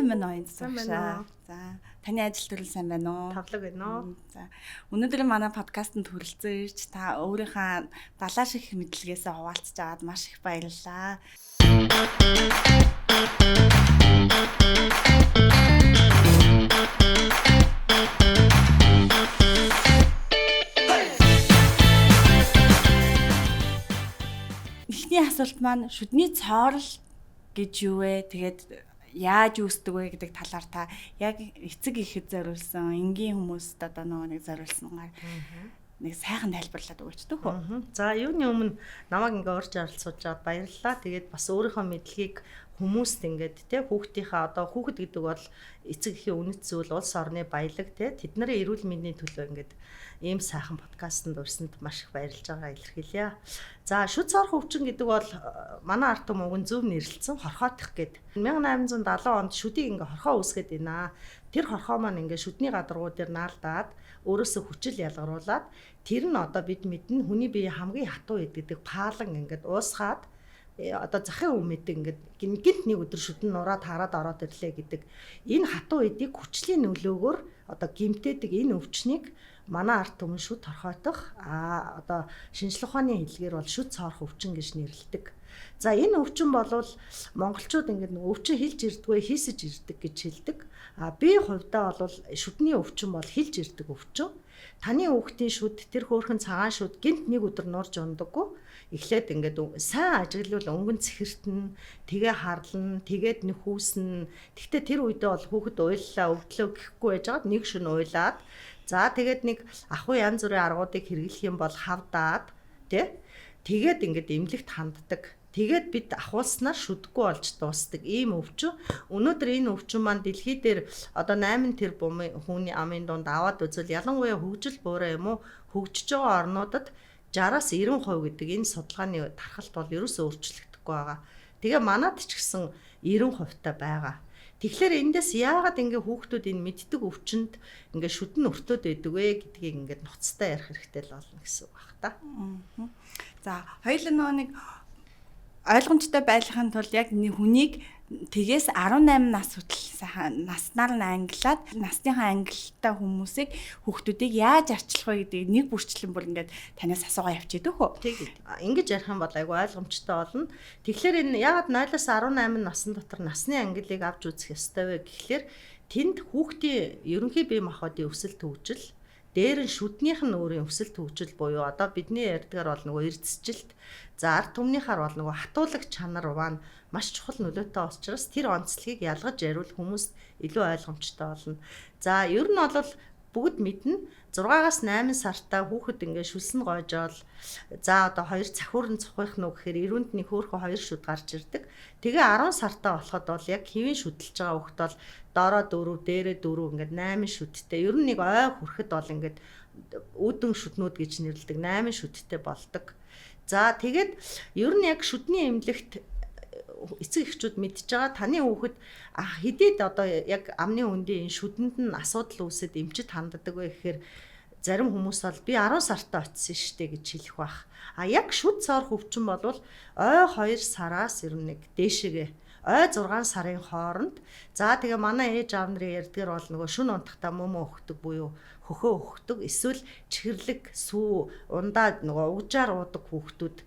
Сайн байна уу, Оюун? За, таны ажил төрөл сайн байна уу? Тавлаг байна уу? За, өнөөдөр манай подкастт хүрэлцэн ирж та өөрийнхөө далаа шиг мэдлэгээсээ хуваалцж аваад маш их баярлалаа. Эхний асуулт маань шүдний цоорол гэж юу вэ? Тэгээд яаж үүсдэг вэ гэдэг талаар та яг эцэг эхэд зориулсан, энгийн хүмүүст одоо нөгөө нэг зориулсангаар нэг сайхан тайлбарлаад өгөөч төх үү. За, юуны өмнө намайг ингээ урьж оролцуулж аваад баярлалаа. Тэгээд бас өөрийнхөө мэдлэгийг хүмүүст ингээд те хүүхдийнхээ одоо хүүхэд гэдэг бол эцэг эхийн үнэт зүйл, улс орны баялаг те тэд нарын эрүүл мэндийн төлөө ингээд ийм сайхан подкастт урьсанд маш их баярлж байгаа илэрхийлье. За, шүд цоорох өвчин гэдэг бол манай ард түмэн зөв нэрлэлсэн хорхоотох гэд. 1870 онд шүдийг ингээ хорхоо үүсгээд байна. Тэр хорхоо маань ингээ шүдний гадаргуу дээр наалдаад өөрөөсөө хүчил ялгаруулад тэр нь одоо бид мэднэ хүний бие хамгийн хатуу эд гэдэг паалан ингээд уусгаад одоо захын өмнөд ингээд гинт нэг өдөр шүдэн нураад хараад ороод ирлээ гэдэг энэ хатуу эдийг хүчлийн нөлөөгөөр одоо гимтээдэг энэ өвчнийг манай ард түмэн шүд торхоотох одоо шинжлэх ухааны хэллэгээр бол шүд цоорох өвчин гэж нэрлэдэг. За, энэ өвчин болвол монголчууд ингээд нэг өвчин хилж ирдгвэ, хийсэж ирдэг гэж хэлдэг. А би хувьдаа бол шүдний өвчин бол хилж ирдэг өвчин. Таны хүүхдийн шүд тэр хөөрхөн цагаан шүд гинт нэг өдөр нурж ундаггүй. Эхлээд ингээд сайн ажиглавал өнгөн цэхэртэн, тэгээ харлна, тэгээд нөхүүснэ. Тэгтээ тэр үедээ бол хүүхэд уйллаа, өвдлөө гэхгүй байжгаад нэг шөнө уйлаад, за тэгээд нэг ахуй янз бүрийн аргуудыг хэрэглэх юм бол хавдаад тэ тэгээд ингээд эмнэлэгт ханддаг. Тэгээд бид ахуулснаар шүдэггүй болж дуусдаг ийм өвчин. Өнөөдөр энэ өвчин маань дэлхий дээр одоо 8 тэрбум хүний амын дунд аваад үзвэл ялангуяа хөгжил буурай юм уу хөгжиж байгаа орнуудад 60-аас 90% гэдэг энэ судалгааны тархалт бол ерөөсөө өөрчлөгдөхгүй байгаа. Тэгээ манад ч гэсэн 90% та байгаа. Тэгэхээр эндээс яагаад ингээ хүүхдүүд энэ мэддэг өвчнөд ингээ шүдэн өртөөд байдаг вэ гэдгийг ингээд ноцтой ярих хэрэгтэй л болно гэсэн үг баг та. За, хоёулаа нөгөө нэг ойлгомжтой байхын тулд яг хүнийг тэгээс 18 нас хүртэл сайхан наснаар нь ангилаад насныхаа ангилалтай хүмүүсийг хүүхдүүдийг яаж арчлах вэ гэдгийг нэг бүрчлэн бүр ингээд танаас асуугаа явчих дөх үү. Тэг. Ингэж ярих юм бол айгүй ойлгомжтой болно. Тэгэхээр энэ яагаад 0-аас 18 насн дотор насны ангиллыг авч үзэх ёстой вэ гэхлээр тэнд хүүхдийн ерөнхий бие махбодын өсөлт хөгжил, дээр нь шүднийх нь өөрийн өсөлт хөгжил буюу одоо бидний ярьдгаар бол нөгөө эрдэсжилт, за ард түмнийхаар бол нөгөө хатуулаг чанар маань маш чухал нөлөөтэй учраас тэр онцлогийг ялгаж яриул хүмүүст илүү ойлгомжтой болно. За, ер нь бол бүгд мэднэ 6-аас 8 сартаа хүүхэд ингээд шүлсэн гойжоол, за одоо хоёр цахиур нь цухих нү гэхээр эрүүнд нэг хөөхөн хоёр шүд гарч ирдэг. Тэгээ 10 сартаа болоход бол яг хэвийн шүдэлж байгаа хүүхэд бол доороо 4, дээрээ 4 ингээд 8 шүдтэй. Ер нь нэг ой хүрэхэд бол ингээд үүдэн шүднүүд гэж нэрлэдэг 8 шүдтэй болдог. За, тэгээд ер нь яг шүдний эмнэлэгт эцэг эхчүүд мэдж байгаа таны хүүхэд хэдийд одоо яг амны хөндийн энэ шүдэнд нь асуудал үүсэд эмчит ханддаг вэ гэхээр зарим хүмүүс бол би 10 сартаа очисон штэ гэж хэлэх бах. А яг шүд цоорох өвчин болвол ой 2 сараас ер нь нэг дээшээгээ ой 6 сарын хооронд, за тэгээ манай ээж аав нарын ярьдгаар бол нөгөө шүн унтахтаа мөмө өгдөг буюу хөхөө өгдөг эсвэл чихэрлэг сүү ундаа нөгөө угжаар уудаг хүүхдүүд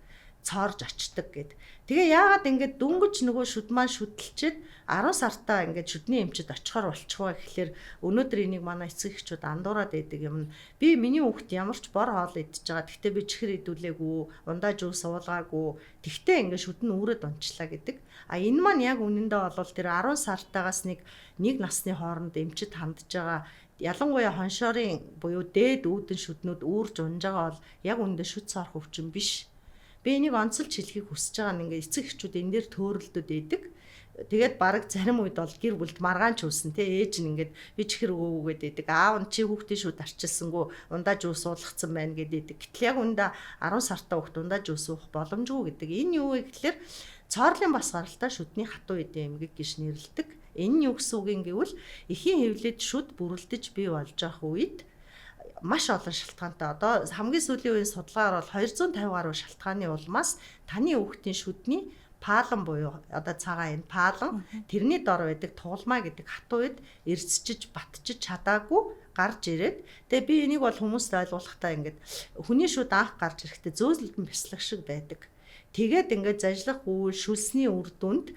цоорж очдөг гэд. Тэгээ яагаад ингээд дөнгөж нөгөө шүд маань шүдэлчээд 10 сартаа ингээд шүдний эмчид очихоор болчихваа гэхлээр өнөөдөр энийг манай эцэг эхчүүд андуураад байдаг юм. Би миний хүүхэд ямар ч бор хоол идчихэж байгаа. Тэгтээ би чихэр идүүлээгүй, ундаа жүүс суулгаагүй. Тэгтээ ингээд шүд нь үүрээд унчлаа гэдэг. А энэ маань яг үнэндээ бол тэр 10 сартаагаас нэг насны хооронд эмчид хандж байгаа ялангуяа хоншоорын буюу дээд үүдэн шүднүүд үүрж унж байгаа бол яг үнэндээ шүд цоорох өвчин биш. Би энийг онцолж хэлхийг хүсэж байгаа нь ингээд эцэг эхчүүд энэ дээр төөрөлдөд байдаг. Тэгээд бараг зарим үед бол гэр бүлд маргаан ч үүсэн те ээж нь ингээд би чихэр өгөөгөөд байдаг. Аав нь чи хүүхдийн шүд арчилсангүй ундаа жүүс суулгацсан байна гэдэг. Гэтэл яг үндэ 10 сартаа хүүхд ундаа жүүс уух боломжгүй гэдэг. Энэ юу вэ гэхлээр цоорлын бас гаралтай шүдний хатуу эдийн эмгэг гэж нэрлэдэг. Энэ нь юу гэсэн үг юм гэвэл эхийн хэвлэд шүд бүрэлдэж бий болж байгаа үед маш олон шалтгаантай. Одоо хамгийн сүүлийн үеийн судалгаагаар бол 250 гаруй шалтгааны улмаас таны хүүхдийн шүдний Паалан буюу одоо цагаан энэ паалан тэрний дор байдаг тугалмаа гэдэг хатуу үед эрсчиж батчиж чадаагүй гарч ирээд, тэгээ би энийг бол хүмүүст ойлгуулахдаа ингээд хүний шүд анх гарч ирэхдээ зөөзөлдөн бяцлах шиг байдаг. Тэгээд ингээд зажлах үйл шүлсний үр дүнд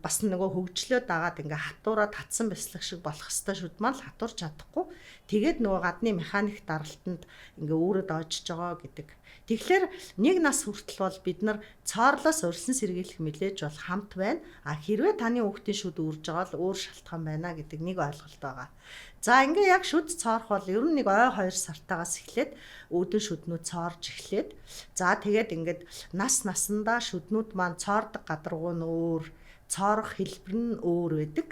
бас нөгөө хөгжлөө дагаад ингээ хатуураа татсан бяцлах шиг болох хэвээр шүд маань л хатуурч чадахгүй. Тэгээд нөгөө гадны механик даралтанд ингээ үүрээд очиж байгаа гэдэг. Тэгэхээр нэг нас хүртэл бол бид нар цоорлоос урьдчилан сэргийлэх мэдээж бол хамт байна. А хэрвээ таны хүүхдийн шүд үүрж байгаа бол өөр шалтгаан байна гэдэг нэг ойлголт байгаа. За ингээ яг шүд цоорох бол ер нь нэг ой 2 сартаагаас эхлээд үүдэн шүднүүд цоорж эхлээд, за тэгээд ингээд нас насандаа шүднүүд маань цоордог гадаргуу нь өөр, цоорох хэлбэр нь өөр байдаг.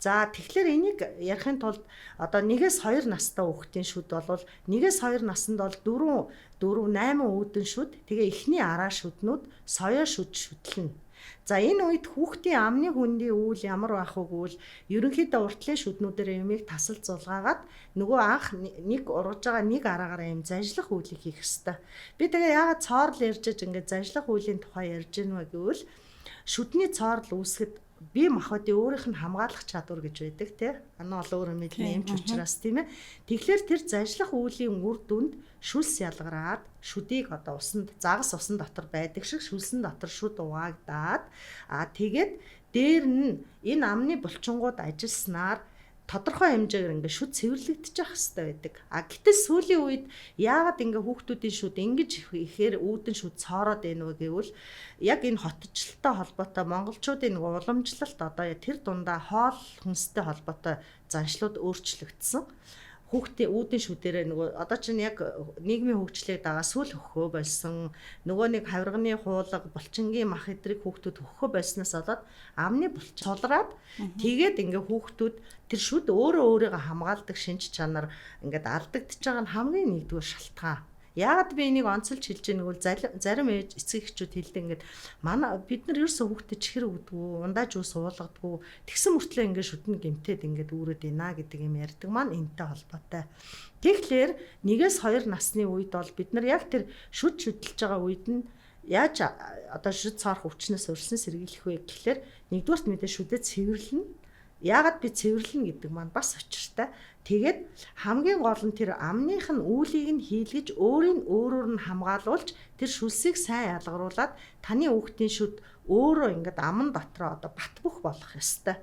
За тэгэхээр энийг ярихын тулд одоо 1-2 настай хүүхдийн шүд бол 1-2 наснд бол 4 4 8 үүдэн шүд, тэгээ эхний араа шүднүүд соёо шүд шүтлэнэ. За энэ үед хүүхдийн амны хүндийн үйл ямар байх вэ гэвэл ерөнхийдөө уртлын шүднүүдээр юмыг тасал зулгаагаад нөгөө анх нэг ургаж байгаа нэг араагаараа юм зажлах үйлийг хийх ёстой. Би тэгээ яагаад цоорл ярьж аж ингээд зажлах үйлийн тухай ярьж гин вэ гэвэл шүдний цоорл үүсгэхэд бие махбодын өөрийнх нь хамгаалах чадвар гэж байдаг тий. Анаа бол өөрөө мэднэ эмч учраас тийм ээ. Тэгэхээр тэр зажлах үйлийн үр дүнд шүлс ялгараад шүдийг одоо усанд загас усан дотор байдаг шиг шүлсэн дотор шүд угаагдаад, а тэгээд дээр нь энэ амны булчингууд ажилласнаар тодорхой хэмжээгээр ингээ шүд цэвэрлэгдэж явах хэрэгтэй байдаг. А гэтэл сүүлийн үед яагаад ингээ хүүхдүүдийн шүд ингэж ихээр үүдэн шүд цоороод байна вэ гэвэл яг энэ хотчлолтой холбоотой монголчуудын нэг уламжлалт одоо тэр дундаа хоол хүнстэй холбоотой заншлууд өөрчлөгдсөн. Хүүхдийн үүдэн шүдэрээ нөгөө одоо чинь яг нийгмийн хөгжлийг дагаа сүүл хөхөө болсон, нөгөө нэг хавирганы хуулга, булчингийн мах эдрийг хүүхдүүд хөхөө болсноос болоод амны булчин сулраад тэгээд ингээ хүүхдүүд тэр шүд өөрөө өөрийгөө хамгаалдаг шинж чанар ингээд алдагдчихж байгаа нь хамгийн нэгдүгээр шалтгаан. Яагаад би энийг онцолж хэлж байгааг бол зарим ээж эцэг эхчүүд хэлдэг ингээд манай бид нар ерөөсөө хүүхдэд чихэр өгдөггүй, ундаа жуус уулгадаггүй, тэгсэн мөртлөө ингээд шүдэн гимтээд ингээд үүрээд байна гэдэг юм ярьдаг маань энэтэй холбоотой. Тэгэхээр 1-2 насны үед бол бид нар яг тэр шүд шүдэлж байгаа үед нь яаж одоо шүд цоорох өвчнөөс урьдчилан сэргийлэх вэ гэхлээр нэгдүгээрт мэдээ шүдэд цэвэрлэнэ. Яагаад би цэвэрлэнэ гэдэг маань бас учиртай. Тэгээд хамгийн гол нь тэр амных нь үүлийг нь хийлгэж өөрийг өөрөөр нь хамгаалуулж тэр шүлсийг сайн ялгаруулад таны хүүхдийн шүд өөрөө ингээд аман дотроо одоо бат бөх болох ёстой.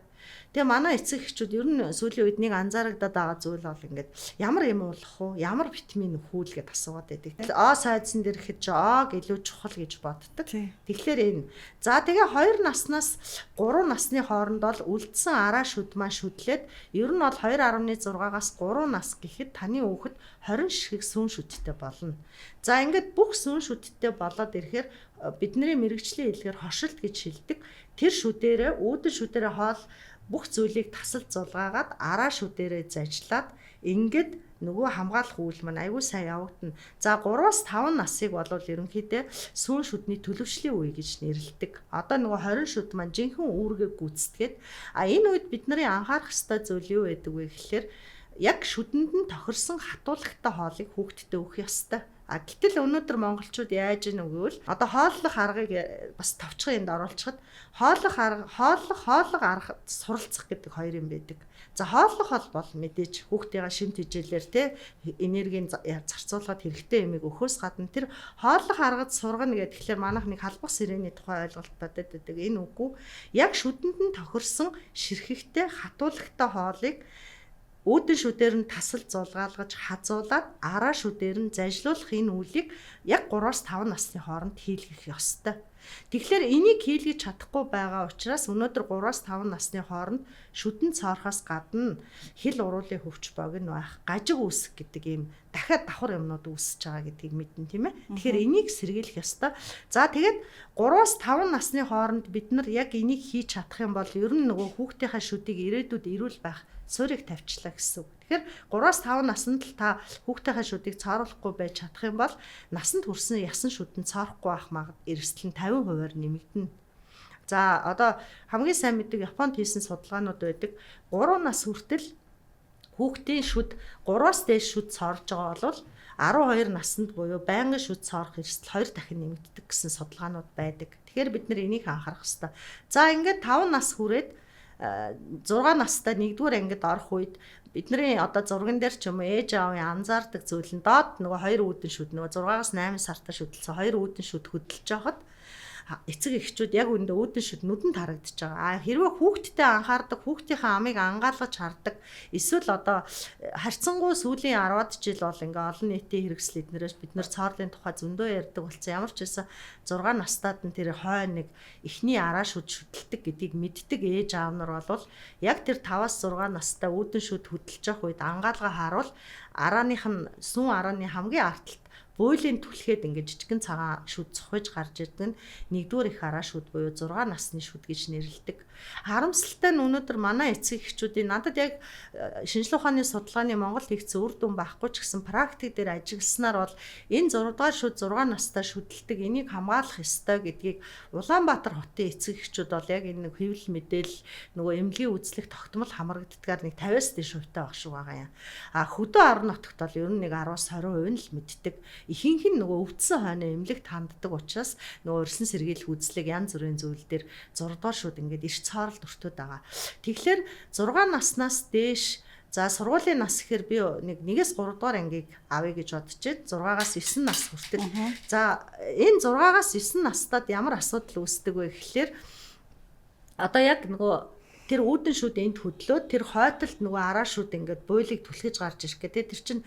Тэгээ манай эцэг эхчүүд ер нь сүүлийн үед нэг анзаарагдаад байгаа зүйл бол ингээд ямар юм уулах уу, ямар витамин өгөх үү л гэдээ асуугаад байдаг. Тэгэл О сайдсан дээр ихэд чи О-г илүү чухал гэж боддог. Тэгэхээр энэ. За тэгээ 2 наснаас 3 насны хооронд бол үлдсэн араа шүд маань шүдлээд ер нь бол 2.6-аас 3 нас гэхэд таны хүүхэд 20 ширхэг сүүн шүдтэй болно. За ингээд бүх сүүн шүдтэй болоод ирэхээр бидний мэрэгжлийн хэлгээр хошилт гэж шилдэг. Тэр шүдээрээ үүдэн шүдээрээ хоол бүх зүйлийг тасал зулгаагаад араа шүдээрээ зажлаад ингээд нөгөө хамгаалах үйл маань аягүй сайн явагдана. За 3-5 насыг болвол ерөнхийдөө сүүн шүдний төлөвшлийн үе гэж нэрлэдэг. Одоо нөгөө 20 шүд маань жинхэнэ үүргээ гүйцэтгээд, а энэ үед бид нарын анхаарах ёстой зүйл юу байдаг вэ гэхлээр яг шүдэнд нь тохирсон хатуулагтай хоолыг хүүхдэд өгөх ёстой. А гэтэл өнөөдөр монголчууд яаж ийн үгүй л одоо хооллох аргыг бас товчхон энд оруулчихад хооллох арга, хооллох арга суралцах гэдэг хоёр юм байдаг. За хооллох бол мэдээж хүүхдийнхаа шим тэжээлээр те энергийн зарцуулахад хэрэгтэй юмыг өгөхөөс гадна тэр хооллох аргад сургана гэдэг тэгэхээр манайх нэг халбах сирэний тухай ойлголт бодод байдаг. Энэ үгүй. Яг шүдэнд нь тохирсон ширхэгтэй хатуулагтай хоолыг үүдэн шүдээр нь тасал зулгаалгаж хазуулаад араа шүдээр нь зажлуулах энэ үйлийг яг 3-5 насны хооронд хийлгэх ёстой. Тэгэхээр энийг хийлгэж чадахгүй байгаа учраас өнөөдөр 3-5 насны хооронд шүдэн цоорхоос гадна хил уруулын хөвч богино байх, гажиг үүсэх гэдэг ийм дахиад давхар юмнууд үүсэж байгаа гэдгийг мэднэ, тийм ээ. Тэгэхээр энийг сэргийлэх ёстой. За тэгээд 3-5 насны хооронд бид нар яг энийг хийж чадах юм бол ер нь нөгөө хүүхдийнхаа шүдийг ирээдүйд эрүүл байх суурийг тавьчлаа гэсэн үг. Тэгэхээр 3-5 наснд л та хүүхдийнхээ шүдийг цааруулахгүй байж чадах юм бол насанд хүрсэн ясан шүдэн цаарахгүй байх магад эрсдэл нь 50%-аар нэмэгдэнэ. За одоо хамгийн сайн мэддэг Японд хийсэн судалгаанууд байдаг. 3 нас хүртэл хүүхдийн шүд 3-аас дээш шүд цоорж байгаа бол 12 наснд буюу байнгын шүд цоорох эрсдэл 2 дахин нэмэгддэг гэсэн судалгаанууд байдаг. Тэгэхээр бид нар энийг анхаарах ёстой. За ингээд 5 нас хүрээд 6 настай 1-р ангид орох үед бидний одоо зурган дээр ч юм уу ээж аавын анзаардаг зүйл нь доод нөгөө хоёр үүдэн шүд нөгөө 6-аас 8 сартаа шүдэлсэн хоёр үүдэн шүд хөдөлж байхад эцэг эхчүүд яг үндэ үүдэн шүд нүдэнд харагдаж байгаа. А хэрвээ хүүхдтэй анхаардаг, хүүхдийнхээ амыг ангаалгаж хардаг, эсвэл одоо харьцангуй сүүлийн 10-аад жил бол ингээ олон нийтийн хэрэгсэл эднэрээс бид нэр цоорлын тухай зөндөө ярьдаг болсон. Ямар ч байсан 6 настад нь тэр хой нэг эхний араа шүд шүдэлдэг гэдгийг мэддэг ээж аав нар бол яг тэр 5-аас 6 настай үүдэн шүд хөдөлж явах үед ангаалгаа харуул арааных нь сүүн арааны хамгийн арталт буулийн түлхэд ингээд жижигэн цагаан шүд цохиж гарч ирдэг нь нэгдүгээр их араа шүд буюу 6 насны шүд гэж нэрлэдэг. Харамсалтай нь өнөөдөр манай эцэг эхчүүдийн надад яг шинжлэх ухааны судалгааны Монгол нэгдсэн үр дүн байхгүй ч гэсэн практик дээр ажигласнаар бол энэ 6 дугаар шүд 6 настай шүдэлдэг, энийг хамгаалах ёстой гэдгийг Улаанбаатар хотын эцэг эхчүүд бол яг энэ нэг хэвлэл мэдээлэл нөгөө эмнэлгийн үзлэх тогтмол хамрагддгаар нэг 50-аас дээш хувьтай баг шиг байгаа юм. А хөдөө орон нутагт бол ер нь нэг 10-аас 20% нь л мэддэг. Ихэнх нь нөгөө өвдсөн хойноо эмнэлэгт ханддаг учраас нөгөө урьдчилан сэргийлэх үзлэг янз бүрийн зүйл дээр 6 дугаар шүд ингээд эрт цооролд өртөөд байгаа. Тэгэхээр 6 наснаас дээш, за сургуулийн нас гэхээр би нэг 1-ээс 3 дугаар ангийг авъя гэж бодож байна. 6-аас 9 нас хүртэл. За энэ 6-аас 9 настад ямар асуудал үүсдэг вэ гэхлээр одоо яг нөгөө тэр үүдэн шүд энд хөдлөөд тэр хойтолд нөгөө араа шүд ингээд буйлыг түлхэж гарч ирэх гэдэг. Тэр чинь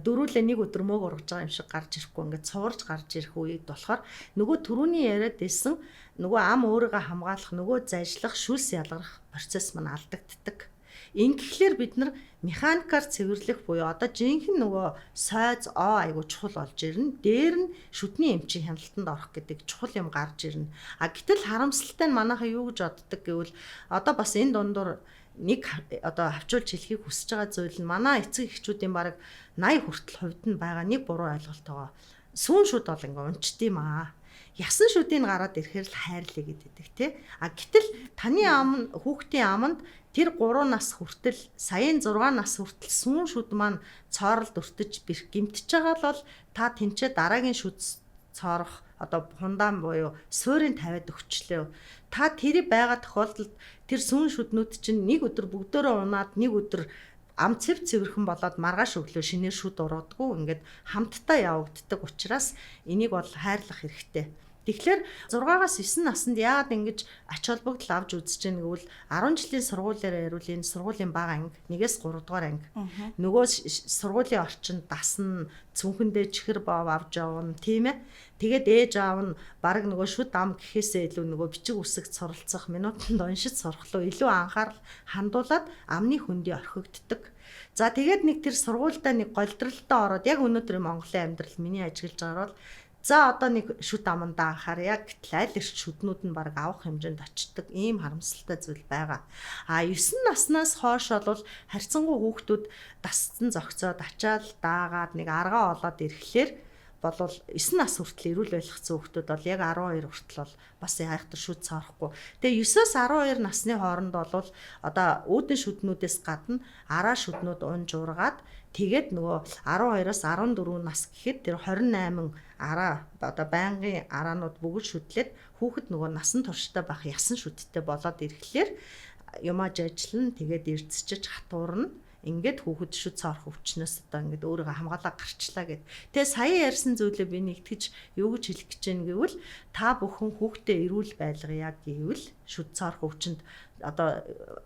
дөрүүлээ нэг өдөр мөөг ургаж байгаа юм шиг гарч ирэхгүй ингээд цуварж гарч ирэх үед болохоор нөгөө түрүүний яриад байсан нөгөө ам өөрийгөө хамгаалах, нөгөө зажлах, шүлс ялгарх процесс маань алдагддаг. Ингэхлээр бид нар механикаар цэвэрлэх буюу одоо жинхэнэ нөгөө сойз оо айгу чухал болж ирнэ. Дээр нь шүдний эмчийн хяналтанд орох гэдэг чухал юм гарч ирнэ. А гэтэл харамсалтай нь манайхаа юу гэж боддог гэвэл одоо бас энэ дундуур нэг одоо хавчуулж хэлхийг хүсэж байгаа зүйл нь манай эцэг эхчүүдийн бараг 80 хүртэл хувьд нь байгаа нэг буруу ойлголт байгаа. Сүүн шүд бол ингээ унчд юм аа. Ясан шүдийг гараад ирэхээр л хайрлаа гэдэг тий. А гэтэл таны ам хүүхдийн аманд тэр 3 нас хүртэл саяын 6 нас хүртэл сүүн шүд маань цооролд өртөж гимтэж байгаа л бол та тэнцээ дараагийн шүд цоорох одоо хундаан буюу суурийн тавиад өгчлөө. Та тэр байгаа тохиолдолд тэр сүүн шүднүүд чинь нэг өдөр бүгдөөрөө унаад нэг өдөр ам цэв цэвэрхэн болоод маргааш өглөө шинээр шүд ургадгүй ингээд хамтдаа явагддаг учраас энийг бол хайрлах хэрэгтэй. Тэгэхээр 6-аас 9 наснд яагаад ингэж ач холбогдол авч үзэж гэнэ гэвэл 10 жилийн сургуулиар яриул энэ сургуулийн бага анги 1-ээс 3 дугаар анги. Нөгөө сургуулийн орчинд дасна, цүнхэндээ чихэр бов авч явна, тийм ээ. Тэгээд ээж аав нь баг нөгөө шүд ам гэхээсээ илүү нөгөө бичиг үсэгт суралцах, минутанд уншиж сурах руу илүү анхаарал хандуулад амны хөндий орхигддог. За тэгээд нэг тэр сургуульдаа нэг голдролтой ороод яг өнөөдрийн Монголын амьдрал миний ажиглаж байгаагаар бол за одоо нэг шүд амандаа анхаар яг гэтэл аль эрт шүднүүд нь баг авах хэмжээнд очдог ийм харамсалтай зүйл байгаа. А 9 наснаас хойш бол харьцангуй хүүхдүүд дасцсан зогцоод ачаал даагаад нэг аргаа олоод ирэхлээр болвол 9 нас хүртэл эрүүл байх хүүхдүүд бол яг 12 хүртэл бол бас айхтар шүд цаарахгүй. Тэгээ 9-оос 12 насны хооронд бол одоо үүдэн шүднүүдээс гадна араа шүднүүд унж ургаад тэгээд нөгөө 12-оос 14 нас гэхэд тэр 28 араа одоо байнгын араанууд бүгд шүдлээд хүүхэд нөгөө насан туршдаа байх ясан шүдтэй болоод ирэхлээр юмаж ажиллана, тэгээд эрдсчиж хатуурна. Ингээд хүүхэд шүд цоорох өвчнөөс одоо ингээд өөрийгөө хамгаалаа гарчлаа гэд. Тэгээ сая ярьсан зүйлээ би нэгтгэж юу гэж хэлэх гэж байна гэвэл та бүхэн хүүхдээ эрүүл байлгая гэвэл шүд цоорох өвчнөд одоо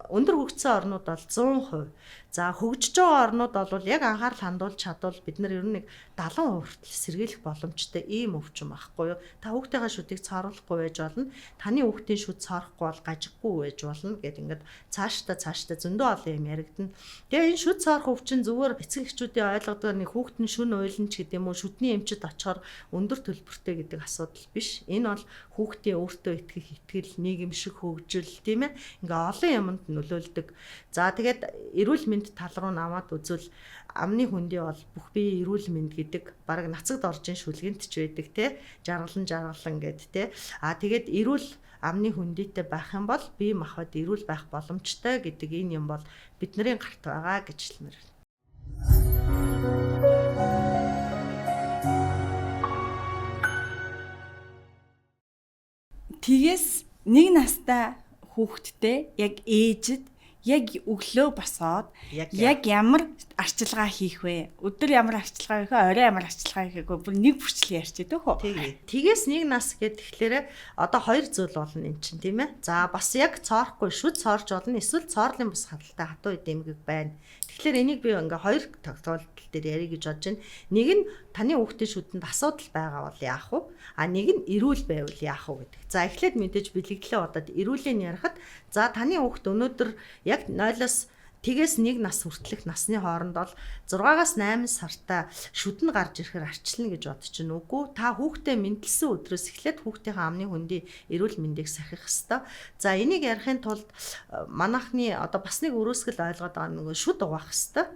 өндөр хөгжсөн орнууд бол 100%. За хөгжиж байгаа орнууд бол яг анхаарал хандуулж чадвал бид нар ер нь нэг 70% хүртэл сэргийлэх боломжтой ийм өвчин байхгүй юу? Та хүүхдийнхээ шүдийг цааруулахгүй байж болно. Таны хүүхдийн шүд цаарахгүй бол гажиггүй байж болно гэд ингээд цаашдаа зөндөө олон юм яригдана. Тэгээ энэ шүд цаарах өвчин зүгээр эцэг эхчүүдийн ойлгодог нэг хүүхд нь шүн уйлан ч гэдэг юм уу шүдний эмчид очихоор өндөр төлбөртэй гэдэг асуудал биш. Энэ бол хүүхдийн өөртөө итгэх итгэл, нийгэмшиг хөгжил тийм ээ. Ингээ олон юмд нөлөөлдөг. За тэгээд эрүүл мэнд тал руу наваад үзвэл амны хөндий бол бүх бие эрүүл мэнд гэдэг бараг нацагд оржин шүлгэнт ч байдаг те, жаргалан гэд те. А тэгээд эрүүл амны хөндийтэй байх юм бол бие махбод эрүүл байх боломжтой гэдэг энэ юм бол бидний гарт байгаа гэж хэлмээр байна. Тэгээс нэг настай хүүхэдтэй яг ээжид яг өглөө босоод яг ямар арчилгаа хийх вэ? Өдөр ямар арчилгаа хийх вэ? Орой ямар арчилгаа хийх вэ? Бүр нэг бүрчлэл ярьчих дөх үү? Тэгээс нэг нас гэхэд тэгэхээр одоо хоёр зүйл болно эн чинь, тийм ээ. За бас яг цоорохгүй шүд цоорч болно. Эсвэл цоорлын бус хадалтай хатуу эдэмгэг байна. Тэгэхээр энийг би ингээ хоёр тохиолдол дээр ярих гэж бодож байна. Нэг нь таны хүүхдийн шүдэнд асуудал байгаа бол яах вэ? А нэг нь эрүүл байвал яах вэ гэдэг. За эхлээд мэдээж бэлэгдлээ бодоод эрүүлийн ярихад за таны хүүхд өнөөдөр яг 0-оос тэгээс нэг нас хүртэлх насны хооронд бол 6-аас 8 сартаа шүдэн гарч ирэхээр арчилна гэж бодож чинь үгүй. Та хүүхдээ мэндэлсэн өдрөөс эхлээд хүүхдийнхээ амны хөндийн эрүүл мэндийг сахих ёстой. За энийг ярихын тулд манайхны одоо бас нэг өрөөсгөл ойлгоод байгаа нөгөө шүд угаах ёстой.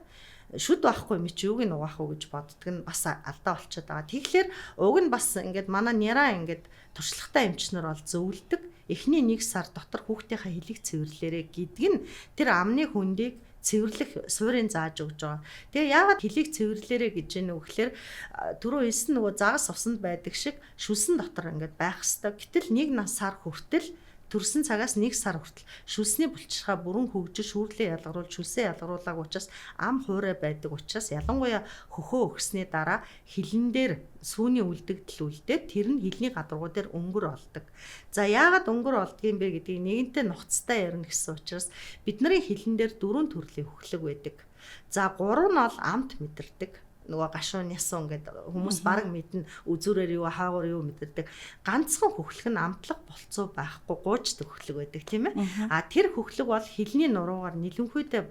Шүд байхгүй юм чи юуг нь угаах уу гэж боддог нь бас алдаа болчиход байгаа. Тэгэхээр уг нь бас ингээд манай няраа ингээд туршлагатай эмчнэр бол зөвлөдөг. Эхний нэг сар дотор хүүхдийнхээ хөлийг цэвэрлээрэ гэдэг нь тэр амны хөндийг цэвэрлэх суурийн зааж өгч байгаа. Тэгээ яагаад хөлийг цэвэрлээрэ гэж юм вэ гэхээр түрүү хэлсэн нөгөө загас усанд байдаг шиг шүлсэн дотор ингээд байх хэвээр. Гэтэл нэг сар хүртэл төрсэн цагаас 1 сар хүртэл шүлсний булчирхай бүрэн хөгжиж шүүрлээ ялгаруулж шүлсээ ялгаруулаагүй учраас ам хуурай байдаг учраас ялангуяа хөхөө өгсөний дараа хилэн дээр сүүний үлдэгдэл үлдээд тэр нь хилний гадаргуу дээр өнгөр олдог. За яагаад өнгөр олдгийм бэ гэдгийг нэгэнтээ нухацтай ярина гэсэн учраас бидний хилэн дээр дөрвөн төрлийн хөхлөг байдаг. За гурав нь бол амт мэдэрдэг. Нөгөө гашуун ясан гэдэг хүмүүс баг мэднэ, үзүүрээр юу хаагуур юу мэдэрдэг. Ганцхан хөхлөг нь амтлах болцоо байхгүй гуйждаг хөхлөг байдаг, тийм ээ. А тэр хөхлөг бол хилний нуруугаар нэлэнхүйдээ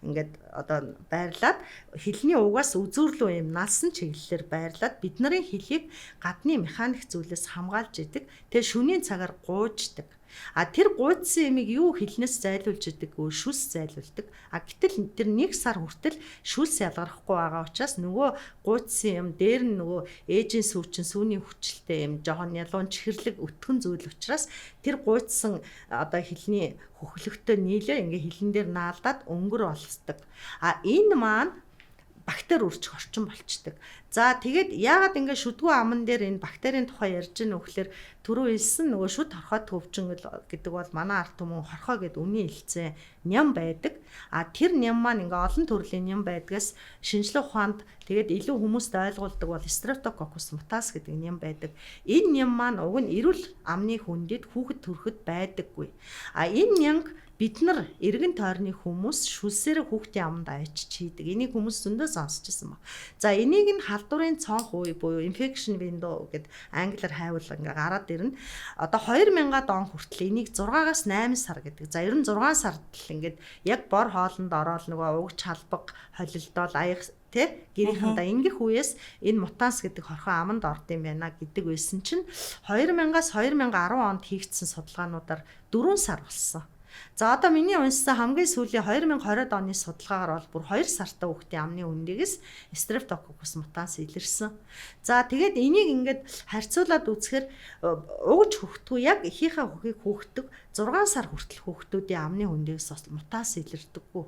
ингээд одоо байрлаад хилний угаас үзүүрлүү юм налсан чиглэлээр байрлаад бидний хилийг гадны механик зүйлээс хамгаалж идэг. Тэгээ шөнийн цагаар гуйждаг. А тэр гуйдсан ямиг юу хилнээс зайлуулж идэг вэ? Шүлс зайлуулдаг. А гэтэл тэр нэг сар хүртэл шүлс ялгархгүй байгаа учраас нөгөө гуйдсан юм дээр нь нөгөө ээжийн сүүчин сүүний хүчлэлтэй юм жоохон ялуун чихэрлэг өтгөн зүйл учраас тэр гуйдсан одоо хилний хөхлөгтөө нийлээ ингээ хилэн дээр наалдаад өнгөр олсдог. А энэ маань бактери үржих орчин болчдөг. За тэгээд яагаад ингэ шүдгүү аман дээр энэ бактерийн тухай ярьж гэнэ вэ гэхээр түрүү хэлсэн нөгөө шүд хорхой төвчин гэдэг бол манай ард түмэн хорхой гэд үнийн хэлцээ ням байдаг. А тэр ням маань ингээ олон төрлийн ням байдгаас шинжлэх ухаанд тэгээд илүү хүмүүст ойлгуулдаг бол Streptococcus mutans гэдэг ням байдаг. Энэ ням маань уг нь эрүүл амны хүндэд хүүхэд төрөхөд байдаггүй. А энэ нямг бид нар эргэн тойрны хүмүүс шүлсээр хүүхдийн аманд авчиж хийдэг. Энийг хүмүүс зөндөө сонсч ирсэн баг. За энийг нь халдварын цонх үе буюу infection window гэд англиар хайвал ингээ гараад ирнэ. Одоо 2000-ад он хүртэл энийг 6-аас 8 сар гэдэг. За ер нь 6 сард л ингээд яг бор хоолнд ороод нөгөө угч халбаг холилдоол аяг тэ гэрийнхэндээ ингэх үеэс энэ мутанс гэдэг хорхоо аманд орд юм байна гэдэг байсан чинь 2000-аас 2010 онд хийгдсэн судалгаануудаар 4 сар болсон. За одоо миний уншсан хамгийн сүүлийн 2020 оны судалгаагаар бол бүр 2 сартай хүүхдийн амны үндигээс Streptococcus mutans илэрсэн. За тэгээд энийг ингээд харьцуулаад үзэхээр угж хөхтгүү яг эхийнхээ хөхийг хөөхдөг 6 сар хүртэл хүүхдүүдийн амны хөндөгс мутанс илэрдэггүй.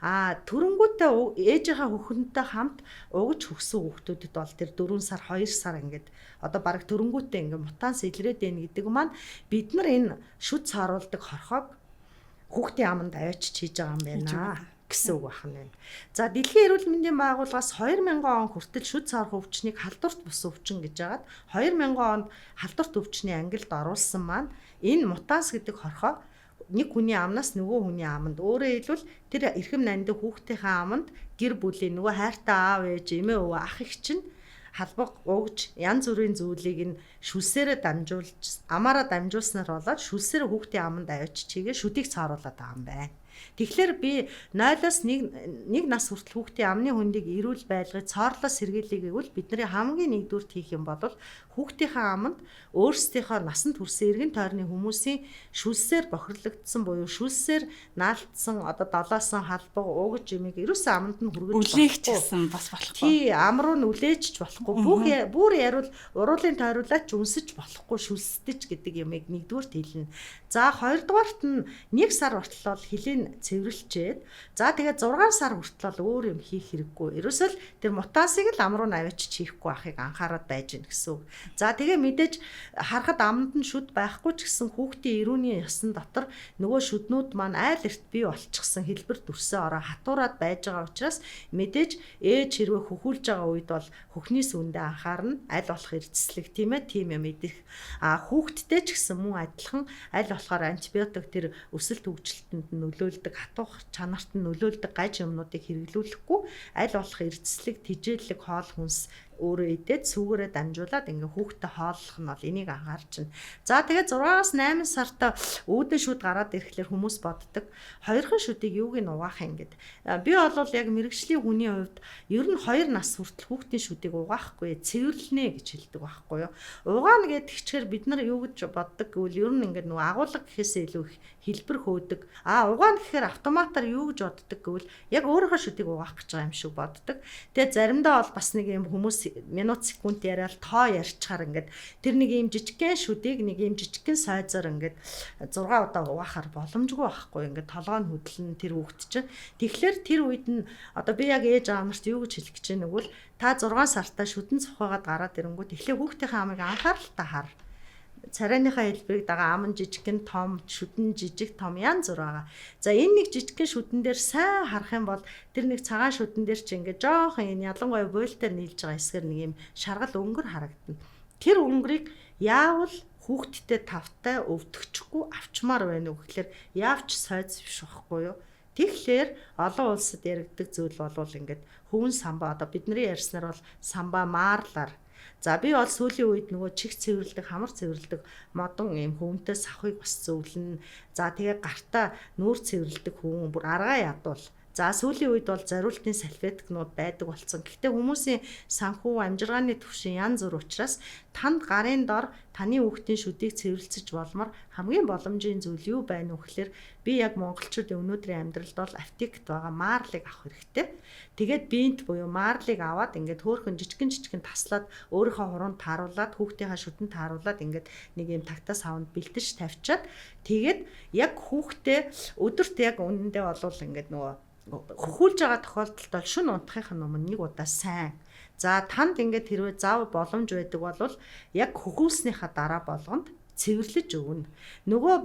А төрөнгүүтээ ээжийнхээ хөхөнтэй хамт угж хөхсөн хүүхдүүдэд бол тэр 4 сар 2 сар ингээд одоо бараг төрөнгүүтээ ингээд мутанс илрээд байна гэдэг маань бид нар энэ шүд цааруулдаг хорхоог хүүхдийн аманд аваачиж хийж байгаа юм байна гэсэн үг байна. За Дэлхийн эрүүл мэндийн байгууллагаас 2000 он хүртэл шүд цаарах өвчнийг халдварт бус өвчин гэж хагаад 2000 онд халдварт өвчний ангилд оруулсан маань энэ мутанс гэдэг хорхоо нэг хүний амнаас нөгөө хүний аманд, өөрөөр хэлбэл тэр эрхэм нандин хүүхдийнхээ аманд гэр бүлийн нөгөө хайртай аав ээж, эмээ өвөө, ах эгч чинь халбаг угж янз бүрийн зүйлийг нь шүлсээрээ дамжуулж амаараа дамжуулснаар болоод шүлсээрээ хүүхдийн аманд авчиж хийгээ шүдийг цааруулаад байгаа юм байна. Тэгэхээр би 0-оос 1 нас хүртэл хүүхдийн амны хөндийг эрүүл байлгаж цоорлоо сэргийлье гэвэл бидний хамгийн нэгдүгüрт хийх юм бол хүүхдийнхээ аманд өөрсдийнхөө насанд хүрсэн эргэн тойрны хүмүүсийн шүлсээр бохирлогдсон буюу шүлсээр наалтсан одоо долоосон халбаг уугж имийг ерөөсөө аманд нь хүргэж үлээх ч гэсэн бас болохгүй. Тий, ам руу нь үлээж ч болохгүй. Бүх бүр яриул уруулын тойруулаад ч үнсэж болохгүй шүлсдэж гэдэг юмыг нэгдүгüрт хэлнэ. За хоёрдугаарт нь 1 сар болтлоо хилийн шүдийг цэвэрлчээд за тэгээд 6 сар хүртэл бол өөр юм хийх хэрэггүй. Ерөөсөө л тэр мутасыг л ам руу наваач хийхгүй байхыг анхаарал байж гин гэсэн үг. За тэгээ мэдээж харахад аманд нь шүд байхгүй ч гэсэн хүүхдийн эрүүний ясан дотор нөгөө шүднүүд маань айл эрт бий болчихсон хэлбэр дүрсээ ороо хатуураад байж байгаа учраас мэдээж ээж хэрвээ хөхүүлж байгаа үед бол хөхний сүндээ анхаарна, аль болох эрдэслэг тийм ээ, тийм юм идэх. А хүүхдтэй ч гэсэн мөн адилхан аль болохоор антибиотик тэр өсөлт хөгжилтөнд нөлөөлдөг, хатуух чанарт нь нөлөөлдөг гаж юмнуудыг хэрэглүүлэхгүй аль болох эрдэслэг, тэжээллэг хоол хүнс өөрөө идээд сүүгээрээ дамжуулаад ингээ хүүхдээ хооллох нь бол энийг анхаарч байна. За тэгээд 6-аас 8 сартаа үүдэн шүд гараад ирэхлээр хүмүүс боддог. Хоёрхан шүдийг юуг нь угаах юм гэд. Би бол яг мэрэгжлийн хүний хувьд ер нь 2 нас хүртэл хүүхдийн шүдийг угаахгүй цэвэрлэнэ гэж хэлдэг байхгүй юу. Угаана гэдэгчээр бид нар юу гэж боддог гэвэл ер нь ингээ нөгөө агуулга гэхээсээ илүү их хэлбэр хөөдөг. А угаана гэхээр автоматар юу гэж боддог гэвэл яг өөрийнхөө шүдийг угаах гэж байгаа юм шиг боддог. Тэгээд заримдаа бол бас нэг юм хүмүүс минут секунд яриад тоо ярьчаар ингээд тэр нэг юм жижигхэн шүдийг нэг юм жижигхэн сойзоор ингээд 6 удаа угаахаар боломжгүй байхгүй ингээд толгой нь хөдлөн тэр хүүхд чинь. Тэгэхээр тэр үед нь одоо би яг ээж аав нарт юу гэж хэлэх гэж байна гэвэл та 6 сартаа шүдэн цухайгаад гараад ирэнгүүт эхлээ хүүхдийнхээ амыг анхааралтай хар. Царайныхаа хэлбэрийг дагаа ам нь жижигхэн том, шүдэн жижиг том янз бүр байгаа. За энэ нэг жижигхэн шүдэн дээр сайн харах юм бол тэр нэг цагаан шүдэн дээр чи ингээд жоохон энэ ялангуяа буйлтаар нийлж байгаа хэсгээр нэг юм шаргал өнгөр харагдана. Тэр өнгөрийг яавал хүүхдтэй тавтай өвдөгчгүй авчмаар байна уу гэхлээр яавч сойз биш байхгүй юу? Тэгэхээр олон улсад яригддаг зүйл болвол ингээд хөвөн самбаа одоо бидний ярьснаар бол самбаа маарлаар. За би бол сүүлийн үед нөгөө чих цэвэрлдэг, хамар цэвэрлдэг модон ийм хөвөнтэй савхыг бас зөвлөнө. За тэгээ гартаа нүүр цэвэрлдэг хөвөн бүр аргаа ядуул. За сүүлийн үед бол зориултын салфеткнууд байдаг болсон. Гэхдээ хүмүүсийн санхүү амжиргааны түвшин янз бүр учраас танд гарын дор таны хүүхдийн шүдийг цэвэрлцэж болмор хамгийн боломжийн зүйл юу байна вэ гэхээр би яг монголчуудын өнөөдрийн амьдралд бол аптект байгаа маарлыг авах хэрэгтэй. Тэгээд бинт буюу маарлыг аваад ингээд хөөхөн жижигэн жижигэн таслаад өөрийнхөө хуруунд тааруулаад хүүхдийнхаа шүдэнд тааруулаад ингээд нэг юм тагтаа савнд бэлтэж тавьчаад тэгээд яг хүүхдээ өдөрт яг үнэндээ болвол ингээд нөгөө хөхүүлж байгаа тохиолдолд бол шүн унтахын өмнө нэг удаа сайн. За танд ингээд хэрвээ зав боломж байдаг бол яг хөхүүлснийхаа дараа болгонд цэвэрлэж өгнө. Нөгөө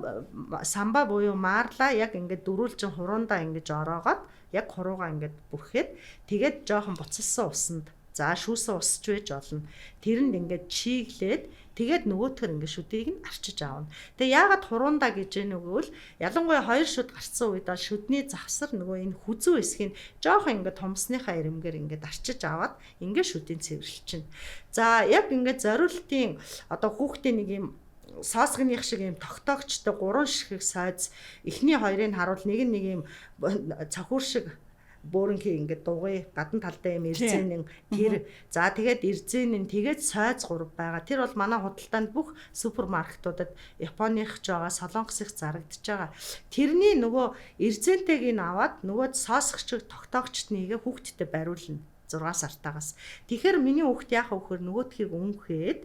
самбаа буюу маарлаа яг ингээд дөрвөлжин хурундаа ингэж ороогоод яг хуруугаа ингээд бүрхээд тэгээд жоохон буцалсан усанд за шүүсэн усч байж болно. Тэрэнд ингээд чиглээд тэгээд нөгөөтгөр ингээд шүдийг нь арчиж аавна. Тэгээ яагаад хурундаа гэж яах вэ гэвэл ялангуяа хоёр шүд гарцсан үед бол шүдний завсар нөгөө энэ хүзүү хэсгийг жоохон ингээд томсныхаа ирэмгээр ингээд арчиж аваад ингээд шүдийн цэвэрлэчихнэ. За яг ингээд зориултын одоо хүүхдийн нэг юм соосгоных шиг юм тогтоогчтой гурван ширхэг сойз эхний хоёрыг харуул нэг нь нэг юм цохиур шиг бөөрөнхий ингээд дугуй гадна талдаа юм эрзэнэн тэр за тэгээд эрзэнэн тэгээд сойз гурав байгаа. Тэр бол манай худалдаанд бүх супермаркетуудад Японых ч байгаа, Солонгосых зарагдаж байгаа. Тэрний нөгөө эрзэнтэйг нь аваад нөгөө соосгч тогтоогчд нэгээ хүүхдтэд бариулна 6 сартаагаас. Тэгэхээр миний хүүхд яах вэ гэхээр нөгөөдхийг өнхээд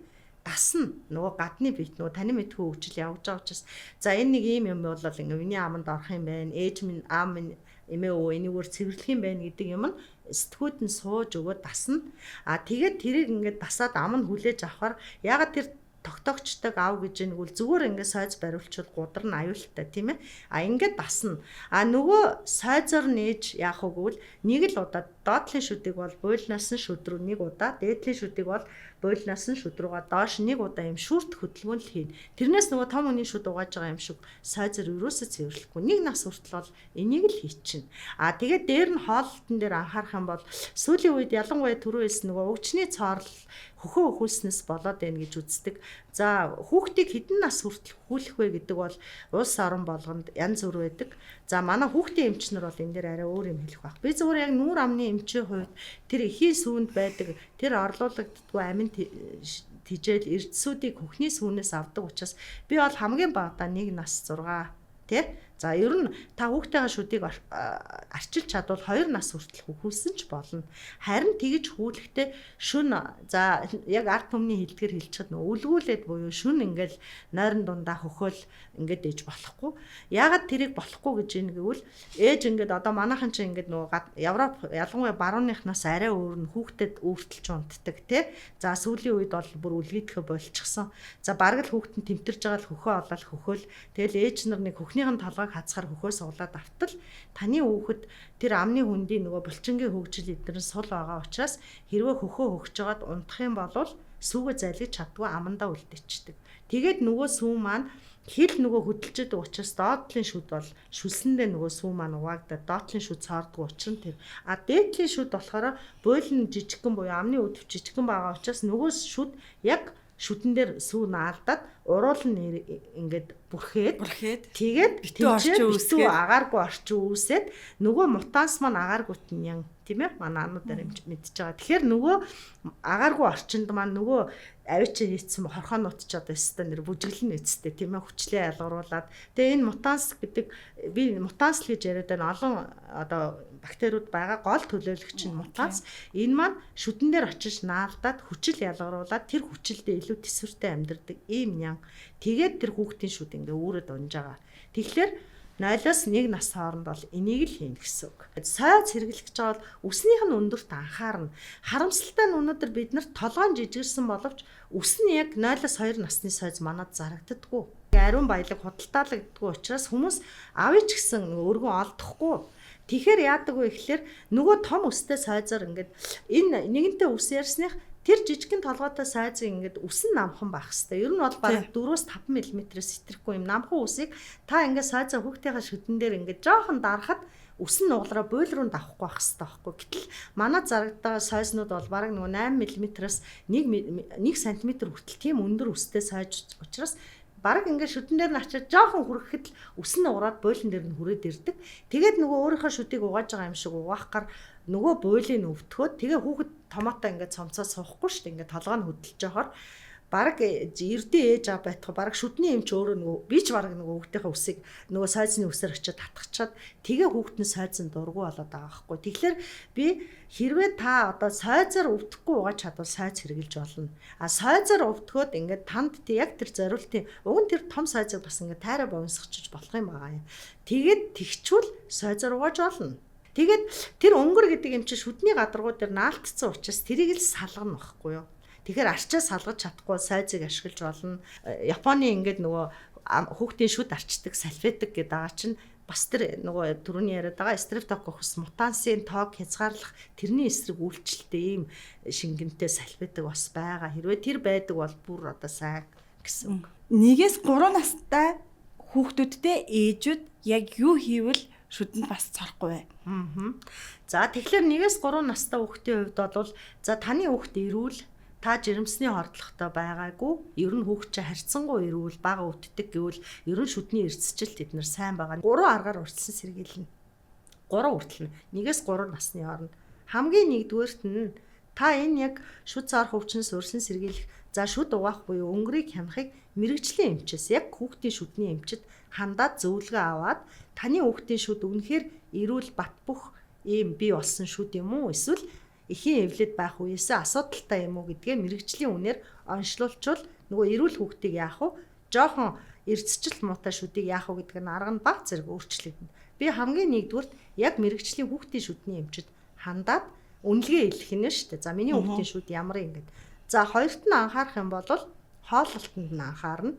дасна нөгөө гадны бит нөгөө таны мэдхүү хөгжил явж байгаа учраас за энэ нэг ийм юм бол ингээ миний аманд орох юм байна. Ээж минь аав минь эмээ өвөө энийгээр цэвэрлэх юм байна гэдэг юм нь сэтгүүд нь сууж өгөөд дасна. А тэгээд тэрийг ингээд дасаад ам нь хүлээж авахар ягаад тэр тогтоогчтой ав гэж нэгвэл зүгээр ингээд сойз бариулчвал гудар нь аюултай тийм ээ. А ингээд дасна. А нөгөө сойзоор нээж яах вэ гэвэл нэг л удаа доотлын шүдийг бол буйлнаас нь шүд рүү нэг удаа, дээдлийн шүдийг бол буйлнаас нь шүд рүүгээ доош нэг удаа юм шүрт хөдөлгөөн л хийн. Тэрнээс нөгөө том хүний шүд угааж байгаа юм шиг сойзоор ерөөсөө цэвэрлэхгүй. Нэг нас хүртэл бол энийг л хийчихнэ. А тэгээд дээр нь хооллолтон дээр анхаарах юм бол сүүлийн үед ялангуяа түрүү хэлсэн нөгөө өвчний цоорлол хөхөө өхүүлснээс болоод байна гэж үздэг. За хүүхдийг хэдэн нас хүртэл хөхүүлэх вэ гэдэг бол улс орон болгонд янз бүр байдаг. За манай хүүхдийн эмч нар бол энэ дээр арай өөр юм хэлэх байх. Би зөвхөн яг нүүр амны эмчийн хувьд тэр эхийн сүүнд байдаг тэр орлуулагддаггүй амин тижэл эрдэсүүдийг хөхний сүүнээс авдаг учраас би бол хамгийн багадаа 1 нас 6 тий За ер нь та хүүхдийнхээ шүдийг арчилж чадвал 2 нас хүртэл хөхүүлсэн ч болно. Харин тэгж хүүлэхдээ шүн за яг ард түмний хэлдгэр хэлчихэд нөө үлгүүлээд буюу шүн ингээл нойрон дундаа хөхөөл ингээд ээж болохгүй. Яагаад тэрийг болохгүй гэж ийн гэвэл ээж ингээд одоо манайхан чинь ингээд нөгөө Европ ялангуяа барууныхнаас арай өөр нь хүүхдэд өөртөлж унтдаг те. За сүүлийн үед бол бүр үлгийдэхэ болчихсон. За бараг л хүүхд нь тэмтэрж байгаа л хөхөө олол хөхөөл. Тэгэл ээж нар нэг хөхнийх нь толгойг хацгаар хөхөө суглаад автал таны хүүхэд тэр амны хүндийн нөгөө булчингийн хөгжил эдгээр нь сул байгаа учраас хэрвээ хөхөө хөгж жагаад унтах юм бол сүүгээ залгиж чаддгүй амандаа үлдээчдэг. Тэгээд нөгөө сүү маань хэл нөгөө хөдөлж байгаа учраас доотлын шүд бол шүлсэндээ нөгөө сүү маань угаагдаад доотлын шүд цоордгүй учир нь тэр. А дээдлийн шүд болохоор буйлн жижигхэн буюу амны өдв жижигхэн байгаа учраас нөгөө шүд яг шүдэн дээр сүү наалдаад уруул нь ингээд бүрхээд тэгээд битүү орчин үүсгээд агааргүй орчин үүсээд нөгөө мутанс маань агааргүйт нь ян тийм ээ манай ануудаар мэдж байгаа. Тэгэхээр нөгөө агааргүй орчинд маань нөгөө авичаа нийцсэн хорхоонууд ч одоо өстой нэр бүжиглэн үсттэй тийм ээ хүчлээ ялгаруулад тэгээ энэ мутанс гэдэг би мутанс л гэж яриад байна. Олон одоо бактериуд байгаа гол төлөөлөгч нь мутанс. Энэ маань шүдэн дээр очиж наалдаад хүчил ялгаруулад тэр хүчилдээ илүү төсвөртэй амьдардаг ийм нян. Тэгээд тэр хүүхдийн шүд ингээ үүрээд унж байгаа. Тэгэхээр 0-оос 1 нас хооронд бол энийг л хийнэ гэсэн үг. Сойц хэрэглэх гэж байгаа бол үснийх нь өндөрт анхаарна. Харамсалтай нь өнөөдөр бид нар толгойн жижигэрсэн боловч үс нь яг 0-оос 2 насны сойз манад зарагддаггүй. Ариун баялаг худалдаалагддаггүй учраас хүмүүс авъя ч гэсэн өргөн олдохгүй. Тэгэхээр яадаг вэ гэхээр нөгөө том өстэй сойзоор ингээд энэ нэгэнтээ үс ярьсных тэр жижигхэн толгойтой сайзыг ингээд үсэн намхан байх хэвээр. Ер нь бол бараг 4-5 мм-ээс итэрэхгүй юм намхан үсийг та ингээд сайзаа хүүхдийнхээ шүдэн дээр ингээд жоохон дарахад үсэн нугалраа буйл руу давхгүй байх хэвээр байхгүй. Гэтэл манай зарагдаа сайзнууд бол бараг нөгөө 8 мм-ээс 1 см хүртэл тийм өндөр үстэй сайж учраас бараг ингээд шүдэн дээр нь очиад жоохон хүрэхэд л үсэн нугараад буйлан дээр нь хүрээд ирдэг. Тэгээд нөгөө өөрийнхөө шүдийг угааж байгаа юм шиг угаах гар нөгөө буйлыг өвтгөөд тэгээ хүүхэд томатоо ингээд цомцоо суухгүй шүү дээ. Ингээд толгой нь хөдөлж явахаар бараг эрдээ ээж аа байтах бараг шүдний эмч өөрөө нөгөө би ч бараг нөгөө хүүхдийнхээ үсийг нөгөө сайзны үсээр очиад татгачаад тэгээ хүүхд нь сайзан дургу болоод байгаа байхгүй. Тэгэхээр би хэрвээ та одоо сайзаар өвдөхгүй угааж чадвал сайз хэрэглэж болно. А сайзаар өвдөхөд ингээд танд яг тэр зориултын уг нь тэр том сайзыг бас ингээд тайраа бовсгочих болох юм байгаа юм. Тэгээд тэгчүүл сайзаар угааж болно. Тэгээд тэр өнгөр гэдэг юм чи шүдний гадаргуу дээр наалтцсан учраас тэрийг л салгана байхгүй юу? Тэгэхээр арчаа салгаж чадахгүй сайзыг ашиглаж болно. Японы ингээд нөгөө хүүхдийн шүд арчдаг салфетик гэдэг байгаа чинь бас тэр нөгөө түрүүний яриад байгаа стрептококус мутансын тоог хязгаарлах тэрний эсрэг үйлчлэлтэй ийм шингэнтэй салфетик бас байгаа. Хэрвээ тэр байдаг бол бүр одоо сайн гэсэн үг. 1-ээс 3 настай хүүхдүүдтэй ээжүүд яг юу хийвэл шүдэнд бас цорхгүй бай. За тэгэхээр 1-ээс 3 настай хүүхдийн хувьд бол за таны хүүхд эрүүл та жирэмсний хордлоготой байгаагүй ер нь хүүхд чи харьцангуй эрүүл бага өвддөг гэвэл ер нь шүдний эрсдэл тэд нар сайн байгаа. 3 аргаар урьдчилан сэргийлнэ. 3 хүртэл нь 1-ээс 3 насны хооронд хамгийн нэгдүгээрт нь та энэ яг шүд цаарах өвчнөөс урьдчилан сэргийлэх за шүд угаах буюу өнгөрийг хянахыг мэрэгжлийн эмчээс яг хүүхдийн шүдний эмчэд хандаад зөвлөгөө аваад таны хүүхдийн шүд үнэхээр эрүүл бат бөх ийм бий болсон шүд юм уу эсвэл эхийн эвлэд байх үеэсээ асуудалтай юм уу гэдгээ мэрэгжлийн үнээр онцлуулчвал нөгөө эрүүл хүүхдийг яах вэ? Жохон эрсдэл муутай шүдийг яах вэ гэдэг нь арга нь баг зэрэг өөрчлөгдөнө. Би хамгийн нэгдүгürt яг мэрэгжлийн хүүхдийн шүдний эмчэд хандаад үнэлгээ хэлэх нь шүү дээ. За миний хүүхдийн шүд ямар юм гэд. За хоёрт нь анхаарах юм бол хооллолтод нь анхаарна.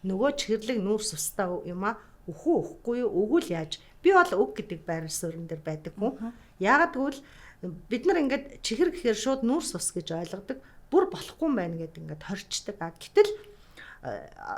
Нөгөө чихэрлэг нүүрс устай юм а өхөө өхгүй юу? Өгвөл яаж? Би бол өг гэдэг байр суурин дээр байдаг хүн. Яагаад гэвэл бид нар ингээд чихэр гэхээр шууд нүүрс ус гэж ойлгодог. Бүр болохгүй юм байна гэд ингээд хорчдаг. А гэтэл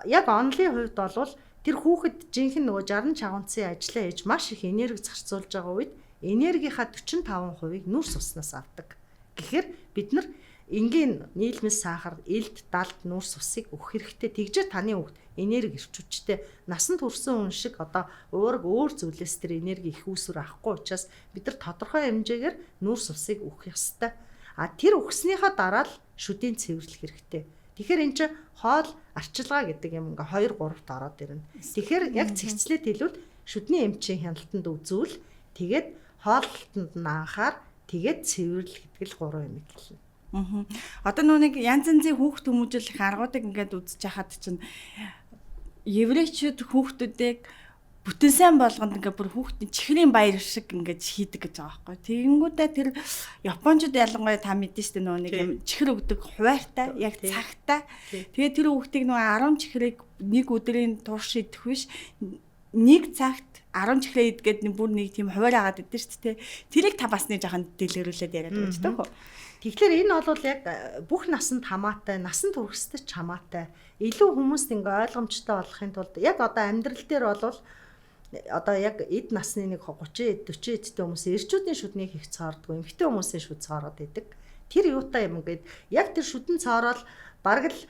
яг онлын хувьд бол тэр хүүхэд жинхэнэ нөгөө 60 чагуунцын ажиллаа хийж маш их энерги зарцуулж байгаа үед энергийнхаа 45%-ыг нүүрс уснаас авдаг. Тэгэхээр бид нар энгийн нийлмэл сахар, элд, далд нүүрс усыг өгөх хэрэгтэй. Тэгжээ таны хүүхд энерги эрч хүчтэй насанд хүрсэн хүн шиг одоо уураг өөр зүйлээс тэр энерги их үүсвэр авахгүй учраас бид нар тодорхой хэмжээгээр нүүрс усыг өгөх ёстой. А тэр өгснийхаа дараа л шүдийн цэвэрлэх хэрэгтэй. Тэгэхээр эн чинь хоол арчилгаа гэдэг юм ингээ 2 3-т ороод ирнэ. Тэгэхээр яг цэгцлээд хэлбэл Шүдний эмчийн хяналтанд үзүүл, тэгээд хооллолтод нь анхаар, тэгээд цэвэрлэл гэдэг л гурван юм хэлнэ. Одоо нүг янз янзын хүүхд хүмүүжүүлэх аргуудыг ингээд үзэж хахад чинь еврейчүүд хүүхдүүдийг бүтэн сайн болгонд ингээд бүр хүүхдийн чихрийн баяр шиг ингээд хийдэг гэж байгаа байхгүй. Тэгэнгүүтээ тэр японочууд ялангуяа та мэдэн штэ нөгөө нэг юм чихэр өгдөг хуваартай яг цагтай. Тэгээ тэр хүүхдийг нөгөө 10 чихрийг нэг өдрийн турш идэх биш, нэг цагт 10 чихрээ идгээд бүр нэг тийм хуваар агаад идэв шүү дээ. Тэрийг та бас нэг жахан дэлгэрүүлээд яриад байгаа ч таах уу. Тэгэхээр энэ бол яг бүх насанд хамаатай, насан туршид ч хамаатай. Илүү хүмүүст ингээ ойлгомжтой болохын тулд яг одоо амьдрал дээр бол одоо яг эд насны нэг 30 40 эдтэй хүмүүс эрчүүдийн шүднийг их цоордгоо, эмэгтэй хүмүүсийн шүд цоороод идэг. Тэр юутай юм ингээд яг тэр шүдэн цоороод бараг л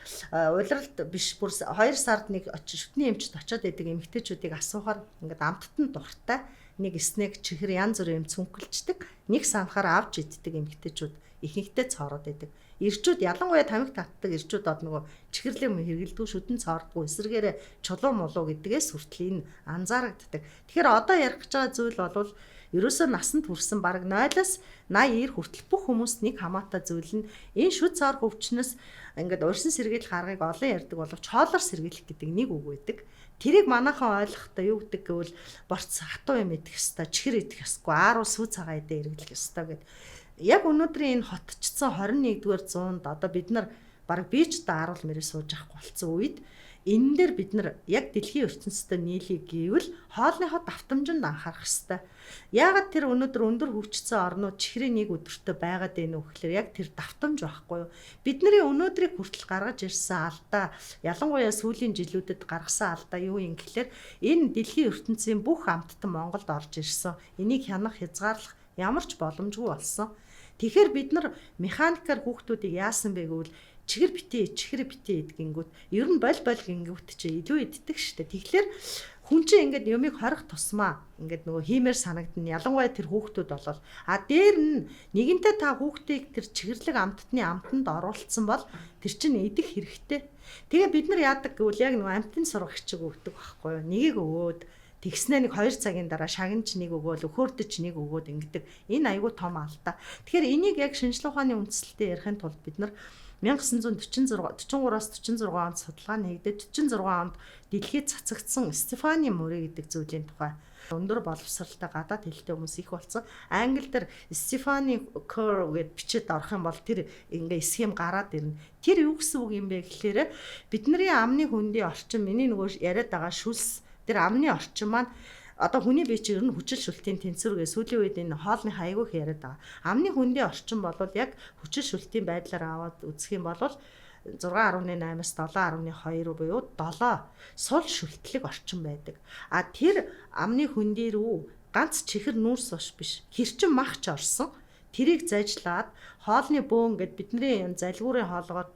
улиралд биш бүр 2 сард нэг шүдний эмчд очиод идэг эмэгтэйчүүдийг асуухаар ингээд амттан дуртай нэг снег чихэр янз бүрийн юм цүнхэлждэг, нэг санахаар авч иддэг эмэгтэйчүүд ихэнхдээ цоороод идэг. Ирчүүд ялангуяа тамхи татдаг ирчүүд од нөгөө чихэрлэг юм хэрэгэлдэггүй, шүдэн цоордгоо, эсрэгээрээ чулуу мулуу гэдгээс хүртэл энэ анзаарагддаг. Тэгэхээр одоо ярих гэж байгаа зүйл бол ерөөсөө насанд хүрсэн бараг 0-аас 80 90 хүртэл бүх хүмүүст нэг хамаатай зүйл нь энэ шүд цоорх өвчнөөс ингээд урьсан сэргийлэх аргыг олон ярьдаг боловч хоолоор сэргийлэх гэдэг нэг үг байдаг. Тэрийг манайхан ойлгохдоо юу гэдэг гэвэл борц хатуу юм идэх ёстой, чихэр идэх ёсгүй, ааруу сүү цагаан идэ хэрэглэх ёстой гэд. Яг өнөөдрийн энэ хотчсон 21-р зуунд одоо бид нар бараг бийч да аруул мэрээ сууж авахгүй болсон үед энэ дээр бид нар яг дэлхийн ертөнцтэй нийлэе гэвэл хоолныхоо давтамжинд анхаарах ёстой. Яагаад тэр өнөөдөр өндөр хөгжсөн орнууд чихрийн нэг өдөртөө байгаад байна вэ гэхээр яг тэр давтамж байхгүй юу? Бидний өнөөдрийг хүртэл гаргаж ирсэн алдаа, ялангуяа сүүлийн жилүүдэд гаргасан алдаа юу юм гэхээр энэ дэлхийн ертөнцийн бүх амттан Монголд орж ирсэн. Энийг хянах, хязгаарлах ямар ч боломжгүй болсон. Тэгэхээр бид нар механикаар хүүхдүүдийг яасан бэ гэвэл чихэр битээ, чихэр битээ идгингүүт ер нь боль боль гингүүт чи илүү иддэг штэ. Тэгэхээр хүн чинь ингээд юмыг хорих тусмаа ингээд нөгөө хиймээр санагдана. Ялангуяа тэр хүүхдүүд болол. А дээр нь нэгэнтээ та хүүхдийг тэр чихэрлэг амттны амтанд оруулсан бол тэр чинь идэх хэрэгтэй. Тэгээ бид нар яадаг гэвэл яг нөгөө амтны сургагчиг өгдөг байхгүй юу? Нэгийг өгөөд тэгснээ нэг 2 цагийн дараа шагнаж нэг өгөөл, өхөөрдөж нэг өгөөд ингэдэг. Энэ айгүй том алдаа. Тэгэхээр энийг яг шинжлэх ухааны үндсэлтэд ярихын тулд бид нар 1946 43-аас 46 онд судалгаа нэгдээд 46 онд дэлхийд цацагдсан Стефани мөрий гэдэг зүйлийн тухай өндөр боловсралтай гадаад хэлтэй хүмүүс их болсон. Англи дээр Стефани curve гэд бичээд орох юм бол тэр ингээ схем гараад ирнэ. Тэр юу гэсэн үг юм бэ гэхээр бидний амны хөндийн орчин, миний нөгөө яриад байгаа шүлс тэр амны орчин маань одоо хүний бие чинь ер нь хүчил шүлтийн тэнцвэр гэ сүүлийн үед энэ хоолны хайгуу их яриад байгаа. Амны хөндийн орчин бол яг хүчил шүлтийн байдлаар аваад үзэх юм бол 6.8-аас 7.2 буюу 7 сул шүлтлэг орчин байдаг. А тэр амны хөндий рүү ганц чихэр нүүрс ус биш, хэрчин махч орсон. Тэрийг зажлаад хоолны бөөн гэд бидний юм залгуурын хоолгоор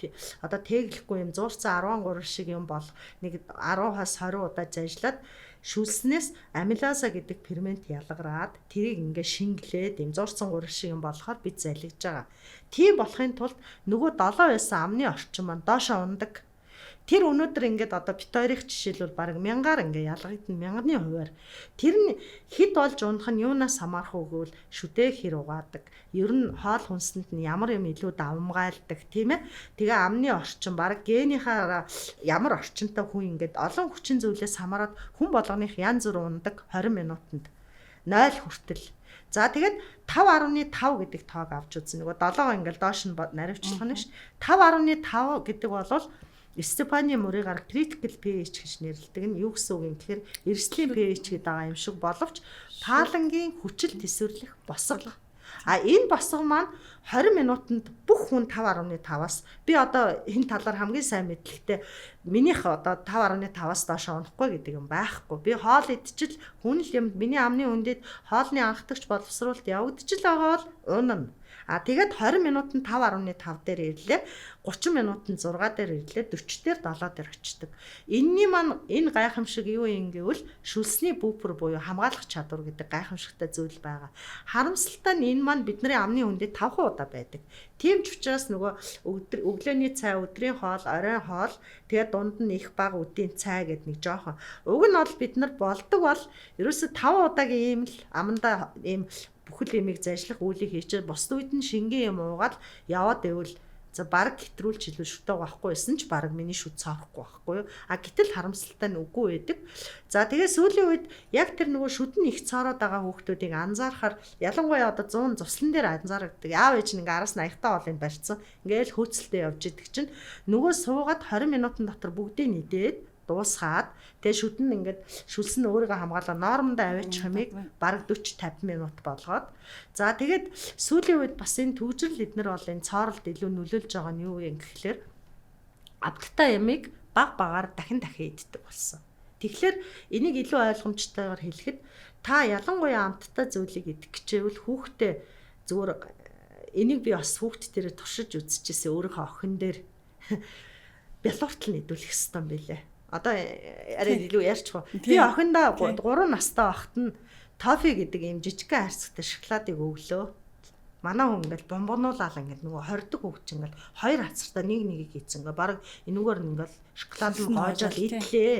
одоо тэглэхгүй юм зуурсан 13 шиг юм бол нэг 10-аас 20 удаа зажлаад шүлснээс амилаза гэдэг фермент ялгараад тэрийг ингээ шингэлээд юм зуурсан 3 шиг юм болохоор бид залгиж байгаа. Тийм болохын тулд нөгөө 7 байсан амны орчин маань доошоо ундаг. Тэр өнөөдөр ингээд одоо бит хоёрыг жишээлбэл бараг мянгаар ингээ ялгагдана, мянганы хувиар. Тэр нь хэд болж унах нь юунаас хамаарах уу гэвэл шүдээ хэр угаадаг. Ер нь хоол хүнсэнд нь ямар юм илүү давмгайлдаг, тийм ээ. Тэгээ амны орчин бараг генийхаа ямар орчинтой хүн ингээд олон хүчин зүйлээс хамаарат хүн болгоных янз бүр ундаг 20 минутанд 0 хүртэл. За тэгээд 5.5 гэдэг тоог авч үзсэн. Нөгөө 7 ингээл доош нь наривчлах нь ш. 5.5 гэдэг бол Стефани мөрийгаар critical pH гэж нэрлэдэг нь юу гэсэн үг юм гэхээр эрсдлийн pH гэдэг байгаа юм шиг боловч палангийн хүчил төсвөрлөх босго. А энэ босго маань 20 минутанд бүх хүн 5.5-аас би одоо энэ талаар хамгийн сайн мэдлэгтэй минийх одоо 5.5-аас доош унахгүй гэдэг юм байхгүй. Би хоол идчихэл хүн л юм миний амны үндэд хоолны анхдагч боловсруулалт явагдчихл байгаа бол унана. А тэгээд 20 минутанд 5.5 дээр ирлээ. 30 минутанд 6 дээр ирлээ. 40 дээр 7 дээр очдог. Энийний маань энэ гайхамшиг юу юм гэвэл шүлсний бүүпер буюу хамгаалах чадвар гэдэг гайхамшигтай зүйл байгаа. Харамсалтай нь энэ маань бидний амны хүндэд 5 удаа байдаг. Тийм ч учраас нөгөө өглөөний цай, өдрийн хоол, оройн хоол, тэгээд дунд нь их бага үдийн цай гэдэг нэг жоохон. Уг нь бол бид нар болдог бол ерөөсө 5 удаагийн ийм л амандаа ийм бүхэл имийг зажлах үйлийг хийчихэд бусд үед нь шингэн юм уугаад яваад байвал за баг хэтрүүлж илүү шүтээ байхгүй байсан ч баг миний шүт цаахгүй байхгүй юу. А гэтэл харамсалтай нь үгүй байдаг. За тэгээ сүүлийн үед яг тэр нөгөө шүд нь их цоороод байгаа хүүхдүүдийг анзаарахаар ялангуяа одоо 100 зуслан дээр анзаардаг. Аав ээж нь ингээ араас нь аягтай хоолыг барьцсан. Ингээл хөөцөлтөө явж идэг чинь нөгөө суугаад 20 минутын дотор бүгдийг нэгдээд дуусгаад тэгээ шүд нь ингээд шүлс нь өөрийгөө хамгаалаа нормондоо аваачих юмыг бараг 40 50 минут болгоод за тэгээд сүүлийн үед бас энэ төгжрөл эднэр бол энэ цооролд илүү нөлөөлж байгаа нь юу юм гэхлээр амттай ямыг баг багаар дахин дахин иддэг болсон. Тэгэхээр энийг илүү ойлгомжтойгоор хэлэхэд та ялангуяа амттай зүйлийг идэх гэчээвэл хүүхдээ зүгээр энийг би бас хүүхд дээрээ туршиж үзчихсэн өөрийнхөө охин дээр бялууртал нэгдүүлэх ёстой юм билээ. Одоо арай илүү ярьчих уу. Би охиндоо 3 настай байхад нь тофи гэдэг ийм жижигхэн хайрцагтай шоколадыг өглөө. Манай хүн ингээл бомбонуулаад ингээд нөгөө хордог хүүхд чинь ингээл хоёр хацартаа нэг нэгийг хийцэн ингээ баг энүүгээр нь ингээл шоколад нь гоожоод идлээ.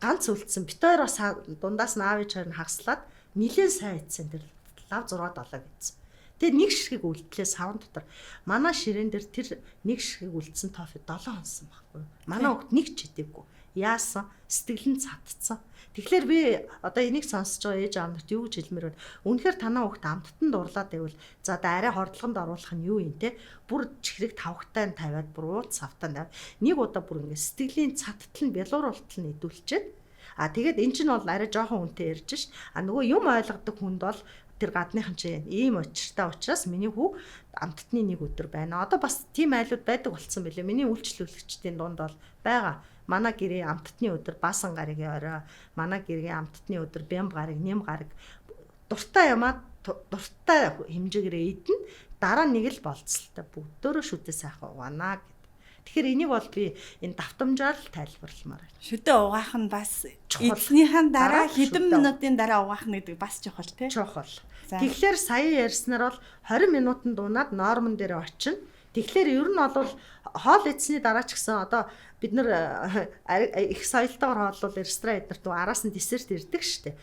Ганц үлдсэн. Бит хоёр бас дундаас нь аав ээж хоёр нь хагаслаад нилээн сайн идсэн тэр лав 6 7 гэсэн. Тэгээ нэг ширхэг үлдлээ савн дотор. Манай ширээн дээр тэр нэг ширхэг үлдсэн тофи 7 хонсон байхгүй. Манай хүүхд нэг ч идэвгүй. Яасан? Сэтгэл нь цадцсан. Тэгэхээр би одоо энийг сонсож байгаа ээж аав нарт юу гэж хэлмээр вэ? Үнэхээр танаа хүүхд амттанд дурлаад байвал за да арай хордлогонд оруулах нь юу юм те? Бүр чихрэг тавхтай нь тавиад бүр ууц савтай тавь. Нэг удаа бүр ингээ сэтгэлийн цадтал нь бялууруултал нь идүүлчихэд. А тэгээд эн чинь бол арай жоохон хүнтэй ярьж ш. А нөгөө юм ойлгодог хүнд бол тэр гадныхан чинь ийм учиртай учраас миний хүү амттны нэг өдөр байна. Одоо бас тийм айлууд байдаг болцсон билээ. Миний үйлчлүүлэгчдийн дунд бол байгаа. Манай гэрээ амттны өдөр баасан гарагийн орой, манай гэрээ амттны өдөр бямб гараг, нэм гараг дуртай юмаа дуртай хэмжээгээрээ идэнэ. Дараа нэг л болцолтой бүгдөө шүдэ сайхан угаана гэд. Тэгэхээр энийг бол би энэ давтамжаар л тайлбарламаар байна. Шүдэ угаах нь бас эзнийхэн дараа хэдэн минутын дараа угаах нь гэдэг бас чухал тий. Чухал. Тэгэхээр сая ярьснаар бол 20 минутанд дунаад нормон дээр очино. Тэгэхээр ер нь бол хоол идсэний дараа ч гэсэн одоо бид нар их соёлтойгоор хооллол ресторан эднэрт араас нь десерт ирдэг штэ.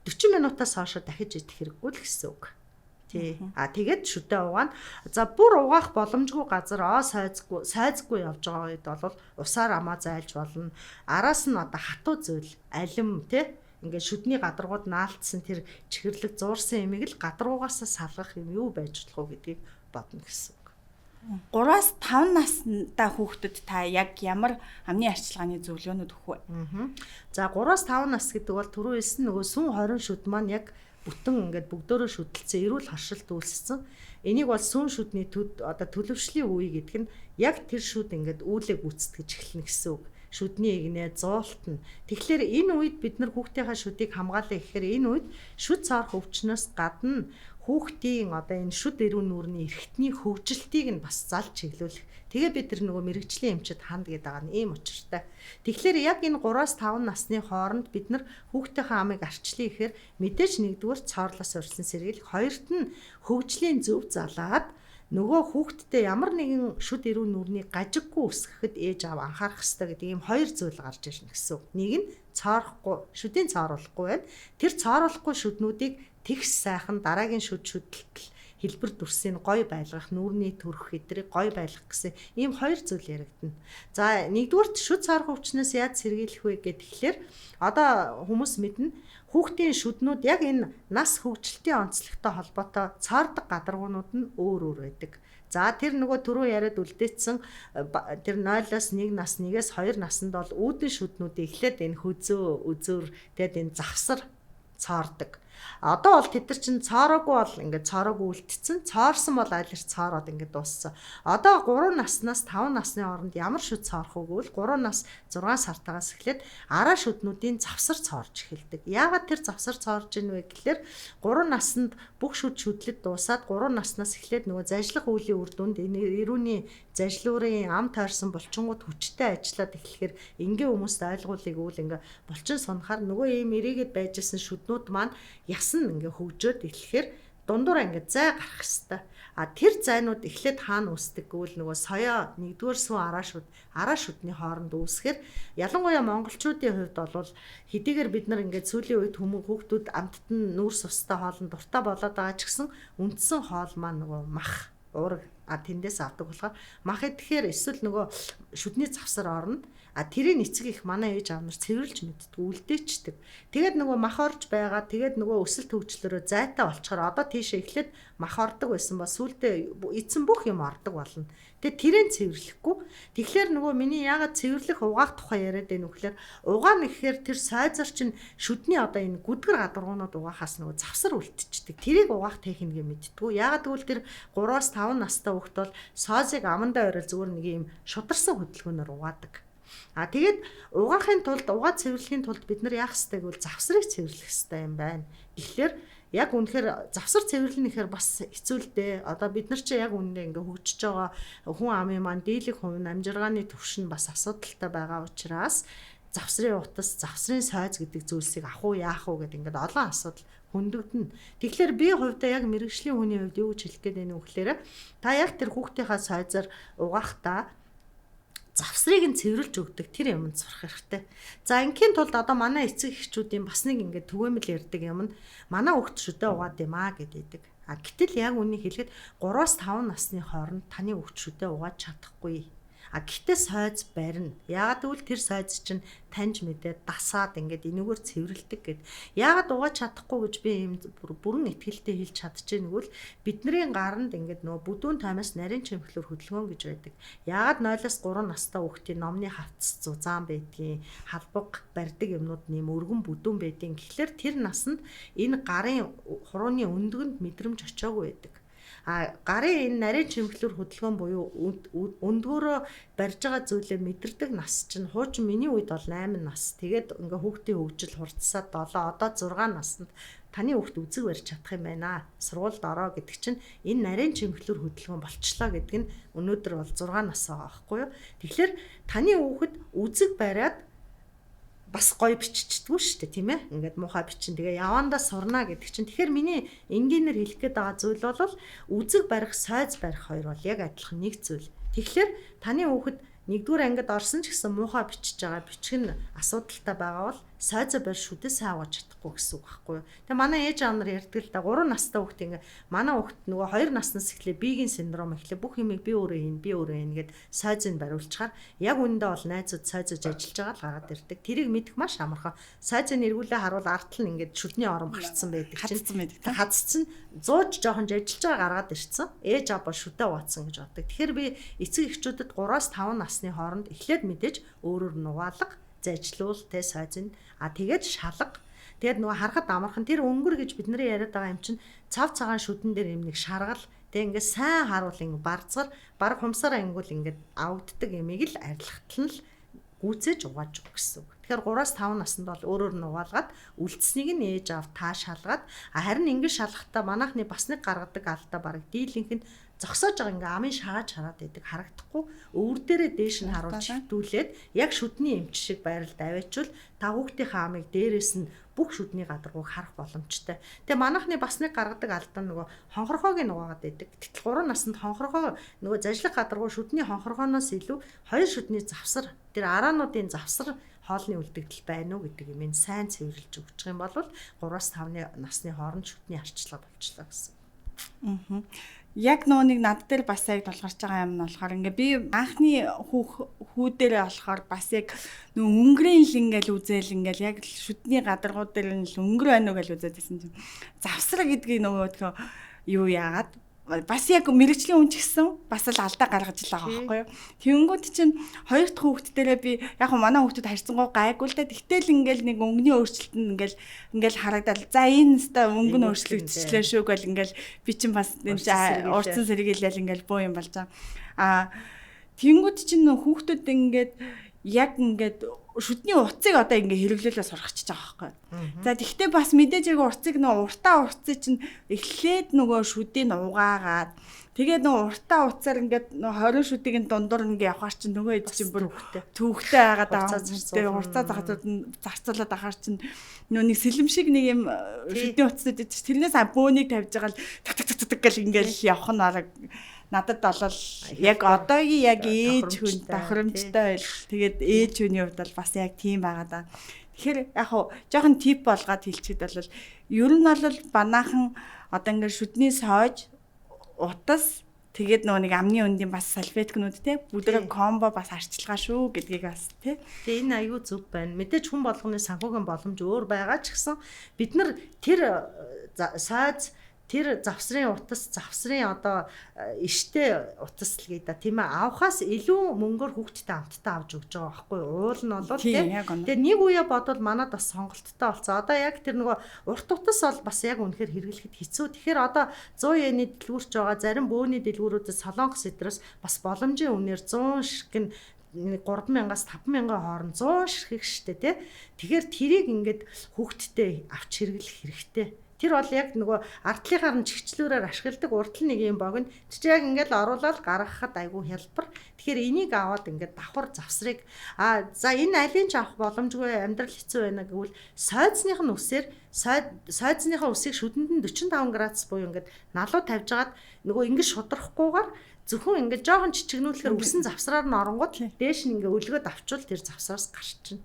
40 минутаас хойш дахиж идэх хэрэггүй л гэсэн үг. Тий. А тэгээд шүдэ угаана. За бүр угаах боломжгүй газар сайзгүй явж байгаа үед бол усаар амаа зайлж болно. Араас нь одоо хатуу зүйл, алим тий ингээд шүдний гадаргууд наалтсан тэр чихэрлэг зуурсан имийг л гадаргуугаас салгах юм юу байж болох уу гэдгийг бодно гэсэн үг. 3-аас 5 настай хүүхдэд та яг ямар амны арчилгааны зөвлөгөөнүүд өгөх вэ? За 3-аас 5 нас гэдэг бол түрүү хэлсэн нөгөө сүн 20 шүд маань яг бүтэн ингээд бүгдөөрөө шүдэлцсэн эрүүл харшилт үүссэн. Энийг бол сүн шүдний төд одоо төлөвшлийн үе гэдэг нь яг тэр шүд ингээд үүлээ гүйцэтгэж эхэлнэ гэсэн үг. Шүдний игнэ зуултна. Тэгэхээр энэ үед бид нар хүүхдийнхаа шүдийг хамгаалах гэхээр энэ үед шүд цаарах өвчнөөс гадна хүүхдийн одоо энэ шүд эрүүл нүүрний эрхтний хөгжилтийг нь бас залж чиглүүлэх. Тэгээ бид тэр нөгөө мэрэгжлийн эмчид ханд гэдэг байгаа нь ийм учиртай. Тэгэхээр яг энэ 3-5 насны хооронд бид нар хүүхдийнхээ амыг арчлая гэхээр мэдээж нэгдүгээр цоорлоос урьдчилан сэргийлэх, хоёрт нь хөгжлийн зөв залаад нөгөө хүүхдтэй ямар нэгэн шүд эрүүл нүүрний гажиггүй өсгөхөд ээж аав анхаарах ёстой гэдэг ийм хоёр зүйл гарч ирнэ гэсэн үг. Нэг нь цоорохгүй, шүдийн цооруулахгүй байна. Тэр цооруулахгүй шүднүүдийг тэгс сайхан дараагийн шүд шүдэлтэл хэлбэр дүрсийг гоё байлгах, нүүрний төрөх эдрийг гоё байлгах гэсэн ийм хоёр зүйл яригдана. За нэгдүгüрт шүд цаарах өвчнөөс яаж сэргийлэх вэ гэхээр одоо хүмүүс мэднэ хүүхдийн шүднүүд яг энэ нас хөгжилтийн онцлогтой холбоотой цаардаг гадаргуунууд нь өөр өөр байдаг. За тэр нөгөө түрүү яриад үлдээсэн тэр 0-оос 1 нас, 1-ээс 2 наснд бол үүдэн шүднүүд эхлээд энэ хөзөө, өзөр, тэгээд энэ завсар цаардаг. Одоо бол тэд нар чинь цоороогүй бол ингээд цоороогүй үлдсэн. Цоорсон бол аль эр цоороод ингээд дууссан. Одоо 3 наснаас 5 насны хооронд ямар шүд цоорох вэ гэвэл 3 нас 6 сартаагаас эхлээд араа шүднүүдийн завсар цоорж эхэлдэг. Яагаад тэр завсар цоорж ийн вэ гэхлээр 3 наснд бүх шүд шүдлэд дуусаад 3 наснаас эхлээд нөгөө зажлах үеийн үр дүнд эрүүний зажлуурын ам тойрсон булчингууд хүчтэй ажиллаад эхлэхээр энгийн хүмүүст ойлгуулыг үл ингээ булчин сунахаар нөгөө ийм эрийгэд байжсэн шүднүүд маань ясан ингээ хөгжөөд эхлэхээр дундуур ингээ зай гарах хэвээр. А тэр зайнууд эхлээд хаана үүсдэг гэвэл нөгөө соёо нэгдүгээр сүүн араа шүдний хооронд үүсгэхээр ялангуяа монголчуудын хувьд бол хэдийгээр бид нар ингээд сүүлийн үед хүмүүс хүүхдүүд амтд нь нүүрс устай хоолнд дуртай болоод байгаа ч гэсэн үндсэн хоол маань нөгөө мах уураг тэндээс авдаг болохоор мах идэхээр эсвэл нөгөө шүдний завсар орно. А тэрийг эцэг их манай ээж аав нар цэвэрлж мэддэг, үлдээчдэг. Тэгээд нөгөө мах орж байгаа, тэгээд нөгөө өсөлт хөгжлөөрөө зайтай болчоор одоо тийшээ эхлээд мах ордог байсан ба сүулдэ эцэн бүх юм ордог болно. Тэгээд тэрийг цэвэрлэхгүй. Тэгэхээр нөгөө миний яагаад цэвэрлэх угаах тухай яриад байна вэ гэхээр угаана гэхээр тэр сойзор чинь шүдний одоо энэ гүдгэр гадаргуунууд угаахаас нөгөө завсар үлдчихдэг. Тэрийг угаах техникээ мэддэггүй. Яагаад гэвэл тэр 3-аас 5 настай хүүхэд бол сойзыг амандаа орой зүгээр нэг юм шударсан хөдөлгөөнөөр угаадаг. А тэгээд угаахын тулд угаа цэвэрлэхийн тулд бид нар яах ёстой гэвэл завсрыг цэвэрлэх ёстой юм байна. Тэгэхээр яг үнэхээр завсар цэвэрлэнэ гэхээр бас хэцүү л дээ. Одоо бид нар чи яг үнэндээ ингээ хөгжиж байгаа хүн амын маань дийлэх хувь нь амжиргааны төвшин бас асуудалтай байгаа учраас завсрын утас, завсрын сойз гэдэг зүйлсийг авах уу яах уу гэдэг ингээд олон асуудал хөндөгдөнө. Тэгэхээр би хувьдаа яг мэрэгжлийн хүний хувьд юу гэж хэлэх гээд байна вэ гэхээр та яг тэр хүүхдийнхаа сойзоор угаахтаа завсрыг нь цэвэрлж өгдөг тэр юмд сурах хэрэгтэй. За ингийн тулд одоо манай эцэг эхчүүдийн бас нэг ингээд түгээмэл ярьдаг юм нь манай хүүхд шүдэ угаад юм аа гэдэг. А гэтэл яг үнийг хэлэхэд 3-5 насны хооронд таны хүүхд шүдэ угааж чадахгүй. А гэхдээ сойз барина. Яагаад гэвэл тэр сойз чинь таньж мэдээд дасаад ингээд энүүгээр цэвэрлдэг гэд. Яагаад угааж чадахгүй гэж би ийм бүрэн итгэлтэй хэлж чадчихэв нэгвэл бидний гаранд ингээд нөгөө бүдүүн таймаас нарийн чимхлэр хөдөлгөөн гэж байдаг. Яагаад 0-3 настай хүүхдийн номны хавцас зузаан байдгийн, халбаг барьдаг юмнууд нэм өргөн бүдүүн байдгийн. Тэгэхээр тэр насанд энэ гарын хурууны өндгөнд мэдрэмж очоогүй байдаг. А гарын энэ нарийн чимхлэр хөдөлгөөн буюу өндгөөрөө барьж байгаа зүйлээ мэдэрдэг нас чинь хуучин миний үед бол 8 нас. Тэгээд ингээ хүүхдийн хөгжил хурцсаад 7 одоо 6 наснд таны хүүхд үзэг барьж чадах юм байна. Сургуульд ороо гэдэг чинь энэ нарийн чимхлэр хөдөлгөөн болчлоо гэдэг нь өнөөдөр бол 6 нас байгаа байхгүй юу? Тэгэхээр таны хүүхэд үзэг бариад бас гоё биччихдэггүй шүү дээ, тийм ээ. Ингээд муухай бичин. Тэгээ явандаа сурна гэдэг чинь. Тэгэхээр миний энгийнээр хэлэх гээд байгаа зүйл бол үзэг барих, сойз барих хоёр бол яг адилхан нэг зүйл. Тэгэхээр таны хүүхэд нэгдүгээр ангид орсон ч гэсэн муухай бичиж байгаа, бичих нь асуудалтай байгаа бол сойзоо барь шүдэ сайн угааж чадахгүй гэсэн үг байхгүй юу. Тэгээ манай ээж аав нар ярьдаг л да 3 настай хүүхд ингээ манай хүүхд нөгөө 2 наснаас эхлээ биеийн синдром эхлээ бүх юмыг би өөрөө хийн, би өөрөө хийн гэд сойзыг бариулчихаар яг үүндээ бол найзууд сойзож ажиллаж байгаа л гараад ирдэг. Тэрийг мэдэх маш амархан. Сойзыг эргүүлээ харуул ард нь ингээд шүдний ором гарцсан байдаг чинь. Хадцсан байдаг. Хадцсан 100 жоохон ажиллаж байгаа гаргаад ирсэн. Ээж аав бол шүдэ угаацсан гэж боддог. Тэгэхээр би эцэг эхчүүдэд 3-5 насны хооронд эхлээд мэдээж өөрөөр нугаалга зажлуул тэ сойзын а тэгээд шалга. Тэгээд нөгөө харахад амархан тэр өнгөр гэж бидний яриад байгаа юм чинь цав цагаан шүдэн дээр юм нэг шаргал тэг ингээд сайн харуул ингээд барцгаар баг хумсаараа ингүүл ингээд авагддаг юмыг л арилгатал нь л гүйцээж угааж өгөх гэсэн үг. Тэгэхээр 3-5 наснд бол өөрөөр нь угаалгаад үлдсэнийг нь ээж аав та шалгаад харин ингэж шалгахтаа манайхны бас нэг гаргадаг алдаа бараг дийлэнх нь зогсоож байгаа ингээ амын шааж хараад байдаг харагдахгүй өвөр дээрээ дээш нь харуулж хөвтүүлээд яг шүдний эмч шиг байралд аваачвал та хүүхдийнхээ амыг дээрээс нь бүх шүдний гадаргууг харах боломжтой. Тэгээ манайхны бас нэг гаргадаг алдаа нөгөө хонхорхоог нь угаагаад байдаг. Гэтэл 3 наснд хонхорхоо нөгөө зажлах гадаргуу шүдний хонхорхооноос илүү хоёр шүдний завсар тэр араануудын завсар хоолны үлдэгдэл байна уу гэдэг юм сайн цэвэрлж өгчих юм бол 3-5 насны хооронд шүдний арчлага болчлоо гэсэн. Аа. Яг нөгөө нэг над дээр бас яг тулгарч байгаа юм нь болохоор ингээ би анхны хүү дээрээ болохоор бас яг нөгөө өнгөрийн л ингээл үзээл ингээл яг шүдний гадаргуу дээр нь л өнгөр байна уу гэж үзээд байсан чинь завсар гэдгийг нөгөө тхөө юу яагаад бас яг мэрэгжлийн хүн ч гэсэн бас л алдаа гаргаж л байгаа байхгүй юу. Тэнгүүд чинь хоёр дахь хүүхд дээрээ би яг манай хүүхдүүд харьцангуй гайгүй л дээ. Тэгтэл ингээл нэг өнгөний өөрчлөлт нь ингээл харагдал. За энэ өстой өнгө нь өөрчлөгдчихлээ шүү гэл ингээл би чинь бас энэ урдсан сэргийлэл ингээл боо юм болж байгаа. А тэнгүүд чинь хүүхдүүд ингээд яг ингээд шүдний утсыг одоо ингээ хэрэглээлээ сургачихж байгаа байхгүй. За тэгвэл бас мэдээж яг урцыг нөгөө уртаа урцыг чинь эхлээд нөгөө шүдийг угаагаад тэгээд нөгөө уртаа утсаар ингээд нөгөө 20 шүдийг нь дундуур ингээ явахаар чинь нөгөө хэд чинь бүр төвхтэй байгаад байгаа. Тэгээ хурцаа захацууд нь зарцуулаад ахаар чинь нөгөө нэг сэлэм шиг нэг юм шүдний утснууд тэрнээс бөөнийг тавьж байгаа л так так так так гэл ингээл явах нь арга надад бол яг одоогийн яг ээж хүн тохиромжтой байл. Тэгээд ээж хүний хувьд бол бас яг тийм байгаа даа. Тэгэхээр яг хуу жоохон тип болгоод хэлчихэд бол ер нь бол банаахан одоо ингээд шүдний сойж утас тэгээд нөгөө нэг амны өндийн бас салфеткнүүд те бүгдээ комбо бас арчилгаа шүү гэдгийг бас те. Тэгээ энэ аюу зөв байна. Мэдээж хүн болгоны санхүүгийн боломж өөр байгаа ч гэсэн бид нар тэр сойз тэр завсрын утас, завсрын одоо иштэй утас л гэдэг тийм ээ авахаас илүү мөнгөөр хүүхдтэй амттай авч өгч байгаа байхгүй уул нь бол тийм. Тэгээ нэг үе бодвол манад бас сонголттой болсон. Одоо яг тэр нөгөө урт утас бол бас яг үнэхээр хэрэглэхэд хэцүү. Тэгэхээр одоо 100 йений дэлгүүрч байгаа зарим бөөний дэлгүүрүүдэд Солонгос эдрээс бас боломжийн үнээр 100 ширхэг нь 3000-аас 5000 хооронд 100 ширхэг штэ тий. Тэгэхээр тэрийг ингээд хүүхдтэй авч хэрэглэх хэрэгтэй. Тэр бол яг нөгөө ардлынхаар нь чигчлүүрээр ашигладаг урд нь нэг юм богино. Тэр чинь яг ингээл оруулаад гаргахад айгүй хялбар. Тэгэхээр энийг аваад ингээд давхар завсрыг за энэ алийг ч авах боломжгүй амьдрал хэцүү байна гэвэл сойцных нь үсээр сойцныхаа үсийг шүдэнд нь 45 градус буюу ингээд налуу тавьж агаад нөгөө ингээд шудрахгүйгээр зөвхөн ингээд жоохон чичгнүүлэхээр үсэн завсраар нь оронгууд дээш нь ингээд өлгөөд авчвал тэр завсраас гарчна.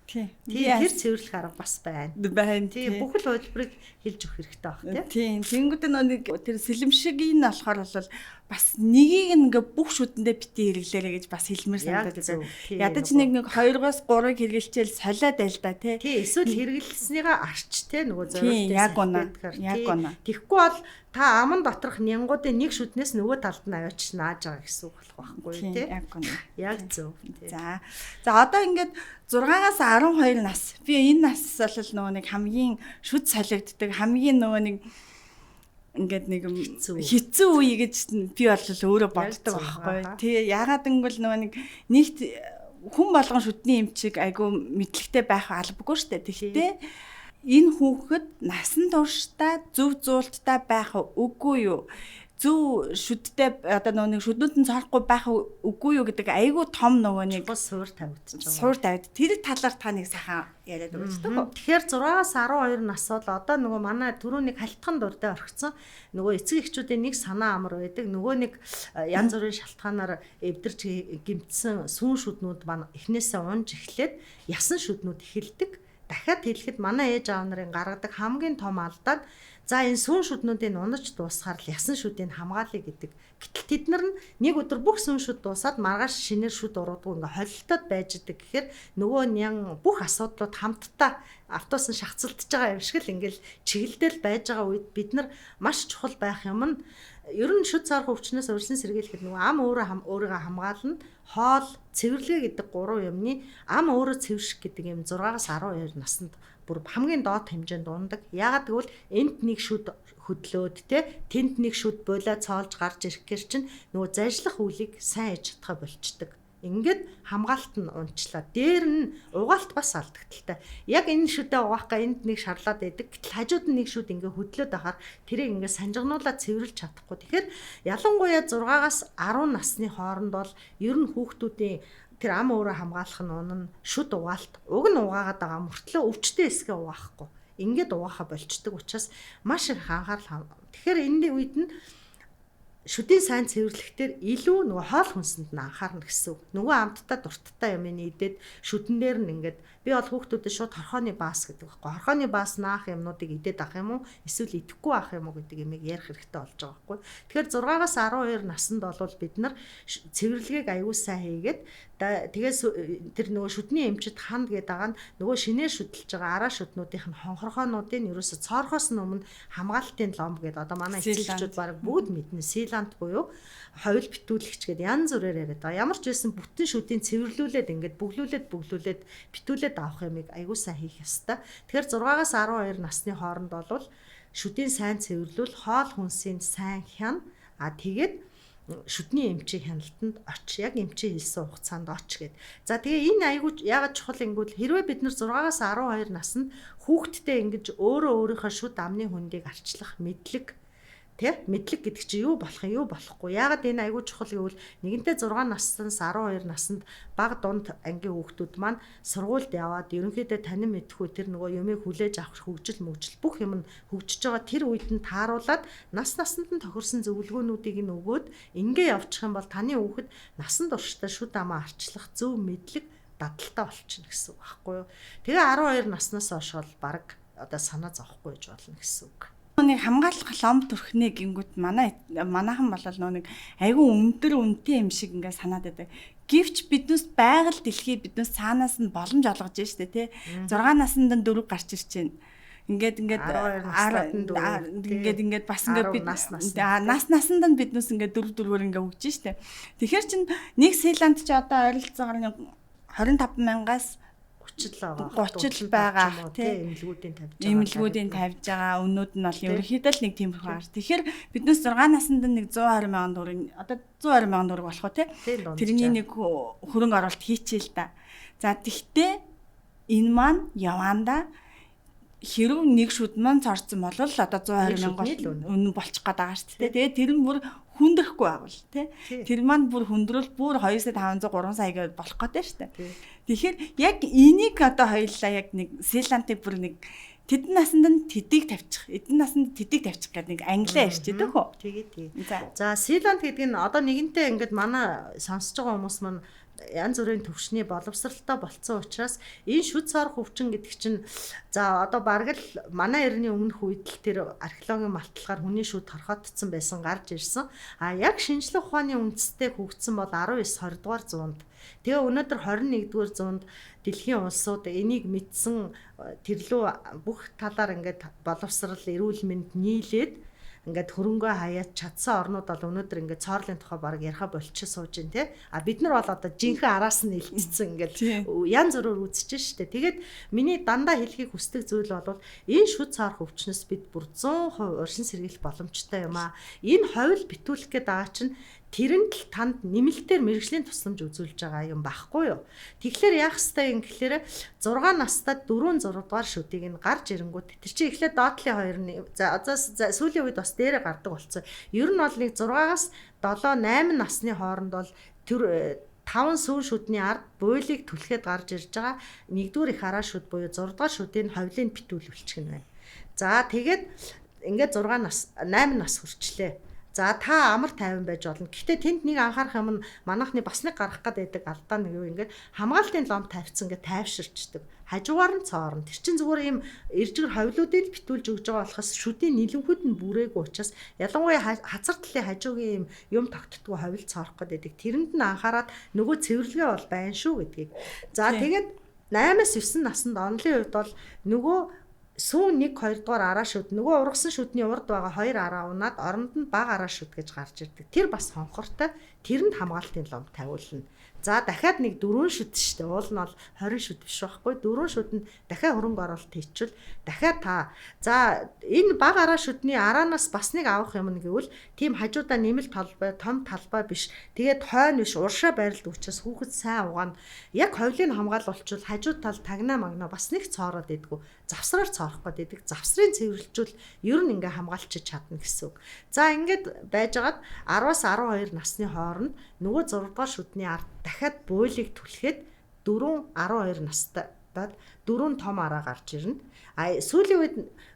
Тий. Тэр цэвэрлэх арга бас байна. Байна. Тий. Бүхэл хувилбарыг хэлж өгөх хэрэгтэй байх тий. Тийм. Тэнгүүд нэг тэр сэлэм шиг нь болохоор бол бас нэгийг ингээ бүх шүдэндээ бити хэрэглээрэй гэж бас хэлмээр санагдаад байна. Ядаж нэг 2-оос 3-ыг хэрэглэчээл солиод байл да тий. Тий. Эсвэл хэрэглэснийгаа арч тий нөгөө зориултын яг үнэ. Яг үнэ. Тэгэхгүй бол та аман доторх нянгуудын нэг шүднээс нөгөө талд нь аваач нааж байгаа гэсэн үг болох байхгүй тий. Яг үнэ. Яг зөв. За. За одоо ингээд 6-аас 12 нас. Би энэ нас бол нөгөө нэг хамгийн шүд солигддог, хамгийн нөгөө нэг ингээд нэг хэцүү үе гэж би бол өөрөө боддог байхгүй. Тэгээ яагаад гэвэл нөгөө нэг нэгт хүн болгон шүдний эмчиг айгүй мэдлэгтэй байх албагүй шүү дээ. Тэгэхдээ энэ хүүхэд насан туршдаа зөв зуулттай байх үгүй юу? Зөв шүдтэй одоо нөгөө нэг шүднүүд нь цорхгүй байх үгүй юу гэдэг айгүй том нөгөө нэг суур тавигдчих. Суур тавигд. Тэр талаар та нэг сайхан яриад өгөөч тээ. Тэгэхээр 6-аас 12 нас бол одоо нөгөө манай түрүүний халтхан дурдаа орхисон нөгөө эцэг эхчүүдийн нэг санаа амар байдаг. Нөгөө нэг янз бүрийн шалтгаанаар эвдэрч гэмтсэн сүүн шүднүүд маань эхнээсээ унж эхлээд ясан шүднүүд эхэлдэг. Дахиад хэлэхэд манай ээж аав нарын гаргадаг хамгийн том алдаа нь за энэ сүүн шүднүүдийг унаж дуусахаар л ясан шүдийг хамгаалъя гэдэг. Гэтэл тэд нар нь нэг өдөр бүх сүүн шүд дуусаад маргааш шинээр шүд уруудгүй ингээ холилдоод байж идэг гэхээр нөгөө нян бүх асуудлууд хамтдаа автобус нь шахацалдж байгаа юм шиг л ингээл чиглэлдэл байж байгаа үед бид нар маш чухал байх юм нь ер нь шүд цаарах өвчнөөс урьдчилан сэргийлэхэд нөгөө ам өөрөө өөрийгөө хамгаална, хоол, цэвэрлэгээ гэдэг гурван юмны ам өөрөө цэвэрших гэдэг юм 6-аас 12 наснд бүр хамгийн доод хэмжээнд ундаг. Яагаад гэвэл энд нэг шүд хөдлөөд те тэнд нэг шүд болоо цоолж гарч ирэх гэр чинь нөгөө зажлах үлийг сайн иж чадхаа болчдөг. Ингээд хамгаалт нь унчлаа. Дээр нь угаалт бас алдагдaltaй. Яг энэ шүдээ угаах га энд нэг шарлаад байдаг. Гэтэл хажууд нь нэг шүд ингээ хөдлөөд байхаар тэрийг ингээ санжигнуулаад цэвэрлж чадахгүй. Тэгэхээр ялангуяа 6-аас 10 насны хооронд бол ер нь хүүхдүүдийн тэр ам өөрөө хамгаалах нь унана, шүд угаалт уг нь угаагаад байгаа мөртлөө өвчтэй хэсгээ угаахгүй. Ингээд угаахаа болчдөг учраас маш их анхаарал. Тэгэхээр энэ үед нь Шүдийн сайн цэвэрлэхдээ илүү нөгөө хоол хүнсэнд нь анхаарна гэсэн үг. Нөгөө амттай дурттай юм идээд шүдэн дээр нь ингээд би бол хүүхдүүдэд шууд хорхооны баас гэдэг байхгүй. Хорхооны баас наах юмнуудыг идээд авах юм уу? Эсвэл идэхгүй авах юм уу гэдэг юмыг ярих хэрэгтэй болж байгаа байхгүй. Тэгэхээр 6-аас 12 наснд бол бид нар цэвэрлэгээг аюул сайн хийгээд тэгээс тэр нөгөө шүдний эмчит ханд гэдэг байгаа нь нөгөө шинээр шүдэлж байгаа араа шүднүүдийнх нь хонхорхоонуудын ерөөсө цоорхоос нь өмнө хамгаалтын лом гэдэг одоо манай эцэгчүүд баг бүгд мэднэ. Силант буюу ховил битүүлэгч гэдэг янз бүрээр яриад байгаа. Ямар ч байсан бүтэн шүдийн цэвэрлүүлээд ингээд бүглүүлээд битүүлээд авах юмыг аягүй сайн хийх ёстой. Тэгэхээр 6-аас 12 насны хооронд бол шүдийн сайн цэвэрлүүл, хоол хүнсийн сайн хян, а тэгээд шүдний эмчийн хяналтанд оч, яг эмчийн хэлсэн хугацаанд оч гэд. За тэгээ энэ аягүй яагаад чухал ингүүл хэрвээ бид нар 6-аас 12 наснд хүүхэдтэй ингэж өөрөө өөрийнхөө шүд амны хүндийг арчлах мэдлэг Тэ мэдлэг гэдэг чинь юу болох юм, юу болохгүй. Яагаад энэ аягүй чухал гэвэл нэгэнтээ 6 наснаас 12 наснд баг дунд ангийн хүүхдүүд маань сургуульд яваад ерөнхийдөө танин мэдхгүй тэр нөгөө юмыг хүлээж авах хөгжил мөгжил бүх юм нь хөгжиж байгаа тэр үед нь тааруулаад нас насанд нь тохирсон зөвлөгөөнүүдийг нь өгөөд ингээ явчих юм бол таны хүүхэд насан туршдаа шүд амаа арчлах зөв мэдлэг дадалтай болчихно гэсэн үг байхгүй юу. Тэгээ 12 наснаас хойш бол баг одоо санаа зовхгүй гэж болно гэсэн үг. Нэг хамгаалах лом түрхнэ гингүүт манайхан болол нөө нэг айгүй өндөр үнэтэй юм шиг ингээ санаад байдаг. Гэвч биднээс байгаль дэлхий биднээс цаанаас нь боломж олгож штэ тий. 6 наснд нь 4 гарч ирж байна. Ингээд ингээд ингээд бас ингээд бид нас насанд нь биднээс ингээд дөрөв дөрвөөр ингээ өгч штэ. Тэгэхээр чин нэг Силанд ч одоо ойролцоогоор 25 мянгаас 30 л байгаа. 30 л байгаа тий эмнэлгүүдийн тавьж байгаа. Эмнэлгүүдийн тавьж байгаа өнүүд нь бол ерөнхийдөө л нэг тиймэрхүү гар. Тэгэхээр биднээс 6 наснд нэг 120 мянган төгрөг одоо 120 мянган төгрөг болох уу тий. Тэрний нэг хөрөнгө оруулалт хийчихээ л да. За тэгтээ энэ маань яваанда хэрв нэг шүд маань цорцсон бол одоо 120 мянган үнэн болчих гээд байгаа шүү дээ. Тэгээд тэр нь бүр хүндрэхгүй байвал тий. Тэр маань бүр хүндрэл бүр 2 сая 500 3 сая гэж болох гээд шүү дээ. Тэгэхээр яг энийг одоо хоёулаа яг нэг Силантыг бүр нэг тэдэн насанд нь тэдийг тавьчих, эдэн насанд тэдийг тавьчих гэдэг нэг англиар ярьж байдаг хөө. Тэгээ тий. За Силант гэдэг нь одоо нэгэнтээ ингээд манай сонсож байгаа хүмүүс маань янз бүрийн төвшний боловсралтай болцсон учраас энэ шүд сорох өвчин гэдэг чинь за одоо бараг л манай эртний өмнөх үед л тэр археологийн малтлагаар хүний шүд торхоотцсон байсан гарч ирсэн. А яг шинжлэх ухааны үндэстэй хөгжсөн бол 19 20 дугаар зуунд. Тэгээ өнөөдөр 21 дугаар зуунд дэлхийн улсууд энийг мэдсэн тэрлүү бүх талаар ингээд боловсрал, эрүүл мэнд нийлээд ингээд хөрөнгөө хаяад чадсан орнууд бол өнөөдөр ингээд цоорлын тухай баг яриха болчих сууж байна те. А бид нар бол одоо жинхэнэ араас нь илтцсэн ингээд янз бүрээр үзэж штэ. Тэгээд миний дандаа хэлхийг хүсдэг зүйл бол энэ шүд цаарх өвчнөөс бид бүр 100% урьдчилан сэргийлэх боломжтой юм аа. Энэ ховил битүүлэх гээд байгаа чинь тэрэнд л танд нэмэлтээр мэрэгжлийн тусламж үзүүлж байгаа юм байхгүй юу. Тэгэхээр яах ёстой юм гэхээр 6 настай 4 6 дугаар шүдийг нь гарч ирэнгүүт тэр чинь эхлээд доотлын хоёр нь за сүүлийн үед бас дээрээ гардаг болсон. Ер нь бол нэг 6-аас 7 8 насны хооронд бол тэр 5 сүүн шүдний ард буйлыг түлхэд гарч ирж байгаа нэгдүгээр их араа шүд буюу 6 дугаар шүдийн ховлын битүүлүүлчих нь байна. За тэгээд ингээд 6 нас 8 нас хүрчлээ. За та амар тайван байж болно. Гэхдээ тэнд нэг анхаарах юм нь манайхны бас нэг гарах гээд байдаг алдаа нэг юу ингээд хамгаалтын лом тавьсан ингээд тайвширчдаг. Хажуугаар нь цоорно. Тэр чинь зүгээр ийм эржгэр ховлуудыг битүүлж өгж байгаа болохоос шүдийн нэлэмхүүд нь бүрээгүй учраас ялангуяа хазар талын хажуугийн ийм юм тогтдгоо ховл цоорох гээд байдаг. Тэрэнд нь анхаарад нөгөө цэвэрлэгээ бол байна шүү гэдгийг. За тэгээд 8-аас 9 наснд онлын хувьд бол нөгөө сүүн 1 2 дугаар араа шүд нөгөө ургасан шүдний урд байгаа 2 араа унаад оронд нь бага араа шүд гэж гарч ирдэг. Тэр бас хонхортой. Тэрэнд хамгаалтын лом тавиулна. За дахиад нэг 4 шүд шүү дээ. Уул нь бол 20 шүд биш байхгүй. 4 шүдэнд дахиад хөрөнгө оруулалт хийчихвэл дахиад та за энэ бага араа шүдний араанаас бас нэг авах юм гэвэл тийм хажуудаа нэмэлт талбай, том талбай биш. Тэгээд хойно биш, уршаа байралд учраас хүүхэд сайн угаана. Яг ховлыг хамгаалуулчвал хажуу тал тагнаа магнаа бас нэг цоороод идэггүй. Завсраар цоорох гээд идэг. Завсрын цэвэрлжүүл ер нь ингээ хамгаалчих чадна гэсэн үг. За ингээд байжгаад 10-аас 12 насны хооронд нөгөө 6 дугаар шүдний ард дахиад буйлыг түлхэд 4 12 настай бад 4 том араа гарч ирнэ. А сүүлийн үед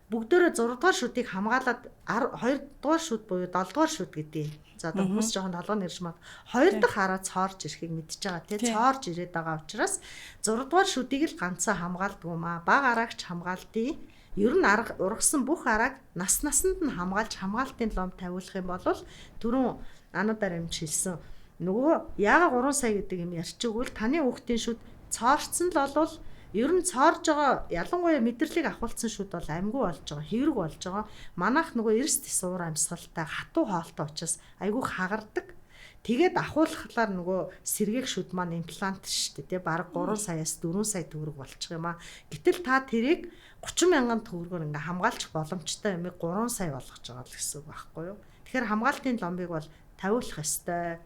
бүгдөө 6 дугаар шүдийг хамгаалаад 2 дугаар шүд буюу 7 дугаар шүд гэдэг. За одоо хүмүүс жоохон толгой нэрж мад. 2 дахь араа цоорж ирэхийг мэдж байгаа тий. Цоорж ирээд байгаа учраас 6 дугаар шүдийг л ганцаа хамгаалдаг юм аа. Бага араагч хамгаалдیں۔ Ер нь арга ургасан бүх арааг нас насанд нь хамгаалж хамгаалтын лом тавиулах юм бол түрүүн ануудаар эмч хэлсэн нөгөө яага 3 сая гэдэг юм ярьчихвэл таны хүүхдийн шүд цоорцсон л болвол ер нь цоорж байгаа ялангуяа мэдрэлийг ахуулсан шүд бол амьгүй болж байгаа, хэврэг болж байгаа. Манайх нөгөө эрс тэс уур амьсгалтай хатуу хоолтой учраас айгүй хагардаг. Тэгээд ахуулахлаар нөгөө сэргээх шүд маань имплант шүү дээ, тий бараг 3 саяас 4 сая төгрөг болчих юм аа. Гэтэл та тэрийг 30 мянган төгрөгөөр ингээ хамгаалчих боломжтой юмыг 3 сая болгож байгаа л гэсэн үг байхгүй юу? Тэгэхээр хамгаалтын ломбыг бол тавиулах ёстой.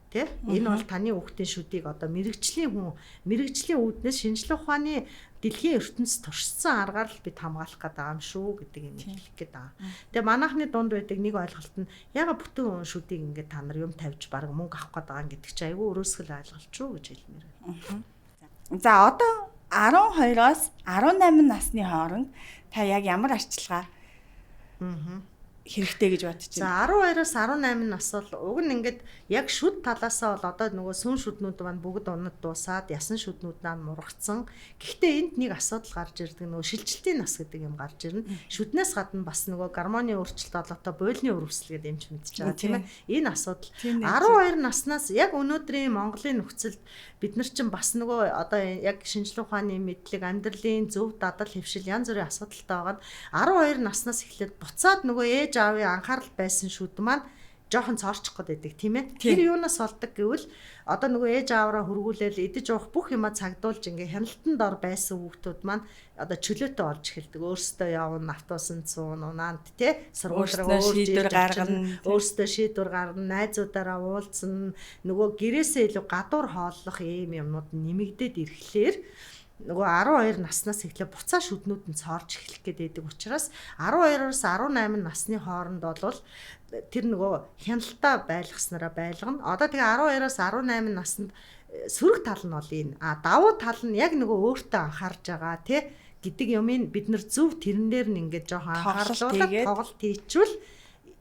Тэ? Энэ бол таны хүүхдийн шүдийг одоо мэрэгжлийн хүн, мэрэгжлийн үүднээс шинжлэх ухааны дэлхийн ертөнцид туршсан аргаар л бид хамгаалах гээд байгаа юм шүү гэдэг юм хэлэх гээд байгаа. Тэгээ манайхны дунд байдаг нэг ойлголт нь яга бүтэн шүдийг ингээд та нар юм тавьж бараг мөнгө авах гээд байгаа юм гэдэг чинь айгүй өрөөсгөл ойлголт шүү гэж хэлмээр байна. За одоо 12-оос 18 насны хооронд та яг ямар арчилгаа хэрэгтэй гэж бодож байна. За 12-оос 18 нас бол уг нь ингээд яг шүд талаасаа бол одоо нөгөө сүүн шүднүүд маань бүгд унад дуусаад ясан шүднүүд маань мургацсан. Гэхдээ энд нэг асуудал гарч ирдэг, нөгөө шилжилтийн нас гэдэг юм гарч ирнэ. Шүднээс гадна бас нөгөө гармоны өөрчлөлт олготой буйлны өрөвсөл гэдэг юм ч мэдчихэж байгаа тийм ээ. Энэ асуудал 12 наснаас яг өнөөдрийн Монголын нөхцөлд бид нар чинь бас нөгөө одоо яг шинжлэх ухааны мэдлэг, амьдралын зөв дадал хэвшил янз бүрийн асуудалтай байгаа нь 12 наснаас эхлээд буцаад нөгөө ээж аавын анхаарал байсан шүд маань жоохон цоорчих гээд байдаг тийм ээ. Тэр юунаас болдог гэвэл одоо нөгөө ээж аавраа хөргүүлээл идэж уух бүх юма цагдуулж ингээ хяналтан дор байсан хүүхдүүд маань одоо чөлөөтэй болж эхэлдэг. Өөрсдөө явна, автобусанд суун, унаанд тий, сургууль руу өөр шийдвэр гаргана, өөрсдөө шийдвэр гаргана, найзуудаараа уулзна, нөгөө гэрээсээ илүү гадуур хооллох ийм юмнууд нэмэгдээд ирэхлээр нөгөө 12 наснаас эхлээ буцаа шүднүүд нь цоорж эхлэх гээд байдаг учраас 12-оос 18 насны хооронд бол тэр нөгөө хяналтаа байлгаснараа байлгана. Одоо тэгээ 12-оос 18 наснд сөрөг тал нь бол энэ. А давуу тал нь яг нөгөө өөртөө анхаарж байгаа тий гэдэг юмыг бид нар зөв тэрэн дээр нь ингээд жоохон анхаарлуулаад тоглолт хийчихвэл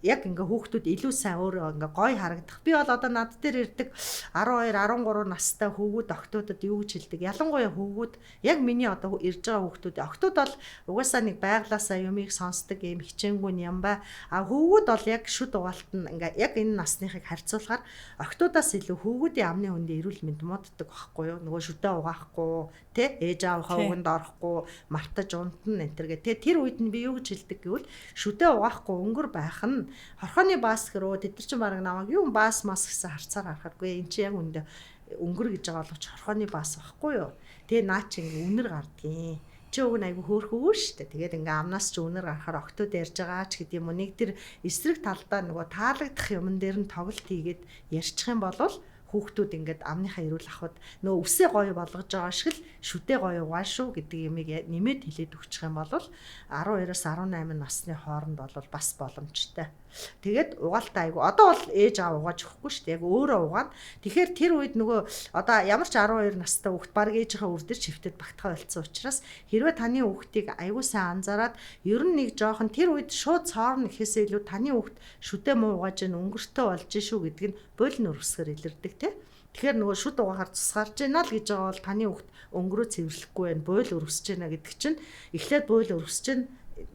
яг ингээ хүүхдүүд илүү сайн өөрөө ингээ гоё харагдах. Би бол одоо над дээр ирдэг 12, 13 настай хүүгүүд октоудад юу гэж хэлдэг? Ялангуяа хүүгүүд яг миний одоо ирж байгаа хүүхдүүд октод бол угаасаа нэг байглаасаа юмыг сонсдог юм хичээнгүй юм бай. А хүүгүүд бол яг шүд угаалт нь ингээ яг энэ насныхыг харьцуулахаар октоудаас илүү хүүгүүдийн амны хүндээ эрүүл мэнд мууддаг байхгүй юу? Нөгөө шүдээ угаахгүй, тэ ээж аавынхаа үгэнд орохгүй, мартаж унтна энэ төр гэ. Тэ тэр үед нь би юу гэж хэлдэг гэвэл шүдээ угаахгүй өнгөр байх нь хорхооны баас гэрөө тэд нар чинь бараг намайг юу баас мас гэсэн харцаар харахааргүй эн чинь яг үндэ өнгөр гэж байгаа боловч хорхооны баас байхгүй юу. Тэгээ наа чи ингээ үнэр гардгийн. Чи уг нь айгу хөөрхөвөө штэ. Тэгээд ингээ амнаас чи үнэр гарахаар октод ярьж байгаа ч гэдэг юм уу. Нэг тэр эсрэг талдаа нөгөө таалагдах юмн дээр нь тоглолт хийгээд ярьчих юм бол хүүхдүүд ингээд амныхаа эрүүл ахуйд нөгөө үсээ гоё болгож байгаа шиг л шүдээ гоё угаан шүү гэдэг юмыг нэмээд хэлээд өгчих юм бол 12-оос 18 насны хооронд бол бас боломжтой. Тэгээд угаалтаа айгу одоо бол ээж аав угааж өгөхгүй шүү дээ. Яг өөрөө угаана. Тэгэхээр тэр үед нөгөө одоо ямар ч 12 настай хүүхд баг ээжийнхээ үр дээр чивтэд багтахаа болцсон учраас хэрвээ таны хүүхдийг айгу сайн анзаараад ер нь нэг жоохон тэр үед шууд цоорно гэхээсээ илүү таны хүүхд шүдээ муу угааж ин өнгөртөө болж шүү гэдэг нь бойлн өрөвсгөр илэрдэг те. Тэгэхээр нөгөө шүд угаахаар цус гарч байна л гэж байгаа бол таны хүүхд өнгөрөө цэвэрлэхгүй байна, бойл өрөвсөж байна гэдэг чинь эхлээд бойл өрөвсөж чинь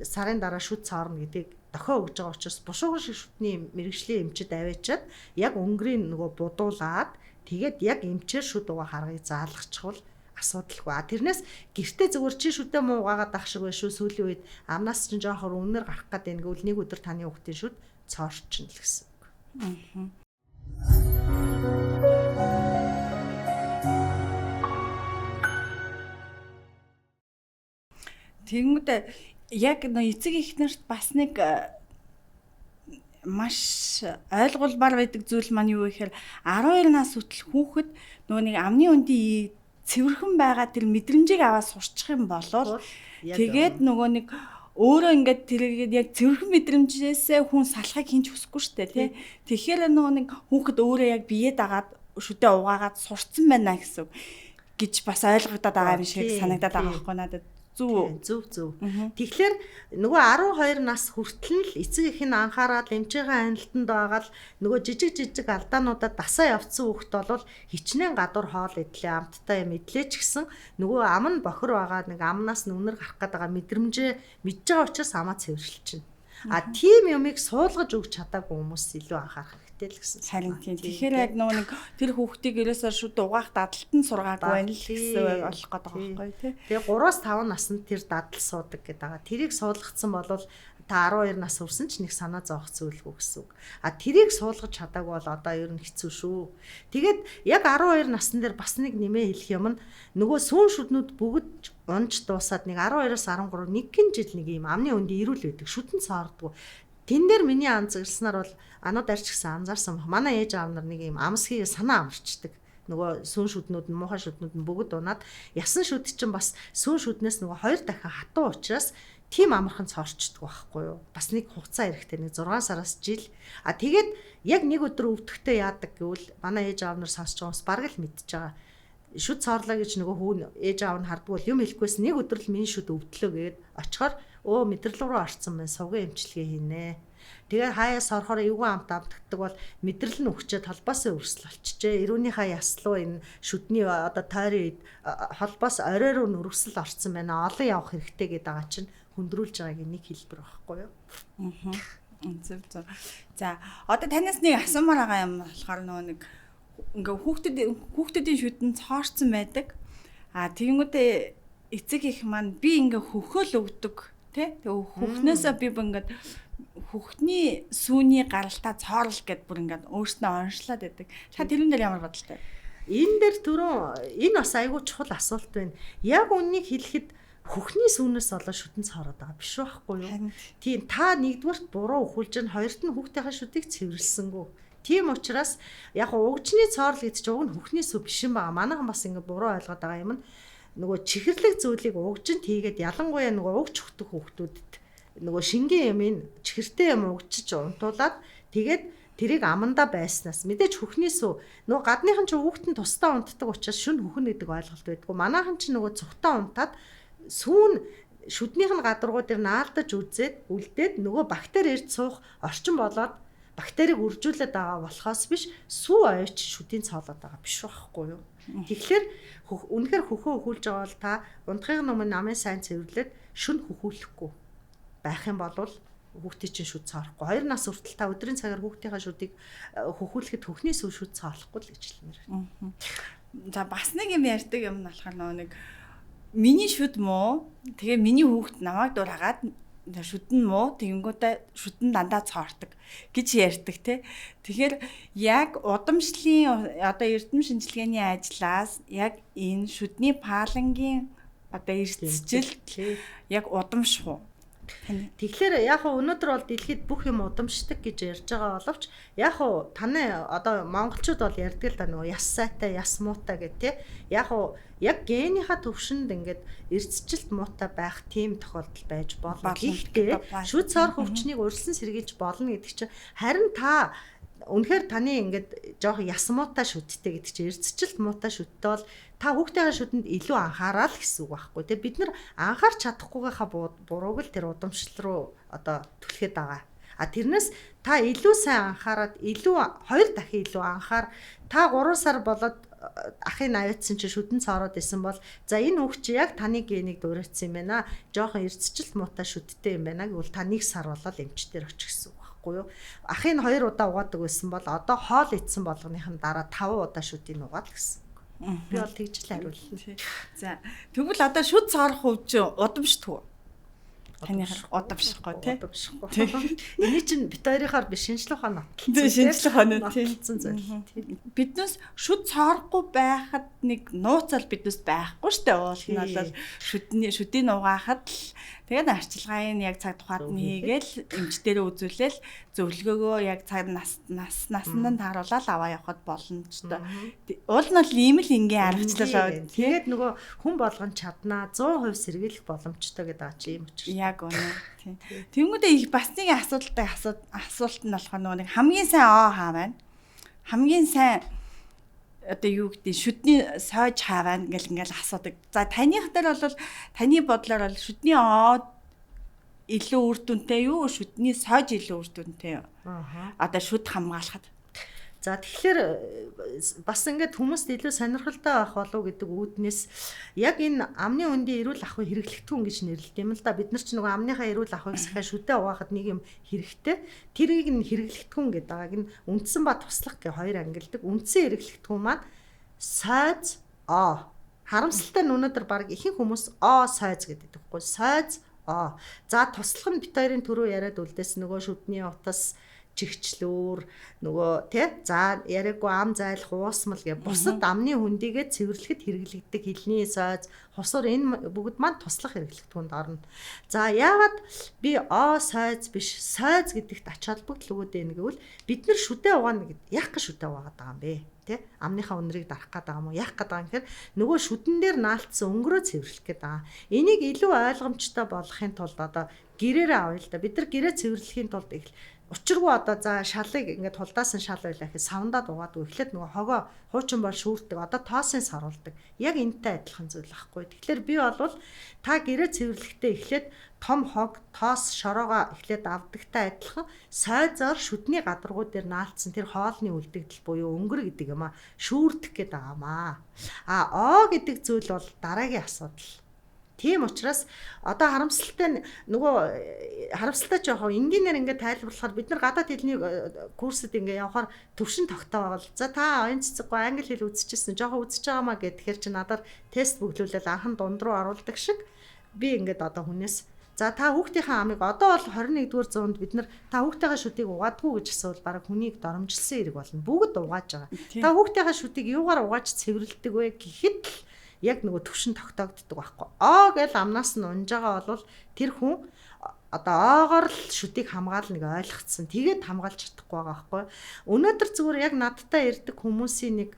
сарын дараа шүд цоорно гэдгийг дохио өгж байгаа учраас бушуухан шиг шүдний мэрэгжлийн эмчид аваачаад яг өнгөрийн нөгөө будуулаад тэгээд яг эмчээр шүд угаах аргыг заалгачихвал асуудалгүй. А тэрнээс гэртээ зүгээр чи шүдээ муу угаагаад ах шиг байна шүү сүүлийн үед амнаас чинь жоохор үнэр гарах гээд байна гэвэл нэг өдөр таны хүүхдийн шүд цоорчин л гэсэн үг. Тэнгүүдээ яг нөө эцэг их нарт бас нэг маш ойлгуулмаар байдаг зүйл маань юу гэхээр 12 нас хүртэл хүүхэд нөгөө нэг амны үндийн цэвэрхэн байгаа тэр мэдрэмжийг аваад сурчих юм болол тэгээд нөгөө нэг өөрөө ингээд тэрийг яг цэвэрхэн мэдрэмжээсээ хүн салахыг хинч хүсэхгүй шүү дээ тий. Тэгэхээр нөгөө нэг хүүхэд өөрөө яг бие дагаад шүдээ угаагаад сурцсан байна гэсэн үг. гэж бас ойлгогдоод байгаа юм шиг санагдаад байгаа байхгүй надад. Зүв. Зөв зөв. Тэгэхээр нөгөө 12 нас хүртэл нь л эцэг их нь анхаарал эмчээгээ анилтанд байгаа л нөгөө жижиг жижиг алдаануудад дасаа явцсан хүүхэд бол хичнээн гадуур хоол идлээ, амттай юм идлээ ч гэсэн нөгөө ам нь бохор байгаа, нэг амнаас нь үнэр гарах гээд байгаа мэдрэмжээ мэдж байгаа учраас амаа цэвэрлчихнэ. А тийм юмыг суулгаж өгч чадаагүй хүмүүс илүү анхаарах хэрэгтэй л гэсэн. Харин тийм. Тэгэхээр яг нөгөө нэг тэр хүүхдийг ерөөсөө шүд угаах дадалт нь сургаагүй байна л гэсэн болох гээд байгаа байхгүй тий. Тэгээ 3-5 наснд тэр дадал суудаг гэдэг байгаа. Тэрийг суулгацсан бол та 12 нас хүрсэн ч нэг санаа зовох зүйлгүй гэсэн үг. А тэрийг суулгаж чадаагүй бол одоо ер нь хэцүү шүү. Тэгээд яг 12 насн дээр бас нэг нэмээ хэлэх юм нь нөгөө сүүн шүднүүд бүгд унж дуусаад нэг 12-оос 13 нэгэн жил нэг юм амны өндийн эрүүл байдаг. Шүдэн цоордгоо. Тэн дээр миний анзаарснаар бол анууд арч гэсэн анзаарсан. Манай ээж аав нар нэг юм амсхийг санаа амарчдаг. Нөгөө сүүн шүднүүд нь муухай шүднүүд нь бүгд унаад ясан шүд чинь бас сүүн шүднээс нөгөө 2 дахин хатуу учраас тийм амархан цоорчдөг байхгүй юу? Бас нэг хугацаа хэрэгтэй, нэг 6 сараас жил. А тэгээд яг нэг өдөр өвдөхтэй яадаг гэвэл манай ээж аав нар сонсож байгаа хүмүүс бараг л мэдж байгаа. Шүд цоорлоо гэж нөгөө хүүн ээж аав нь хардггүй бол юм хэлэхгүйс нэг өдөр л миний шүд өвдлөө гээд очихоор өө мэдрэл рүү орцсон байна. Сувгийн эмчилгээ хийнэ. Тэгээд хаяа сорохоор эвгүй амт амтгдаг бол мэдрэл нь өгчээд холбоосоо өрсөл болчихжээ. Эрүүнийхээ яслуу энэ шүдний одоо тойрын холбоос орой руу нүргэсэл орцсон байна. Олон явах хэрэгтэй гэдэг байгаа чинь хөндрүүлж байгаагийн нэг хэлбэр байхгүй юу? Аа. Зөв зөв. За одоо танаас нэг асуумаар байгаа юм болохоор нөгөө нэг ингээ хүүхдүүдийн шүдэн цоорцсон байдаг. А тэгэнгүүтээ эцэг их маань би ингээ хөхөөл өгдөг тий. Тэгээ хөхнөөсөө би ингээд хөхний сүүний гаралтаа цоорл гэд бүр ингээд өөрснөө оншлаад байдаг. Та тэрэн дээр ямар бодолтой? Энэ дээр түрүүн энэ бас айгүй чухал асуулт байна. Яг үннийг хэлэхэд хөхний сүүнээс болоо шүдэн цоороод байгаа биш байхгүй юу? Тийм, та нэгдүгüрт буруу өхүүлж нь, хоёрт нь хүүхдийнхээ шүдийг цэвэрлсэнгүү. Тийм учраас яг угжны цоорл гэдэг чинь уг нь хөхний сүү биш юм байна. Манайхан бас ингээ буруу ойлгоод байгаа юм нь нөгөө чихэрлэг зүйлийг угжинд хийгээд ялангуяа нөгөө угч өгдөг хүүхдүүдэд нөгөө шингэн юм ин чихэртэй юм угчиж унтуулад тэгээд тэрийг амандаа байснаас мэдээж хөхний сүү нөгөө гадныхан ч хүүхдэн тусдаа унтдаг учраас шүн хөхөн гэдэг ойлголт байдгүй. Манайхан ч нөгөө цухтаа унтаад сүүн шүднийх нь гадаргуу дээр наалдаж үзээд үлдээд нөгөө бактери ирж суух орчин болоод бактерийг үржүүлээд байгаа болохоос биш сүү оёч шүдийн цоолоод байгаа биш байхгүй юу? Тэгэхээр үнэхээр хөхөө өхүүлж байгаа бол та унтахын өмнө намын сайн цэвэрлээд шүн хөхүүлэхгүй байх юм бол хүүхдийн чинь шүд цоорохгүй. 2 нас хүртэл та өдрийн цагаар хүүхдийнхаа шүдийг хөхүүлэхэд хөхний сүү шүд цоолохгүй л гэж хэлмээр. За бас нэг юм ярьдаг юм нь болохоор нөгөө нэг миний шүд муу. Тэгээ миний хүүхд намайг дураагаад шүд нь муу. Тэгэнгүүтээ шүд нь дандаа цоордог гэж ярьдаг те. Тэгэхээр яг удамшлын одоо эрдэм шинжилгээний ажлаас яг энэ шүдний палангийн одоо эрсдэлт яг удамших уу? Тэгэхээр яг хуу өнөөдөр бол дэлхийд бүх юм удамшдаг гэж ярьж байгаа боловч яг хуу таны одоо монголчууд бол ярьдаг л да нөгөө яс сайтай яс муутай гэх те. Яг хуу яг генийхаа төвшөнд ингээд эрсдэлт муутай байх тийм тохиолдол байж болно. Гэхдээ шүд цоорох өвчнийг урьдчилан сэргийлж болно гэдэг чинь харин та үнэхээр таны ингээд жоох яс муутай шүдтэй гэдэг чинь эрсдэлт муутай шүдтэй бол та хүүхдийнхээ шүдэнд илүү анхаарал гэсэн үг байхгүй тий. Бид нар анхаарч чадахгүйгийнхаа бурууг л тэр удамшил руу одоо түлхээд байгаа. А тэрнээс та илүү сайн анхаарад илүү 2 дахин илүү анхаар та 3 сар болоод ахын аваадсан чи шүдэн цоороод исэн бол за энэ хүүхд чи яг таны генийг дуурайцсан юм байна. Жохон эрсдэлт муутай шүдтэй юм байна гэвэл та 1 сар болоод эмчтэр очих гэсэн үг байхгүй юу? Ахын 2 удаа угаадаг байсан бол одоо хоол идсэн болгоныхын дараа 5 удаа шүдийг угаал гэсэн. Би бол тэгж л хариулна. За тэгвэл одоо шүд цоорох үе чинь удамшдаг уу? Таныхаар удамшихгүй тий. Удамшихгүй. Эний чинь бит хоёрынхаар биш шинжлэх ухаан нотлсон. Тий, шинжлэх ухааны нотлсон зүйл. Биднээс шүд цоорохгүй байхад нэг нууцал биднээс байхгүй штэ. Уул нь бол шүдийг угаахад л тэгээд арчилгааг нь яг цаг тухайд нь хийгээл эмч дээрээ үзүүлээл зөвлөгөөгөө яг цаг нас насанд нь тааруулаад аваа явхад боломжтой. Уул нь бол ийм л энгийн аргачлал байна. Тэгээд нөгөө хүн болгон чаднаа 100% сэргийлэх боломжтой гэдэг аа чи юм учраас. Яг үнэ. Тийм. Тэнгүүдээ их бас нэг асуудалтай асуулт нь болохоор нөгөө нэг хамгийн сайн оо хаа байна. Хамгийн сайн одоо юу гэдэг шүдний сойж хааваа гэл ингээл асуудаг. За таных дээр бол таны бодлоор бол шүдний од илүү үр дүнтэй юу? Шүдний сойж илүү үр дүнтэй юу? Одоо шүд хамгаалахад. За тэгэхээр бас ингээд хүмүүст илүү сонирхолтой байх болов гэдэг үүднээс яг энэ амны үндийн эрүүл ахуй хэрэглэгдэхүүн гэж нэрлэдэг юм л да. Бид нар ч нөгөө амныхаа эрүүл ахуйг сахиа шүдэ угаахад нэг юм хэрэгтэй. Тэрийг нь хэрэглэгдэхүүн гэдэг байгааг нь үндсэн ба туслах гэх хоёр ангилдаг. Үндсэн хэрэглэгдэхүүн маань сойз о. Харамсалтай нь өнөөдөр баг ихэнх хүмүүс о сойз гэдэг байхгүй. Сойз о. За туслах нь бит хоёрын түрүү яриад үлдээсэн нөгөө шүдний утас чигчлүүр нөгөө тий за яриаггүй ам зайлах уусмал гэх бусад амны хөндийгээ цэвэрлэхэд хэрэглэгддэг хилний сойз хусуур энэ бүгд маань туслах хэрэглэгдэхүүнд орно. За яагаад би о сойз биш сойз гэдэгт ач холбогдол өгөөд байна гэвэл бид нар шүдэ угаана гэд яах гэж шүдэ угаагаад байгаа юм бэ? Тэ амныхаа үнэрийг дарах гээд байгаа юм уу? Яах гээд байгаа юм гэхээр нөгөө шүдэн дээр наалтсан өнгөрөө цэвэрлэх гээд байгаа. Энийг илүү ойлгомжтой болгохын тулд одоо гэрээрээ авъя л да. Бид нар гэрээ цэвэрлэхийн тулд их учиргүй одоо за шалыг ингээд хулдаасан шал байлаа гэхэд савндаа дугаадаг. Эхлээд нөгөө хогоо хуучин бол шүүрдэг. Одоо тоосын саруулдаг. Яг энэтэй адилхан зүйл байхгүй. Тэгэхээр би бол та гэрээ цэвэрлэхдээ эхлээд том хог, тоос, шороогоо эхлээд авдагтай адилхан сойзоор шүдний гадаргуу дээр наалтсан тэр хоолны үлдэгдэл буюу өнгөр гэдэг юм а шүүрдэх гээд байгаамаа. А оо гэдэг зүйл бол дараагийн асуудал. Тийм учраас одоо харамсалтай нь нөгөө харамсалтай ч яг энгийнээр ингээд тайлбарлахаар бид нар гадаад хэлний курсэд ингээд явахаар төвшин тогтоо бол за та оюун цэцэггүй англи хэл үзчихсэн жоохон үзэж байгаамаа гэхээр чи надаар тест бөглүүлэл анхан дунд руу оруулдаг шиг би ингээд одоо хүнээс за та хүүхдийнхээ амыг одоо бол 21-р зуунд бид нар та хүүхдийнхээ шүдийг угаадгүй гэж асуувал бараг хүнийг доромжилсан хэрэг болно. Бүгд угааж байгаа. Та хүүхдийнхээ шүдийг юугаар угааж цэвэрлэдэг вэ гэхэд л яг нөгөө төвшин тогтоогддог байхгүй. Оо гэл амнаас нь унж байгаа бол тэр хүн одоо оогоор л шүдийг хамгаална гэж ойлгоцсон. Тэгээд хамгаалж чадахгүй байгаа байхгүй. Өнөөдөр зүгээр яг надтай ирдэг хүмүүсийн нэг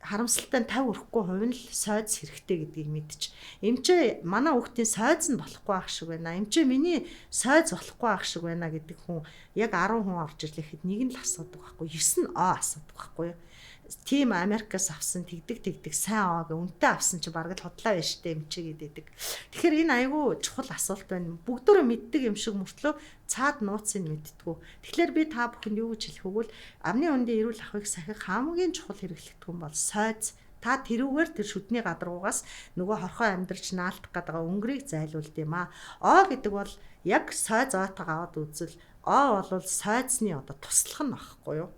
харамсалтай нь 50 хүрэхгүй хувь нь л сойз хэрэгтэй гэдгийг мэдчих. Эмчээ манай хүүхдийн сойз нь болохгүй ах шиг байна. Эмчээ миний сойз болохгүй ах шиг байна гэдэг хүн яг 10 хүн орж ирлэхэд нэг нь л асуудаг байхгүй. 9 нь оо асуудаг байхгүй. Тийм Америкаас авсан тэгдэг сайн оо гэ үнэтэй авсан чи бараг л худлаа байж штэ эмчээ гэдэг. Тэгэхээр энэ айгүй чухал асуулт байна. Бүгдөө мэддэг юм шиг мөртлөө цаад нууцыг мэддэггүй. Тэгэхээр би та бүхэнд юу гэж хэлэх вэ гэвэл амны үндийн эрүүл ахуйг сахих хамгийн чухал хэрэглэгдэхүүн бол сойз. Та тэрүүгээр тэр шүдний гадаргуугаас нөгөө хорхоо амьдарч наалтах гэдэг өнгөрийг зайлуулд юм аа. Оо гэдэг бол яг сойз оотойгоо аваад үзвэл оо бол сойзны одоо туслах нь багхгүй юу?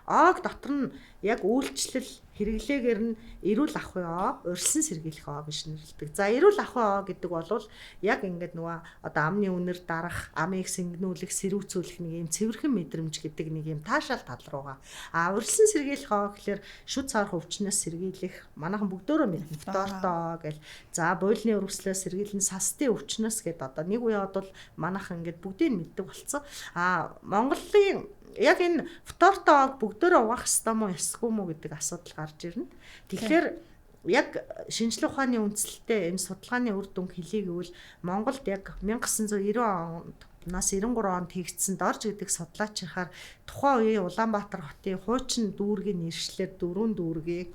Оог дотор нь яг үйлчлэл хэрэглээгээр нь эрүүл ахуй оо, урьдчилан сэргийлэх оо гэж нэрлэдэг. За эрүүл ахуй оо гэдэг бол яг ингээд нөгөө одоо амны үнэр дарах, амыг сэнгэнүүлэх, сэрүүцүүлэх нэг юм цэвэрхэн мэдрэмж гэдэг нэг юм таашаал тал руугаа. А урьдчилан сэргийлэх оо гэхэлэр шүд цаарах өвчнөөс сэргийлэх, манайхан бүгдөөрөө мэднэ. Фтортой гэл. За буйлны өргөслөөс сэргийлэн, састын өвчнөөс гэд одоо нэг үе бодвол манайхан ингээд бүгдийг мэддэг болцсон. А Монголын яг энэ фтортой оог бүгдөө угаах ёстой мó ёсгүй мó гэдэг асуудал гарч ирнэ. Тэгэхээр яг шинжлэх ухааны үндсэлтэй энэ судалгааны үр дүнг хэлье гэвэл Монголд яг 1990 онд-наас 93 онд хийгдсэн Дорж гэдэг судлаачийнхаар тухайн үеийн Улаанбаатар хотын хуучин дүүргийн нэршлэр дөрвөн дүүргийг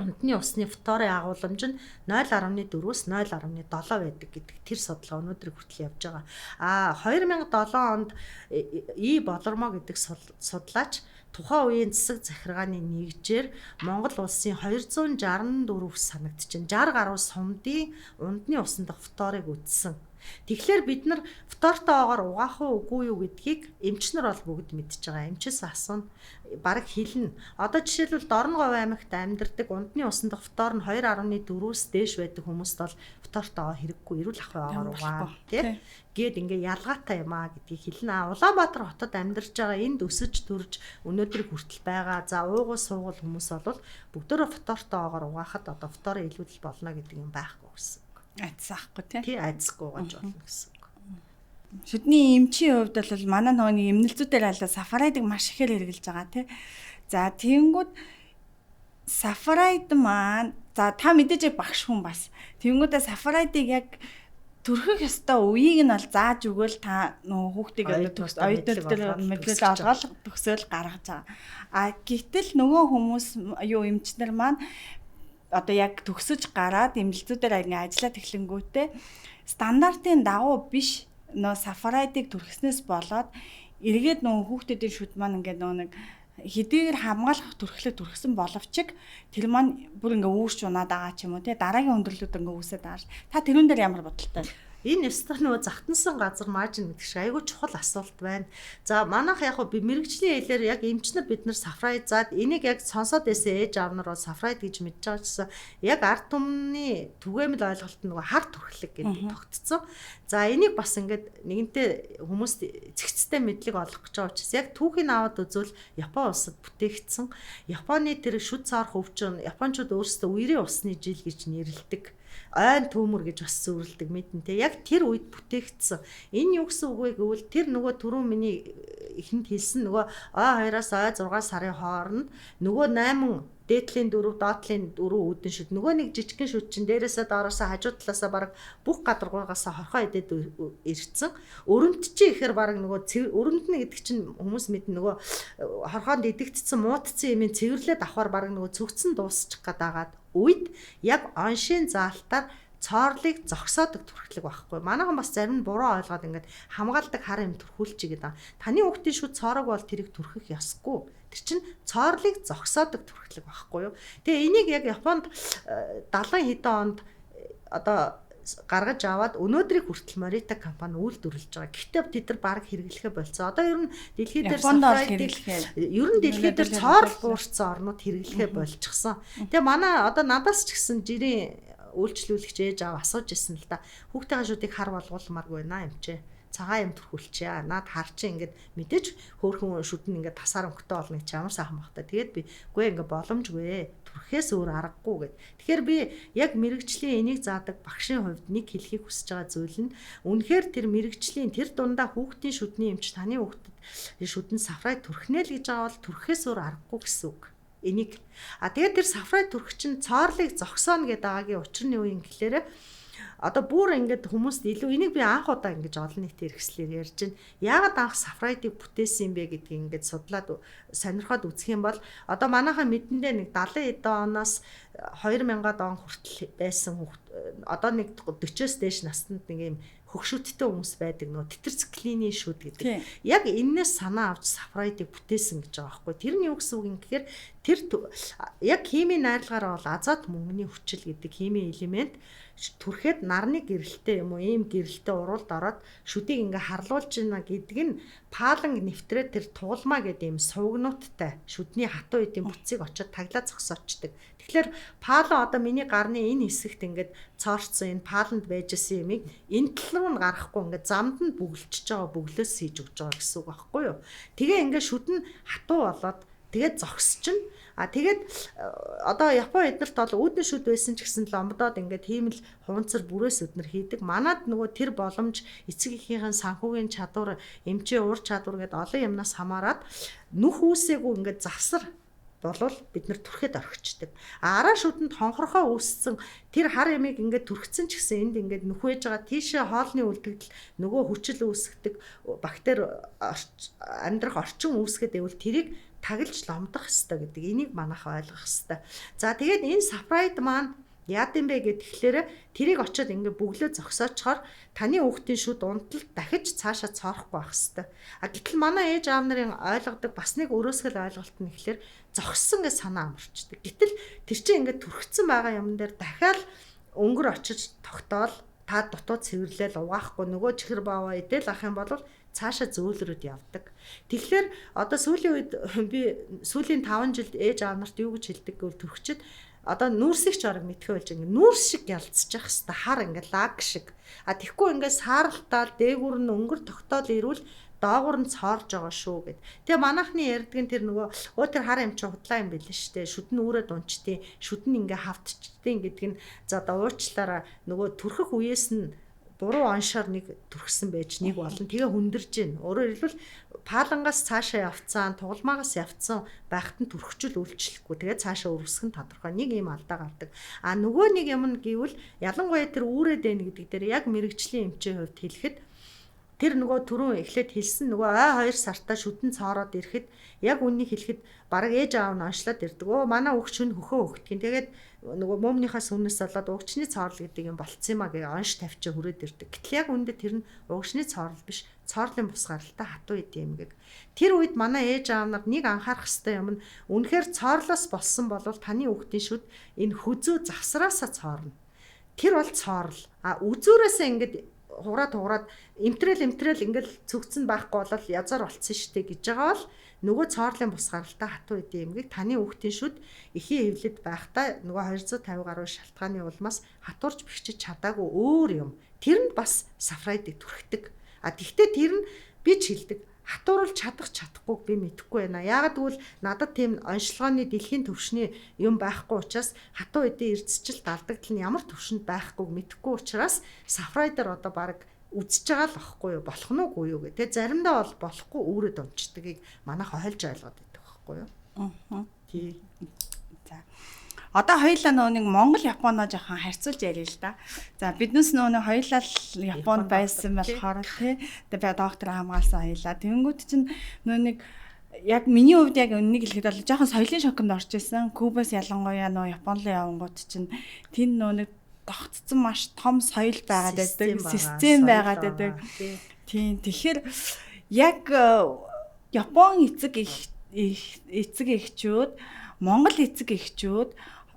унтны усны фторын агуулмж нь 0.4-өөс 0.7 байдаг гэдэг тэр судалгаа өнөөдрийг хүртэл явж байгаа. А 2007 онд И Болормоо гэдэг судлаач тухайн үеийн засаг захиргааны нэгжээр Монгол улсын 264 санагдчихэв. 60 гаруй сумдын ундны усан дахь фторыг үзсэн. Тэгэхээр бид нар фтортой оогоор угаах уу үгүй юу гэдгийг эмчнэр бол бүгд мэдж байгаа. Эмчээс асууна. Бараг хэлнэ. Одоо жишээлбэл Дорноговь аймагт амьдардаг ундны усан дахь фтор нь 2.4-өөс дээш байдаг хүмүүст бол фтортой оо хэрэггүй, эрүүл ахуй оогоор угаана тий. Гээд ингээ ялгаатай юм аа гэдгийг хэлнэ. Улаанбаатар хотод амьдарч байгаа энд өсөж төрж өнөөдрийг хүртэл байгаа. За уугуул суугуул хүмүүс бол бүгдөө фтортой оогоор угаахад одоо фтороо илүүдэл болно гэдэг юм байхгүй гэсэн. Айдсаахгүй тий. Тий, айдсахгүй гаж болно гэсэн үг. Шүдний эмчийн хувьд бол манай нөгөө нэг эмнэлзүүдээр алаа сафарайдыг маш ихээр хэрэглэж байгаа тий. За тэгэнгүүт сафарайд маань за та мэдээж багш хүн бас. Тэгэнгүүтээ сафарайдыг яг Түрхэх ёстой үеийг нь бол зааж өгөөл та нөгөө хүүхдийг одоо төгс оюутнууд дээр мэдлэл олгоол төгсөөл гаргаж байгаа. А гэтэл нөгөө хүмүүс юу эмчнэр маань одоо яг төгсөж гараад эмнэлзүүдээр ингээ ажиллаад эхлэнгүүтээ стандартын дагуу биш нөө сафарайдыг түрхснээс болоод эргээд нөгөө хүүхдүүдийн шүд маань ингээ нөгөө нэг хэдийгээр хамгаалах түрхлэг түрхсэн боловч тэр маань бүр ингээ үүрч унаад байгаа ч юм уу те дараагийн өндөрлүүд ингээ үүсээд байгаа ш. Та тэрүүн дээр ямар бодолтой вэ? Энэ ёстой нөгөө захтансан газар маажин гэдэг шиг айгүй чухал асуулт байна. За манайх яг би мэрэгжлийн хэлээр яг эмчнэр бид нар сафрайд заад энийг яг сонсоод байсан ээж аав нар бол сафрайд гэж мэдж байгаа чсэн яг ард түмний түгээмэл ойлголт нөгөө хар түрхлэг гэдэг тогтцсон. За энийг бас ингээд нэгэнтээ хүмүүст зэгцтэй мэдлэг олгох гэж байгаа учраас яг түүхийг аваад үзвэл Япон улсад бүтээгдсэн. Японы тэр шүд цаарх өвчин японочууд өөрсдөө үерийн усны жил гэж нэрлэдэг. Ойн төмөр гэж бас зүйрлдэг мэдэн те. Яг тэр үед бүтээгдсэн. Энэ юу гэсэн үг вэ гэвэл тэр нөгөө түрүү миний эхэнд хэлсэн нөгөө ой 2-аас ой 6 сарын хооронд нөгөө 8 дээдлийн 4, доотлын 4 үүдэн шүд нөгөө нэг жижигхэн шүд чинь дээрээсээ доороосоо хажуу талаасаа бараг бүх гадаргуугаасаа хорхоо идээд ирсэн. Өрөмт чи ихээр бараг нөгөө өрөмт нь гэдэг чинь хүмүүс мэднэ нөгөө хорхоонд идэгдсэн муутцсан юмын цэвэрлээд авахар бараг нөгөө цөгцөн дуусчих гээд агаад үед яг оншийн заалтаар цоорлыг зогсоодог түрхлэг байхгүй. Манайхан бас зарим нь буруу ойлгоод ингээд хамгаалдаг хар юм түрхүүлчих гэдэг. Таны хүүхдийн шүд цоорог бол тэрийг түрхэх ёсгүй. Тэр чинь цоорлыг зогсоодог түрхлэг байхгүй юу? Тэгээ энийг яг Японд 70 хэдэн онд одоо гаргаж аваад өнөөдрийг хүртэл Morita компани үйлдвэрлэж байгаа. Гэхдээ тэд нар баг хэрэглэхэ болцсон. Одоо ер нь дэлхий дээр ер нь дэлхий дээр цоорл буурсан орнууд хэрэглэхэ болчихсон. Тэгээ манай одоо надаас ч гэсэн жирийн үйлчлүүлэгч ээж аав асууж ирсэн л да. Хүүхдийн шүдийг хар болгуулмааргүй байна юм чи. Цагаан юм түрхүүлчихье. Наад хар чи ингээд мэдээж хөөрхөн шүдэн ингээд тасаар өнгөтэй болно гэж ямар сайхан бах та. Тэгээд би үгүй ингээд боломжгүй. Түрхээс өөр аргагүй гэд. Тэгэхээр би яг мэрэгжлийн энийг заадаг багшийн хувьд нэг хэлхийг хүсэж байгаа зүйл нь үнэхээр тэр мэрэгжлийн тэр дундаа хүүхдийн шүдний эмч таны хүүхдэд шүдэн сафрай түрхнэ л гэж байгаа бол түрхээс өөр аргагүй гэсэн үг. Энийг а тэгээд тэр сафрай түрх чинь цоорлыг зогсооно гэдэг байгаагийн учир нь юу юм гэхлээрэ одоо бүр ингээд хүмүүст илүү энийг би анх удаа ингэж олон нийтийн хэрэгслээр ярьж байна. Яагаад анх сафрайдыг бүтээсэн юм бэ гэдгийг ингээд судлаад сонирхоод үзэх юм бол одоо манайхаа мэдэндээ нэг 70 хэдэн оноос 2000-ад он хүртэл байсан хүүхд одоо нэг 40-оос дээш наснд нэг юм хөгшөттэй хүмүүс байдаг нөө тетрациклины шүд гэдэг. Яг эннээс санаа авч сафрайдыг бүтээсэн гэж байгаа байхгүй. Тэр нь юу гэсэн үг юм гэхээр тэр яг химийн найрлагаар бол азот мөнгөний хүчил гэдэг химийн элемент түрхэд нарны гэрэлтэй юм уу ийм гэрэлтэй уруулд ороод шүдийг ингээ харлуулж байна гэдэг нь пааланг нэвтрээд тэр туулмаа гэдэг ийм сувгнууттай шүдний хатуу эдийн бүтцийг очиод таглаа зогсоочдөг. Тэгэхээр паалан одоо миний гарны энэ хэсэгт ингээд цоорцсон энэ пааланд байж исэн юмыг энэ тал руу нь гарахгүй ингээд замд нь бүгэлчж байгаа бүглөөс хийж өгч байгаа гэсэн үг байхгүй юу. Тэгээ ингээд шүд нь хатуу болоод тэгээд зогсчихно. А тэгээд одоо Япон эднэрт бол үүдэн шүд байсан ч гэсэн ломдоод ингээд тийм л хуванцар бүрээс өднөр хийдэг. Манад нөгөө тэр боломж эцэг эхийнхэн санхүүгийн чадвар, эмчийн ур чадвар гэдээ олон юмнаас хамаарат нүх үүсээгүй ингээд завсар болвол бид нар түрхэд орхичдаг. А араа шүдэнд хонхорхоо үүссэн тэр хар ямиг ингээд түрхсэн ч гэсэн энд ингээд нүхвэж байгаа тийшээ хоолны үлдэгдэл нөгөө хүчил үүсгдэг бактери амьдрах орчин үүсгээд байвал тэрийг таглаж ломдох ёстой гэдэг энийг манайх ойлгох ёстой. За тэгээд энэ сафрайд маань яад юм бэ гэхээр тэрийг очиод ингээ бөглөө зогсоочхоор таны хүүхдийн шүд унтал дахиж цаашаа цоорохгүй байх хэвээр. А гэтэл манай ээж аав нарын ойлгодог бас нэг өрөөсгөл ойлголт нь гэхэлэр зогссон гэж санаа амарчдаг. Гэтэл тэр чинь ингээ түрхсэн байгаа юм дээр дахиад өнгөр очиж тогтоол та дутуу цэвэрлээл угаахгүй нөгөө чихэр бааваа идэл ах юм бол цаашаа зөөлрөд явдаг. Тэгэхээр одоо сүүлийн үед би сүүлийн 5 жилд ээж аав нарт юу гэж хэлдэг гэвэл төрөгчд одоо нүүрсийг ч орог мэдхээ болж ингээ нүүрс шиг ялцчих хэвээр хар ингээ лаг шиг. А тэгэхгүй ингээ сааралтаал дээгүүр нь өнгөр тогтоол ирвэл доогуур нь цоорж байгаа шүү гэд. Тэгээ манайхны ярьдаг нь тэр нөгөө өө тэр хар юм чи худлаа юм билээ штэ. Шүд нь үүрээд унчтیں۔ Шүд нь ингээ хавтчтیں гэдэг нь за одоо уучлаараа нөгөө түрхэх үеэс нь буруу оншоор нэг түрхсэн байж нэг болно. Тэгээ хүндэрж гин. Өөрөөр хэлбэл паалангаас цаашаа явцсан, тугалмаагаас явцсан байхад нь төрхчл үйлчлэхгүй. Тэгээд цаашаа өргөсөх нь тодорхой. Нэг юм алдаа гардаг. А нөгөө нэг юм нь гэвэл ялангуяа тэр үүрээд байна гэдэг дээр яг мэрэгжлийн эмчийн хувьд хэлэхэд тэр нөгөө түрүүн эхлээд хэлсэн нөгөө ой 2 сартаа шүдэн цоороод ирэхэд яг үннийг хэлэхэд бараг ээж аав нь онцлоод ирдэг. Өө манай хүүхд шүн хөхөө өгдөг. Тэгээд нөгөө мөмнийхээ сүннээс болоод угчны цоорл гэдэг юм болцсон юм а гэж онш тавьчаа хүрээд ирдэг. Гэтэл яг үүндээ тэр нь угчны цоорл биш, цоорлын бус гаралтай хатуу идэм гэг. Тэр үед манай ээж аав нар нэг анхаарах хэрэгтэй юм нь үнэхээр цоорлоос болсон бол таны хүүхдийн шүд энэ хөзөө завсраасаа цоорно. Тэр бол цоорл. А үзүүрээсээ ингээд хугараад эмтрэл ингээл цөгцөн байхгүй болол язаар болцсон штэ гэж байгаа бол нөгөө цоорлын бус гаралтай хатуу идэм эмгийг таны хүүхдийн шүд эхийн эвлэд байхдаа нөгөө 250 гаруй шалтгааны улмаас хатуурч бэхжиж чадаагүй өөр юм. Тэр нь бас сафрайдыг түрхдэг. А тэгтээ тэр нь би ч хэлдэг. Хатууруулж чадах чадахгүйг би мэдэхгүй байна. Яагаад гэвэл надад тийм онцлогооны дэлхийн түвшний юм байхгүй учраас хатуу эдийн эрдэсчил далдагдал нь ямар түвшинд байхгүйг мэдэхгүй учраас сафрайдер одоо баг үзэж байгаа л байхгүй юу, болох нь үгүй юу гэх. Тэгээ заримдаа бол болохгүй үүрээд унцдгийг манайх ойлж ойлгоод байдаг байхгүй юу. Аа. Тий. За. Одоо хоёулаа нөгөө нэг Монгол Японоо жоохон харьцуулж яриа л да. За биднээс нөгөө нэг хоёулаа л Японд байсан болохоор тий. Тэгээ доктор хамгаалсан хоёулаа. Тэнгүүд чинь нөгөө нэг яг миний хувьд яг үннийг хэлэхэд бол жоохон соёлын шоконд орж исэн. Кубаас ялангуяа нөгөө Япон руу явангууд чинь тэнд нөгөө нэг тогтцсон маш том соёл байгаад байдаг, систем байгаад байдаг. Тийм. Тэгэхээр яг Япон эцэг эхчүүд, Монгол эцэг эхчүүд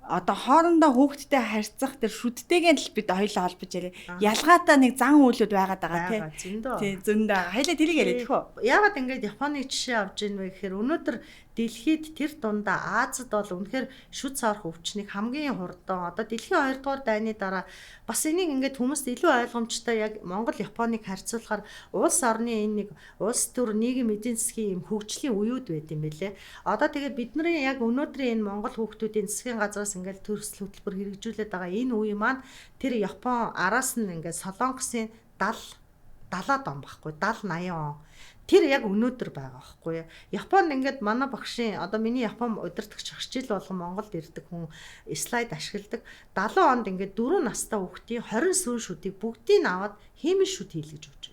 одоо хоорондоо хүүхдтэй харьцах тэр шүдтэйгээ л бид хоёулаа холбож яриа. Ялгаатай нэг зан үйлүүд байгаад байгаа тий. Тий, зөндөө. Хоёлаа тэрийг яриад тэх үү? Яагаад ингэж Японы жишээ авч ийн вэ гэхээр өнөөдөр дэлхийд тэр дундаа Азад бол үнэхээр шүд саарах өвчнийг хамгийн хурдан одоо дэлхийн 2 дугаар дайны дараа бас энийг ингээд хүмүүст илүү ойлгомжтой яг Монгол Японыг харьцуулахаар улс орны энэ нэг улс төр нийгэм эдийн засгийн юм хөгжлийн үеүд байд юм бэлээ. Одоо тэгээд бидний яг өнөөдрийн энэ Монгол хүүхдүүдийн засгийн газраас ингээд төрсөл хөтөлбөр хэрэгжүүлээд байгаа энэ үе маань тэр Япон араас нь ингээд Солонгосын 70-аад он байхгүй 70 80 он. Тэр яг өнөөдөр байгаа байхгүй юу. Японд ингээд манай багшийн одоо миний Япон удирдагч хичээл болгон Монголд ирдэг хүн слайд ашигладаг. 70 онд ингээд 4 настай хүүхдийн 20 сүүн шүдийг бүгдийг аваад хиймэл шүд хийлгэж өгч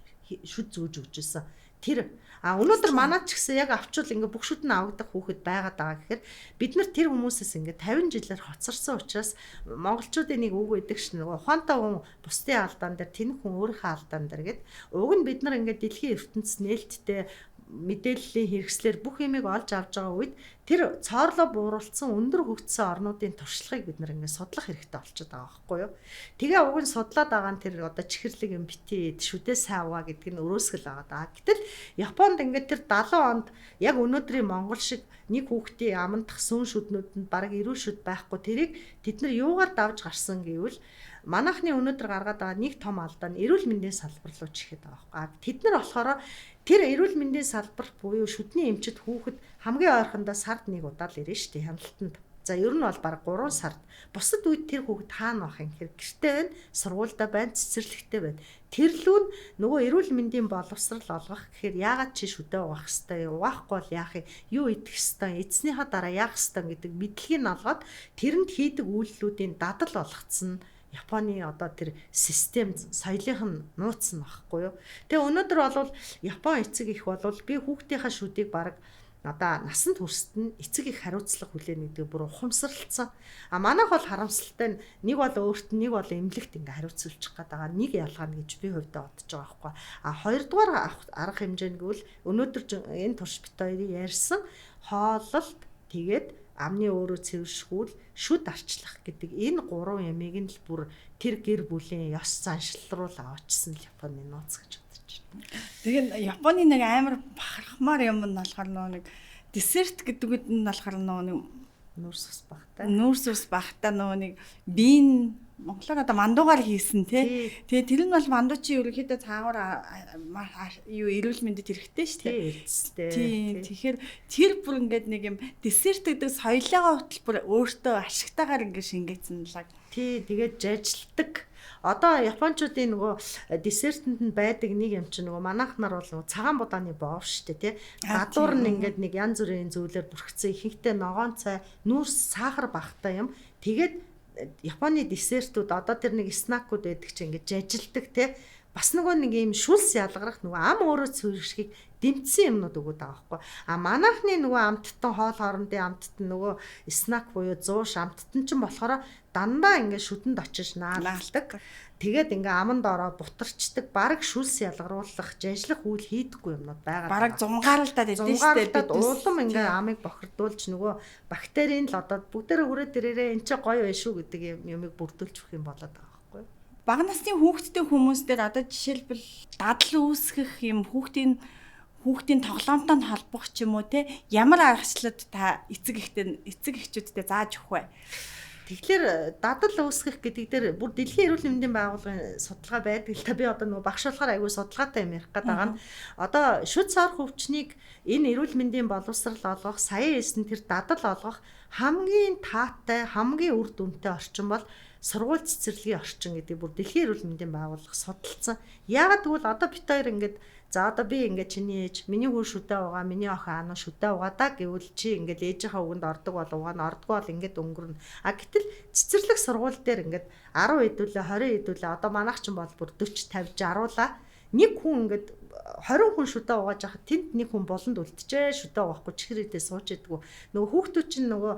шүд зүүж өгч ирсэн. Тэр өнөөдөр манай ч гэсэн яг авчвал ингээд бүх шүд нь авагдах хүүхэд байгаад байгаа гэхээр бид нар тэр хүмүүсээс ингээд 50 жилээр хоцорсон учраас монголчуудын нэг үг байдаг шин нөгөө ухаантай хүн бусдын алдаан дээр тэнэг хүн өөрийнхөө алдаан дээр гэд уг нь бид нар ингээд дэлхийн ертөнц нээлттэй мэдээллийн хэрэгслэр бүх юмыг олж авч байгаа үед тэр цоорлоо бууруулсан өндөр хөгжсөн орнуудын туршлагыг бид нар ингээд судлах хэрэгтэй болчиход байгаа байхгүй юу. Тэгээ уг нь судлаад байгаа нь тэр одоо чихэрлэг юм бити шүдээ сайн аваа гэдэг нь өрөөсгөл байгаа даа. Гэтэл Японд ингээд тэр 70 онд яг өнөөдрийн Монгол шиг нэг хүүхдийн амандах сүүн шүднүүд нь бараг эрүүл шүд байхгүй тэрийг тэд нар юугаар давж гарсан гэвэл манайхны өнөөдөр гаргаад байгаа нэг том алдаа нь эрүүл мэндийн салбар руу чихээд байгаа байхгүй. Тэд нар болохоор тэр эрүүл мэндийн салбар буюу шүдний эмчит хүүхэд хамгийн ойрхондоо сард нэг удаа л ирнэ шүү дээ хяналтанд. За ер нь бол бараг 3 сард. Бусад үед тэр хүүхэд хаана байх юм гэхээр гэртээ байна, сургуульдаа байна, цэцэрлэгтээ байна. Тэр лүү нь нөгөө эрүүл мэндийн боловсрал олгох гэхээр яагаад чи шүдээ угаах хэвтэй, угаахгүй бол яах юм, юу идэх хэвтэй, эцснийхаа дараа яах хэвтэй гэдэг мэдлэгийг олгоод тэрэнд хийдэг үйлдэлүүдийн дадал болгоцсон. Японы одоо тэр систем соёлынх нь нууц нь багхгүй юу. Тэгээ өнөөдөр бол Япон эцэг их бол би хүүхдийнхаа шүдийг бараг одоо насанд хүрсэд нь эцэг их хариуцлага хүлээнэ гэдэг бүр ухамсарлцсан. А манайх бол харамсалтай нь нэг бол өөрт нь нэг бол эмнэлэгт ингээ хариуцуулчих гээд байгаа нэг ялгаа нь гэж би хувьдаа бодож байгаа байхгүй. А хоёрдугаар арга хэмжээ нь гэвэл өнөөдөр энэ турш бит хоёрын ярьсан хооллолт тэгээд амны өөрөө цэвэршгүүл шүд арчлах гэдэг энэ гурван ямиг нь л бүр тэр гэр бүлийн ёс заншил руу л аваачсан л Японы нууц гэж бодож байна. Тэгэхээр Японы нэг амар бахархмаар юм нь болохоор нөгөө нэг десерт гэдэг нь болохоор нөгөө нэг нүүрс ус багтай. Нүүрс ус багтай нөгөө нэг бийн монголоор одоо мандуугаар хийсэн тий. Тэгээ тэр нь бол мандуу чи ерөнхийдөө цаагуур юу эрүүл мэндэд хэрэгтэй шүү дээ. Эрдэстэй. Тий. Тэгэхээр тэр бүр ингээд нэг юм десерт гэдэг соёлоогоо хөтөл бүр өөртөө ашигтайгаар ингээд шингээсэн лаг. Тий, тэгээд жажилдаг. Одоо японочдын нөгөө десертэнд нь байдаг нэг юм чинь нөгөө манайх нар бол нөгөө цагаан будааны боов штэ тий. Гадуур нь ингээд нэг янз бүрийн зүйлээр бүрхсэн ихэнхдээ ногоон цай, нүүрс, сахар багтай юм. Тэгээд Японы десертүүд одоо тэр нэг снакууд байдаг чинь ингээд жажилдаг тий. Бас нөгөө нэг юм шүлс ялгарах нөгөө ам өөрөө цэвэршгийг дэмтсэн юмнууд өгöd байгаа байхгүй. А манайхны нөгөө амттан хоол хоорондын амттан нөгөө снак буюу зууш амттан чинь болохоор дандаа ингээд шүдэнд очиж наалдаг. Тэгээд ингээ аманд ороо бутарчдаг, бараг шүлс ялгаруулах, жажлах үйл хийдэггүй юмнууд байгаа. Бараг зунгаалдаад идэв шүү дээ. Улам ингээ амыг бохирдуулж нөгөө бактерийн л одоо бүгдээрээ хүрээд ирээрээ эн чинь гоё байх шүү гэдэг юмыг бүрдүүлж өгөх юм болоод байгаа байхгүй. Бага насны хүүхэдтэй хүмүүс дээр одоо жишээлбэл дадал үүсгэх юм хүүхдийн тоглоомтой нь холбох ч юм уу те ямар аргачлалд та эцэг ихтэй эцэг эхчүүдтэй зааж өгөх вэ? Тэгэхээр дадал үүсгэх гэдэг дээр бүр Дэлхийн эрүүл мэндийн байгууллагын судалгаа байдаг л та. Би одоо нөгөө багш болохоор айгүй судалгаатай юм ярих гээд байгаа нь одоо шүд сорох өвчнийг энэ эрүүл мэндийн боловсрал олгох, саяын хэлсэн тэр дадал олгох хамгийн таатай, хамгийн үр дүнтэй орчин бол сургууль цэцэрлэгийн орчин гэдэг бүр Дэлхийн эрүүл мэндийн байгууллага судалсан. Яагаад гэвэл одоо бит хоёр ингээд за одоо би ингээд чиний ээж миний хүү шүдэ угаа, миний охин аану шүдэ угаа да гэвэл чи ингээд ээжийнхээ үгэнд ордог бол угаа нь ордгоо бол ингээд өнгөрнө. А гэтэл цэцэрлэг сургууль дээр ингээд 10 хэдүүлээ 20 хэдүүлээ одоо манайх ч бол бүр 40 50 60-уулаа нэг хүн ингээд 20 хүн шүдэ угааж байхад тэнд нэг хүн болонд үлджээ шүдэ угаахгүй чихэр идээ сууж идэггүй. Нөгөө хүүхдүүд чинь нөгөө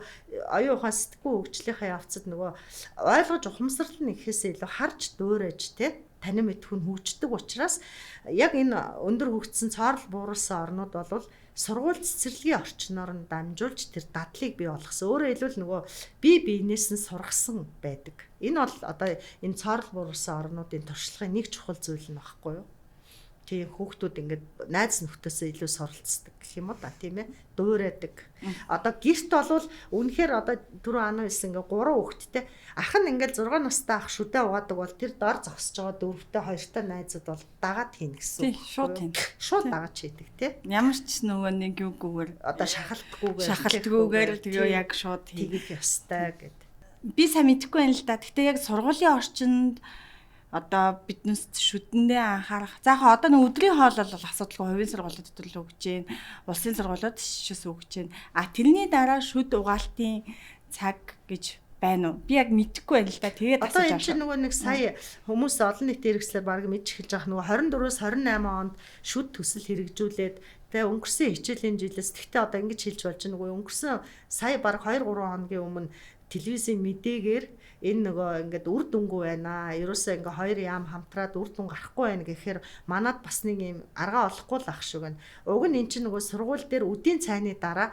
оюун ухаан сэтгүү хөгжлийнхаа явцад нөгөө ойлгож ухамсарлал нь ихээсээ илүү харж дуурайж те танин мэдхүн хөгждөг учраас яг энэ өндөр хөгжсөн цоорл бууруулсан орнууд бол сургууль цэцэрлэгийн орчноор нь дамжуулж тэр дадлыг бий болгосон. Өөрөөр хэлбэл нөгөө бие биенээс нь сургасан байдаг. Энэ бол одоо энэ цоорл бууруулсан орнуудын туршлагын нэг чухал зүйл нь багхгүй юу? Тийм хүүхдүүд ингээд найз нөхдөсөө илүү суралцдаг гэх юм уу да тийм ээ дуурайдаг. Одоо гэрт болвол үнэхээр одоо түрүү ануу хэлсэн ингээд 3 хүүхэдтэй ах нь ингээд 6 настай ах шүдэ угаадаг бол тэр дор зогсож байгаа дөрөвтэй хоёртой найзууд бол дагаад хийнэ гэсэн үг. Шууд хийнэ. Шууд дагаад хийдэг тий. Ямар ч нөгөө нэг юугүйгээр одоо шахалтгүйгээр тэгээ яг шууд хийх ёстой гэд. Би сайн мэдэхгүй байна л да. Гэтэ яг сургуулийн орчинд одоо биднээс шүдэндээ анхаарах. За яг одоо нэг өдрийн хоол бол асуудалгүй хувийн сургуулиуд дотор л өгч гин, улсын сургуулиуд шээс өгч гин. А тэрний дараа шүд угаалтын цаг гэж байна уу? Би яг мэдэхгүй байна л да. Тэгээд асууж байгаа. Одоо энэ чинь нөгөө нэг сая хүмүүс олон нийтийн хэрэгслээр баг мэдж эхэлж байгаа нөгөө 24-өөс 28 онд шүд төсөл хэрэгжүүлээд тэгээ өнгөрсөн хичээлийн жилээс тэгтээ одоо ингэж хэлж болж байна. Нөгөө өнгөрсөн сая баг 2 3 хоногийн өмнө телевизийн мэдээгээр энэ нөгөө ингээд үр дүнгүй байна. Ерөөсөө ингээ хоёр яам хамтраад үр дүн гарахгүй байна гэхээр манад бас нэг юм аргаа олохгүй л ах шиг байна. Уг нь эн чинь нөгөө сургууль дээр үдийн цайны дараа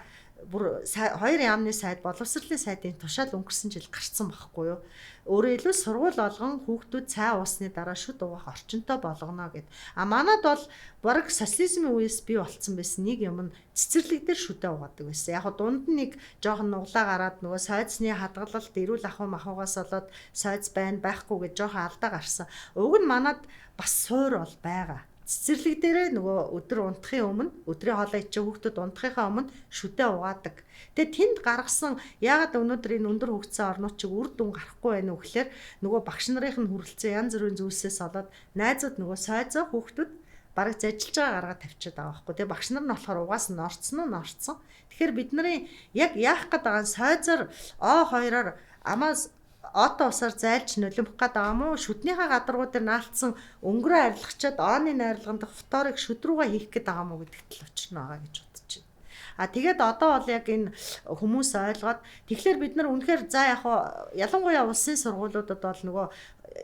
бүр хоёр яамны сайд боловсролын сайдын тушаал өнгөрсөн жил гарцсан байхгүй юу? Өөрөөр хэлбэл сургууль болгон хүүхдүүд цай уусны дараа шүд угаах орчинтой болгоно гэд. А манад бол бараг социализмын үеэс бий болцсон байсан нэг юм нь цэцэрлэг дээр шүдэ угаадаг байсан. Яг дунд нь нэг жоохон нуглаа гараад нөгөө сойцны хадгалалт эрүүл ахуй махуугаас болоод сойц байна байхгүй гэж жоохон алдаа гарсан. Уг нь манад бас суур бол байгаа. Цэцэрлэг дээрээ нөгөө өдөр унтахын өмнө өдрийн хоолой ичээ хүүхдүүд унтахынхаа өмнө шүдэ угаадаг. Тэгээ тэнд гаргасан яагаад өнөөдөр энэ өндөр хөгжсөн орнууд чиг үр дүн гарахгүй байна вэ гэхээр нөгөө багш нарын нь хүрэлцэн янз бүрийн зүйлсээс болоод найзууд нөгөө сойзоо хүүхдүүд бараг зажилж байгаа гаргаад тавьчихад байгаа байхгүй. Тэгээ багш нар нь болохоор угаас нь орцсон уу орцсон. Тэгэхээр бид нарын яг яах гээд байгаа нь сойзоор О2-оор амаас ото усаар зайлж нулимх гээд байгаа мó шүднийхээ гадаргуу дээр наалтсан өнгөрөө арилгачаад ооны найрлагын дах фторыг шүд рүүгээ хийх гээд байгаа мó гэдэгт л учир нь байгаа гэж бодож байна. А тэгээд одоо бол яг энэ хүмүүс ойлгоод тэгэхээр бид нар үнэхээр за яг ялангуяа улсын сургуулиудад бол нөгөө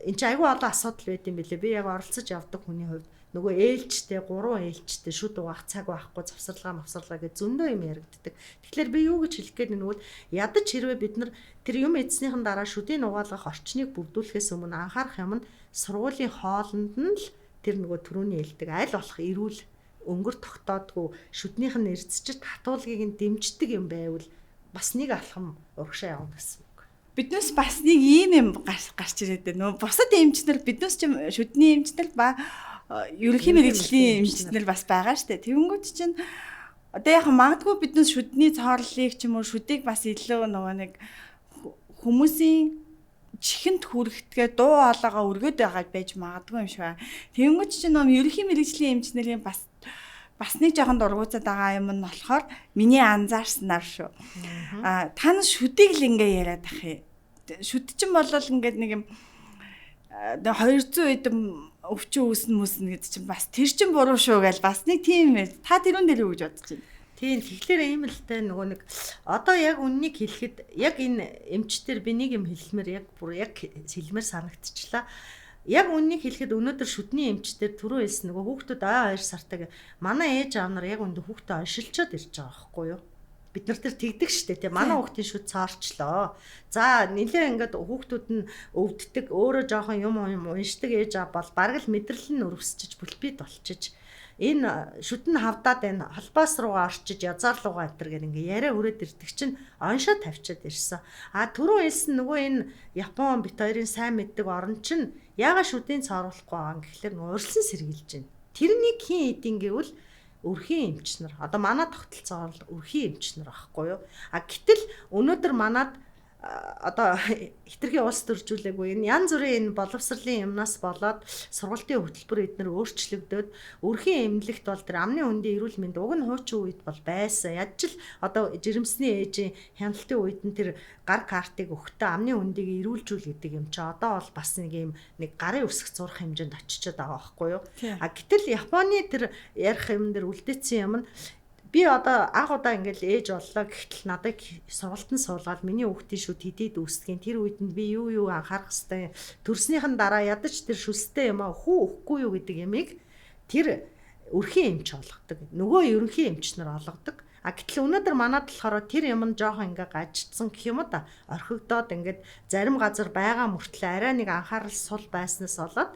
эн чинь айгүй олон асуудал байд юм билээ. Би яг оролцож явдаг хүний хувьд нөгөө ээлжтэй 3 ээлжтэй шүд угаах цаг байхгүй завсарлага мавсарлага гэж зөндөө юм яригддаг. Тэгэхээр би юу гэж хэлэх гээд нэгвэл ядаж хэрвээ бид нар тэр юм эцснийхэн дараа шүдийг угаалгах орчныг бүрдүүлэхээс өмнө анхаарах юм нь сургуулийн хоолнд нь л тэр нөгөө түрүүний хэлдэг аль болох эрүүл өнгөр тогтоодгүй шүднийх нь эрдсчит хатуулгийг нь дэмждэг юм байвал бас нэг алхам урагшаа явна гэсэн. Биднээс бас нэг ийм юм гарч ирээд байна. Нөө бусад эмчнэр биднээс ч шүдний эмчнэр ба ерөнхий мэргэжлийн эмчнэр бас байгаа штэ. Тэгэнгүүт чинь одоо яг магадгүй биднээс шүдний цоорлыг ч юм уу шүдийг бас илүү нөгөө нэг хүмүүсийн чихэнд хүрэхтгээ дуу хоолойгоо өргөд байгаа байж магадгүй юм шиг байна. Тэнгүүч чинь нөө ерөнхий мэргэжлийн эмч нарын бас нэг жоохон дургуутаад байгаа юм нь болохоор миний анзаарснаар шүү. Аа та нар шүдийг л ингээ яриад ах юм. Шүд чинь болол ингээд нэг юм 200 эдэм өвчин үүснэ мүснэ гэдэг чинь бас тэр чинь буруу шүү гэж бас нэг тийм юм. Та тэрүүн дээр юу гэж бодож байна? Тийм, тэгэхээр ийм л дээ нөгөө нэг одоо яг үннийг хэлэхэд яг энэ эмчтэр би нэг юм хэлмээр яг бүр яг хэлмээр санагдчихлаа. Яг үннийг хэлэхэд өнөөдөр шүдний эмчтэр түрүү хэлсэн нөгөө хүүхдүүд 2 сартай манай ээж аав нар яг үндэ хүүхдээ оншилчоод ирж байгаа байхгүй юу? Бид нар тэр тэгдэг штэ тий. Манай хүүхдийн шүд цоорчлоо. За нилээ ингээд хүүхдүүд нь өвддөг, өөрөө жоохон юм уншдаг ээж аав бол бараг л мэдрэл нь өрөвсчиж бүлпид болчиж энэ шүд нь хавдаад байна, холбоос руугаа орчиж язаар руугаа энэ гэр ингээ яриа өрөөд ирдэг чинь оншоо тавьчаад ирсэн. А түрүү хэлсэн нөгөө энэ Япон бит хоёрын сайн мэддэг орн чинь яагаад шүдийн цооруулахгүй байгаа юм гэхлээр нөгөө урьдчилан сэргийлж байна. Тэрнийг хэн эдийн гэвэл өрхийн эмч нар. Одоо манай тогтолцоогоор л өрхийн эмч нар байхгүй юу? А гэтэл өнөөдөр манад одоо хитрхи улс төржүүлээгүй энэ янз бүрийн энэ боловсролын юмнаас болоод сургалтын хөтөлбөр эднэр өөрчлөгдөөд өрхийн эмнэлэгт бол тэр амны хүндийн эрүүл мэнд уг нь хуучин үед бол байсан. Ядч л одоо жирэмсний ээжийн хяналтын үед нь тэр гар картыг өгөхдөө амны хүндийг эрүүлжүүл гэдэг юм чи одоо бол бас нэг юм нэг гарын үсэг зурх хэмжээнд очичод байгаа байхгүй юу? А гэтэл Японы тэр ярих юм дээр үлдээсэн юм нь би одоо анх удаа ингээл ээж боллоо гэхтэл надад сургалтанд суулгаад миний хүүхдийн шүд хэдийд үүсдгийг тэр үед нь би юу юу анхаарах хэвтэй төрснийхэн дараа ядаж тэр шүстэй юм а хүү өгөхгүй юу гэдэг ямыг тэр өрхийн эмч олгодог. Нөгөө ерөнхий эмч нар олгодог. А гэтэл өнөөдөр манад болохоор тэр юм нь жоохон ингээ гажигдсан гэх юм да. Орхигдоод ингээд зарим газар байгаа мөртлөө арай нэг анхаарал сул байснаас болоод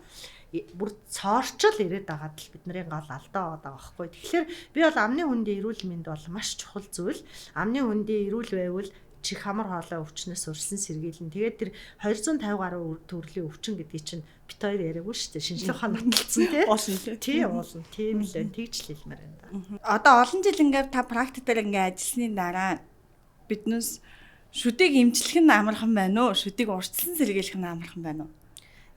бүр цоорчл ирээд байгаад л бидний гол алдаа байгаа байхгүй. Тэгэхээр би бол амны хүндийн эрүүл мэнд бол маш чухал зүйл. Амны хүндийн эрүүл байвал чих хамар хоолой өвчнөөс урьдчилан сэргийлнэ. Тэгээд тэр 250 гаруй төрлийн өвчин гэдгийг чинь бит хоёр яриаггүй шүү дээ. Шинжлэх ухаан баталсан тий. Уулна тий. Уулна. Тийм л байна. Тэгж л хэлмээр байна да. Одоо олон жил ингээд та практик дээр ингээд ажилласны дараа биднээс шүдийг эмчлэх нь амархан байна уу? Шүдийг урьдчилан сэргийлэх нь амархан байна уу?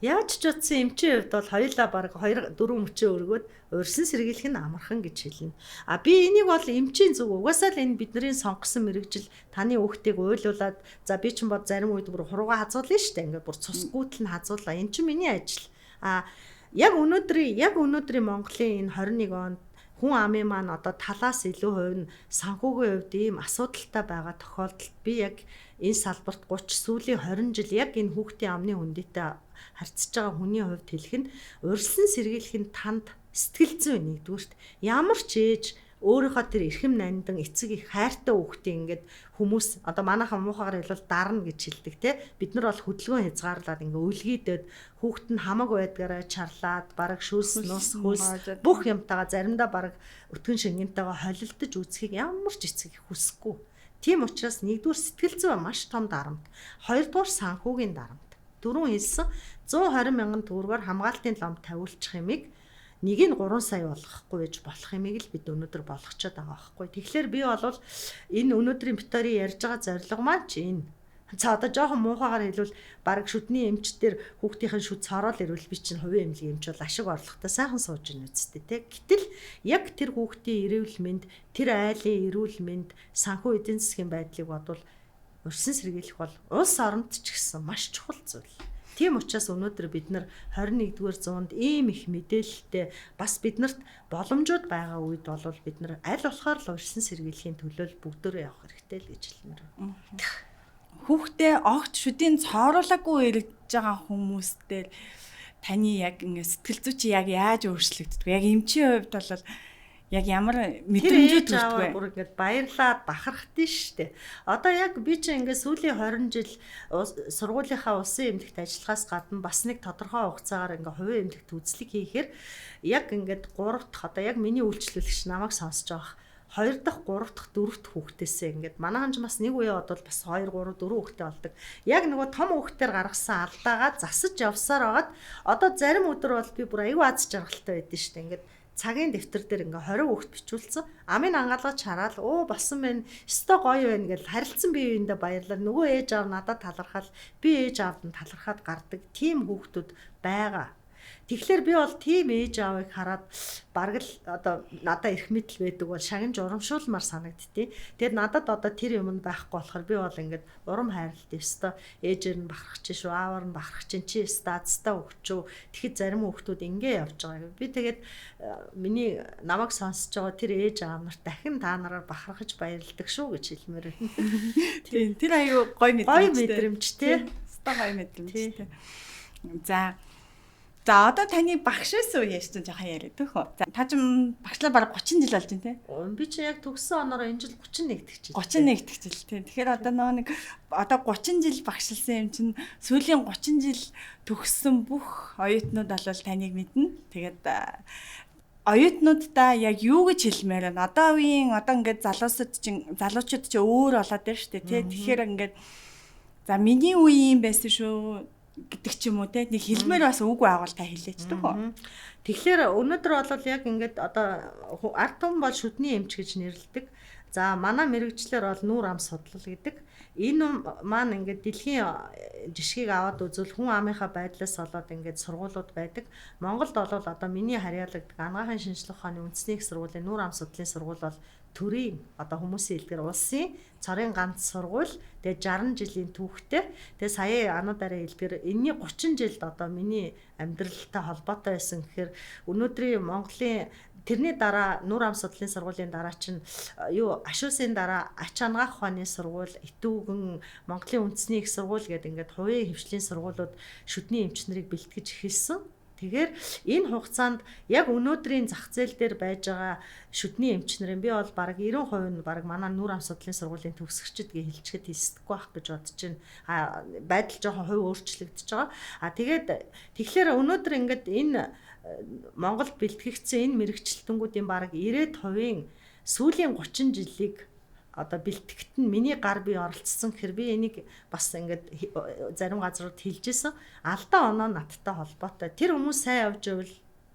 Яаж ч утсан эмчийн хувьд бол хоёулаа бараг 2 4 мөчөө өргөөд урьдчилан сэргийлэх нь амархан гэж хэлнэ. А би энийг бол эмчийн зүг угаасаа л энэ бидний сонгосон мэргэжил таны хүүхдийг уйлуулад за би ч бод зарим үед бүр хуруугаа хазуулна шүү дээ. Ингээд бүр цусгүйтэл нь хазуулаа. Энэ чинь миний ажил. А яг өнөөдрийн Монголын энэ 21 онд хүн амын маань одоо талаас илүү хувь нь санхүүгийн хувьд ийм асуудалтай байгаа тохиолдолд би яг энэ салбарт 30 сүүлийн 20 жил яг энэ хүүхдийн амны хүндийтэй харьцаж байгаа хүний хувьд хэлэх нь урьдчилан сэргийлэх нь танд сэтгэл зүй нэгдүгüрт ямар ч ээж өөрийнхөө тэр эрхэм нандин эцэг их хайртай хүүхдийн ингээд хүмүүс одоо манайхан муухайгаар хэлбэл дарна гэж хэлдэг те бид нар бол хөдөлгөөн хязгаарлаад ингээ өлгийдөд хүүхд нь хамаг байдгаараа чарлаад бараг шүлс нус хөлс бүх юмтайгаа заримдаа бараг өтгөн шингэнтэйгээ холилдож үзхийг ямар ч эцэг их хүсэхгүй. Тийм учраас нэгдүгээр сэтгэл зүй маш том дарамт, хоёрдугаар санхүүгийн дарамт. Дөрөв хэлсэн 120 мянган төгрөгөөр хамгаалтын лам тавиулчих юмыг нэг нь 3 сая болгохгүй байж болох юмыг л бид өнөөдөр болгочоод байгаа байхгүй. Тэгэхээр би бол энэ өнөөдрийн битэрийн ярьж байгаа зорилго маань ч энэ. За одоо жоохон муухайгаар хэлбэл бараг шүдний эмчтэр хүүхдийнхэн шүд цорол ирвэл би чинь хувийн эмнэлгийн эмч бол ашиг орлоготой сайхан сууж ийн үсттэй те. Гэтэл яг тэр хүүхдийн эрүүл мэнд, тэр айлын эрүүл мэнд, санхүү эдийн засгийн байдлыг бодвол урьдчилан сэргийлэх бол улс оронд ч гэсэн маш чухал зүйл. Тийм учраас өнөөдөр бид нар 21-р зуунд ийм их мэдээлэлтэй бас биднэрт боломжууд байгаа үед бол бид нар аль болохоор л урьдчилан сэргийлэхийн төлөө бүгдөө явах хэрэгтэй л гэж хэлмээр байна. Хүүхдээ огт шүдийн цооруулаагүй ирж байгаа хүмүүстэй таны яг ингээ сэтгэл зүй чи яг яаж өөрчлөгддөг вэ? Яг эмчийн хувьд бол яг ямар мэдрэмжүүд төрдөг вэ? Бүр ингээд баярлаад бахархдаг штэ. Одоо яг би чи ингээд сүүлийн 20 жил сургуулийнхаа улсын эмнэлэгт ажиллахаас гадна бас нэг тодорхой хугацаагаар ингээд хувийн эмнэлэгт үзлэг хийхээр яг ингээд 3 дахь одоо яг миний үйлчлүүлэгч намайг сонсож байгаа 2 дахь, 3 дахь, 4 дахь хүүхдээсээ ингээд манайхан ч бас нэг үе бодвол бас 2 3 4 хүүхдээ болдог. Яг нөгөө том хүүхдээр гаргасан алдаагаа засаж явсаар байгаад одоо зарим өдөр бол би бүр аюу аз жаргалтай байдсан шүү дээ. Ингээд Цагийн дэвтэр дээр ингээ 20 хүүхэд бичүүлсэн. Амын ангаалгаж хараад оо болсон байна. Өстой гоё байна гэж харилцсан бие биендээ баярлал. Нөгөө ээж аав надад талархал, би ээж аавд нь талархаад гардаг тийм хүүхдүүд байгаа. Тэгэхээр би бол тийм ээж аавыг хараад бараг л одоо надад эрх мэдэл байдаг бол шагнаж урамшуулмаар санагдтыг. Тэгээд надад одоо тэр юм нь байхгүй болохоор би бол ингээд урам хайрлалт ёстой. Ээжээр нь бахарх чинь шүү, аавар нь бахарх чинь, чи ёстой азтай өгчөө. Тэгэхэд зарим хүүхдүүд ингээ явж байгаа. Би тэгээд миний намайг сонсож байгаа тэр ээж аав нарт дахин та нараар бахархаж баярлдаг шүү гэж хэлмээр байна. Тийм, тэр аюу гоё мэдрэмж. Гоё мэдрэмж тий. Ёстой гоё мэдрэмж тий. За За одоо таны багш байсан үе яаж жоохон яриад өгөх үү? За та ч багшлаа бараг 30 жил болж байна тий. Би чи яг төгссөн оноороо энэ жил 31 дэх жил. 31 дэх жил тий. Тэгэхээр одоо нөгөө нэг одоо 30 жил багшилсан юм чинь сүүлийн 30 жил төгссөн бүх оюутнууд бол таныг мэднэ. Тэгээд оюутнууддаа яг юу гэж хэлмээр байна? Одоо үеийн одоо ингээд залуучууд чинь өөр болоод байна шүү дээ тий. Тэгэхээр ингээд за миний үеийн байсан шүү гэдэг ч юм уу те, нэг хэлмээр бас үгүй агуул та хэлээч төх үү. Тэгэхээр өнөөдөр бол яг ингээд одоо ард түмэн бол шүдний эмч гэж нэрлэдэг. За манай мэрэгчлэр бол нүүр ам судлал гэдэг. Энэ маань ингээд дэлхийн жишгийг аваад үзвэл хүн амынхаа байдлаас болоод ингээд сургуулиуд байдаг. Монголд бол одоо миний харьяалагддаг Анагаахын шинжлэх ухааны үндэсний их сургуулийн нүүр ам судлалын сургууль бол төрийн одоо хүмүүсийн хэлдгээр улсын цорын ганц сургууль. Тэгээ 60 жилийн түүхтэй. Тэгээ сая ануу дараа хэлдгээр энэний 30 жилд одоо миний амьдралтай холбоотой байсан гэхээр өнөөдрийн Монголын тэрний дараа нүүр ам судлалын сургуулийн дараа чинь юу Ашуусын дараа Ач анагаах ухааны сургууль, Итүүгэн, Монголын үндэсний их сургууль гэдэг ингээд хувийн хвшлийн сургуулиуд шүдний эмч нарыг бэлтгэж эхэлсэн. Тэгэхээр энэ хугацаанд яг өнөөдрийн зах зээл дээр байж байгаа шүдний эмч нарын би бол бараг 90% нь бараг манай нүүр ам судлалын сургуулийн төгсөгчд гэж хэлчихэд хэлсдэггүй байх гэж бодож байна. А байдал жоохон хувь өөрчлөгдөж байгаа. А тэгээд тэгэхээр өнөөдөр ингээд энэ Монголд бэлтгэгдсэн энэ мэрэгчлэлтэнгүүдийн бараг 90% сүүлийн 30 жилийг одоо бэлтгэгт нь миний гар бие оролцсон гэхэр би энийг бас ингээд зарим газрууд хэлжсэн. Алдаа оноо надтай холбоотой. Тэр хүмүүс сайн явж байвал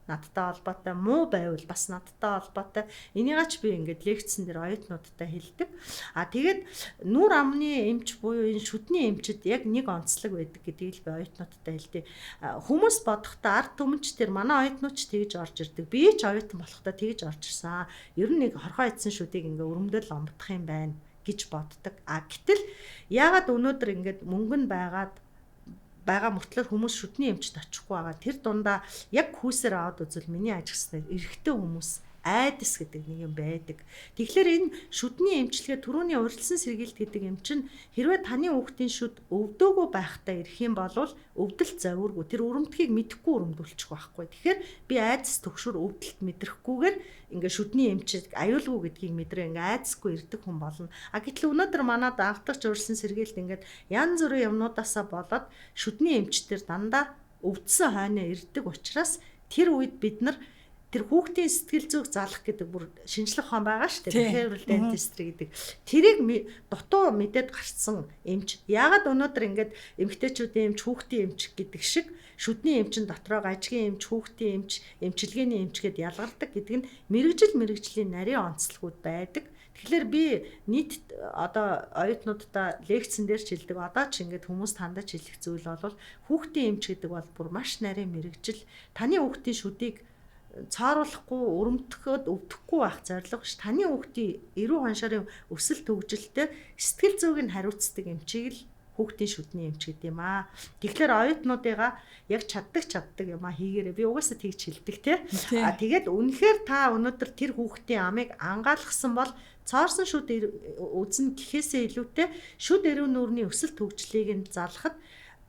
надтай холбоотой, муу байвал бас надтай холбоотой. Энийгээ ч би ингээд лекцэн дээр оюутнуудтай хэлдэг. А тэгээд нүүр амны эмч буюу энэ шүдний эмчид яг нэг онцлог байдаг гэдгийг л би оюутнуудтай хэлдэг. Хүмүүс бодохдоо ард түмэнч тэр манай оюутнууд ч тэгж орж ирдэг. Би ч оюутан болохдоо тэгж орж ирсэн. Ер нь нэг хорхоо идсэн шүдийг ингээ өрөмдөл омбдох юм байна гэж боддог. А гэтэл яагаад өнөөдөр ингээд мөнгө нь байгаад байгаа мөртлөө хүмүүс шүдний эмчд очихгүй байгаа. Тэр дундаа яг хүүсээр аваад үзвэл миний ажигласнаар эрэгтэй хүмүүс айдас гэдэг нэг юм байдаг. Тэгэхээр энэ шүдний эмчилгээ түрүүний урьдчилан сэргийлт гэдэг юм чинь хэрвээ таны хүүхдийн шүд өвдөөгүй байхдаа ирэх юм бол өвдөлт завиургүй тэр өрөмтгийг мэдэхгүй өрөмдүүлчих байхгүй. Тэгэхээр би айдас төгшөр өвдөлт мэдрэхгүйгээр ингээ шүдний эмчилгээ аюулгүй гэдгийг мэдрээ ингээ айдасгүй ирдэг хүн болно. А гэтэл өнөөдөр манад анхдагч урьдчилан сэргийлт ингээд янз бүрийн юмнуудаасаа болоод шүдний эмчтэр дандаа өвдсөн хойноо ирдэг учраас тэр үед бид нар тэр хүүхдийн сэтгэл зүйг залах гэдэг бүр шинжлэх ухаан байгаа шүү дээ. Behavioral dentistry гэдэг. Тэрийг дутуу мэдээд гарцсан эмч. Яагаад өнөөдөр ингээд эмэгтэйчүүдийн эмч, хүүхдийн эмч гэдэг шиг шүдний эмчин дотроо гажгийн эмч, хүүхдийн эмч, эмчилгээний эмч гэд ялгардаг гэдэг нь мэрэгжил мэрэгжлийн нарийн онцлогуд байдаг. Тэгэхээр би нийт одоо оюутнуудаа лекцэн дээр ч хэлдэг, одоо ч ингээд хүмүүс тандаж хэлэх зүйл бол хүүхдийн эмч гэдэг бол бүр маш нарийн мэрэгжил. Таны хүүхдийн шүдийг цааруулахгүй, өрөмтөхөд өвдөхгүй байх зорилго ш. Таны хүүхдийн эрүү ханшаарын өсөл төгжилтэй сэтгэл зүйг нь хариуцдаг эмчийг л хүүхдийн шүдний эмч гэдэг юм аа. Тэгэхээр оюутнуудыгаа яг чаддаг юм аа хийгээрэй. Би угаасаа тэгж хэлдэг те. А тэгээд үнэхээр та өнөөдөр тэр хүүхдийн амыг ангаалгасан бол цоорсон шүд үзнэ гэхээсээ илүүтэй шүд эрүү нүүрний өсөл төгжлийг нь залхад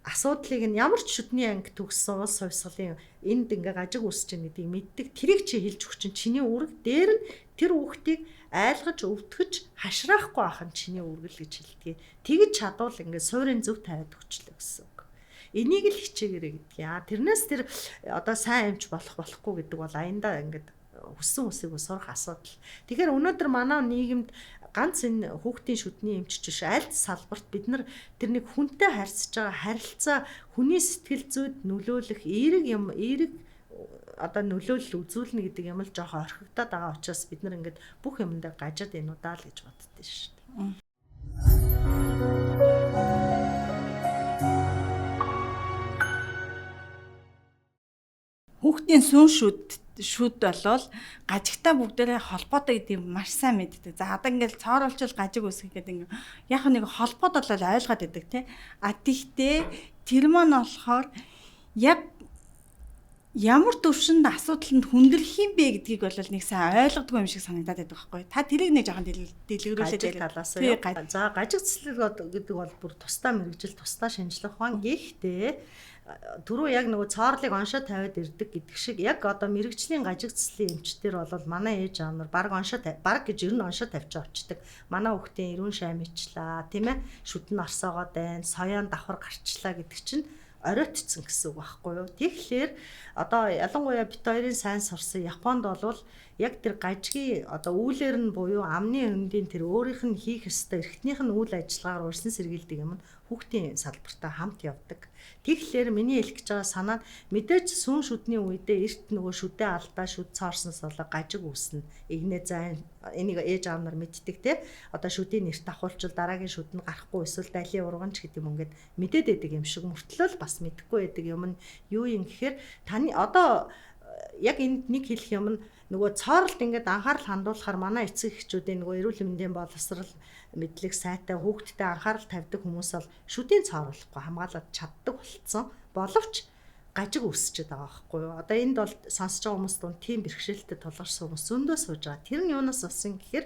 асуудлыг нь ямар ч шүдний анги төгссөн улс хувьсгалын энд ингээ гажиг үүсэж байгаа гэдгийг мэддэг. Тэрийг чи хэлж өгч чинь чиний үүрэг дээр нь тэр хүүхдийг айлгаж өвтгөж хашраахгүй байх нь чиний үүрэг л гэж хэлдэг. Тэгж чадвал ингээ суурийн зөв тавиад өгчлөө гэсэн үг. Энийг л хичээгээрэй гэдэг. Яа тэрнээс тэр одоо сайн эмч болох болохгүй гэдэг бол аяндаа ингээд хүссэн үсийг сурах асуудал. Тэгэхээр өнөөдөр манай нийгэмд ганц энэ хүүхдийн шүдний эмч биш аль салбарт бид нар тэр нэг хүнтэй харьцаж байгаа харилцаа хүний сэтгэл зүйд нөлөөлөх эерэг юм эерэг одоо нөлөөлөл үзүүлнэ гэдэг юм л жоохон орхигдоод байгаа учраас бид нар ингээд бүх юмдаа гажаад энэ удаа л гэж боддөө шүү дээ. Хүүхдийн сүн шүд болвол гажигтай бүгдээрээ холбоотой гэдгийг маш сайн мэддэг. За одоо ингээл цооруулчвал гажиг үүсгэх гэдэг ингээ яг нэг холбоод болол ойлгоод идэг тий. А тэгтээ тэр маань болохоор яг ямар төвшөнд асуудал нь хүндрэх юм бэ гэдгийг бол нэг сайн ойлгодгүй юм шиг санагдаад байдаг байхгүй. Та тэрийг нэг жоохон дэлгэрүүлээд яриа. Талаас юу? За гажиг цэцлэг гэдэг бол бүр тусдаа мэргэжил, тусдаа шинжлэх ухаан. Гэхдээ түрүү яг нөгөө цоорлыг оншоо тавиад ирдэг гэдэг шиг яг одоо мэрэгжлийн гажиг цэцлийн эмчтэр бол манай ээж аав нар баг оншоо баг гэж ер нь оншоо тавьчаа очдөг. Манай хүүхдийн эрүүн шаймичлаа, тийм ээ, шүдэн орсоогоод байна, соёон давхар гарчлаа гэдэг чинь оройтцсон гэсэн үг байхгүй юу. Тэгэхээр одоо ялангуяа бит хоёрын сайн сурсан Японд бол яг тэр гажгийн одоо үүлээр нь буюу амны хөндийн тэр өөрийнх нь хийх ёстой эрхтнийх нь үйл ажиллагаар урьсан сэргийлдэг юм нь хүүхдийн салбартаа хамт явдаг. Тэгэхээр миний хэлэх гэж байгаа санаа нь мэдээж сүүн шүдний үедээ эрт нөгөө шүдээ алдаа шүд цоорсноос болоо гажиг үүснэ. Игнэ зайн энийг ээж аав нар мэддэг те. Одоо шүдийн нэрт авахулчвал дараагийн шүд нь гарахгүй эсвэл далийн урганч гэдэг юм ингээд мэдээд байдаг юм шиг мөртлөө л бас мэдэхгүй байдаг юм нь юу юм гэхээр таны одоо яг энд нэг хэлэх юм нь нөгөө цооролд ингээд анхаарал хандуулахаар манай эцэг эхчүүдийн нөгөө эрүүл мэндийн боловсрал мэдлэг сайтай хүүхдтэй анхаарал тавьдаг хүмүүс бол шүдийн цооруулахгүй хамгаалаад чаддаг болцсон. Боловч гажиг үүсчихэд байгаа байхгүй юу? Одоо энд бол сонсож байгаа хүмүүс дунд тийм бэрхшээлтэй тулгарсан хүмүүс зөндөө сууж байгаа. Тэр нь юунаас болсон гэхээр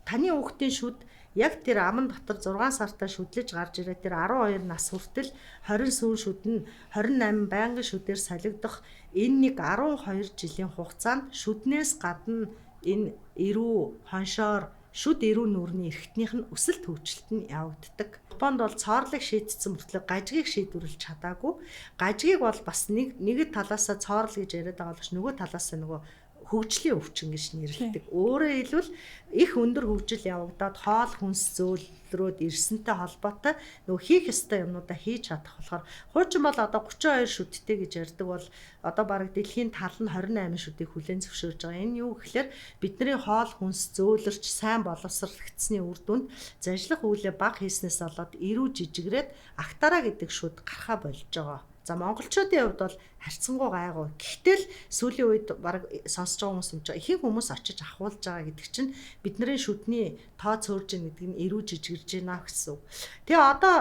таны хүүхдийн шүд яг тэр аман дотор 6 сартаа шүдлэж гарч ирээ тэр 12 нас хүртэл 20 сүүн шүд нь 28 байнгын шүдээр солигдох энэ нэг 12 жилийн хугацаанд шүднээс гадна энэ эрүү хоншоор шүд эрүү нүрний эрхтнийх нь өсөлт хөгжилт нь явагддаг. Японд бол цоорлыг шийдсэн мөртлөө гажгийг шийдвэрлэж чадаагүй. Гажгийг бол бас нэг талаасаа цоорл гэж яриад байгаа боловч нөгөө талаасаа нөгөө хөгжлийн өвчин гэж нэрлэдэг. Өөрөөр хэлбэл их өндөр хөгжил явагдаад хоол хүнс зөөлрөөд ирсэнтэй холбоотой нөгөө хийх ёстой юмнуудаа хийж чадах болохоор хуучин бол одоо 32 шүдтэй гэж ярьдаг бол одоо бараг дэлхийн тал нь 28 шүдийг хүлээн зөвшөөрж байгаа. Энэ юу гэхээр бидний хоол хүнс зөөлөрч сайн боловсрогдсны үр дүнд зажлах үйлээ бага хийснээс болоод эрүү жижигрээд актара гэдэг шүд гарахаа болж байгаа. За монголчуудын хувьд бол харьцангуй гайгүй. Гэхдээ л сүүлийн үед бараг сонсож байгаа хүмүүс юм чинь ихэнх хүмүүс очиж ахуулж байгаа гэдэг чинь бидний шүдний тоо цөөрж гин гэдэг нь эрүү жижигэрж байна гэсэн үг. Тэгээ одоо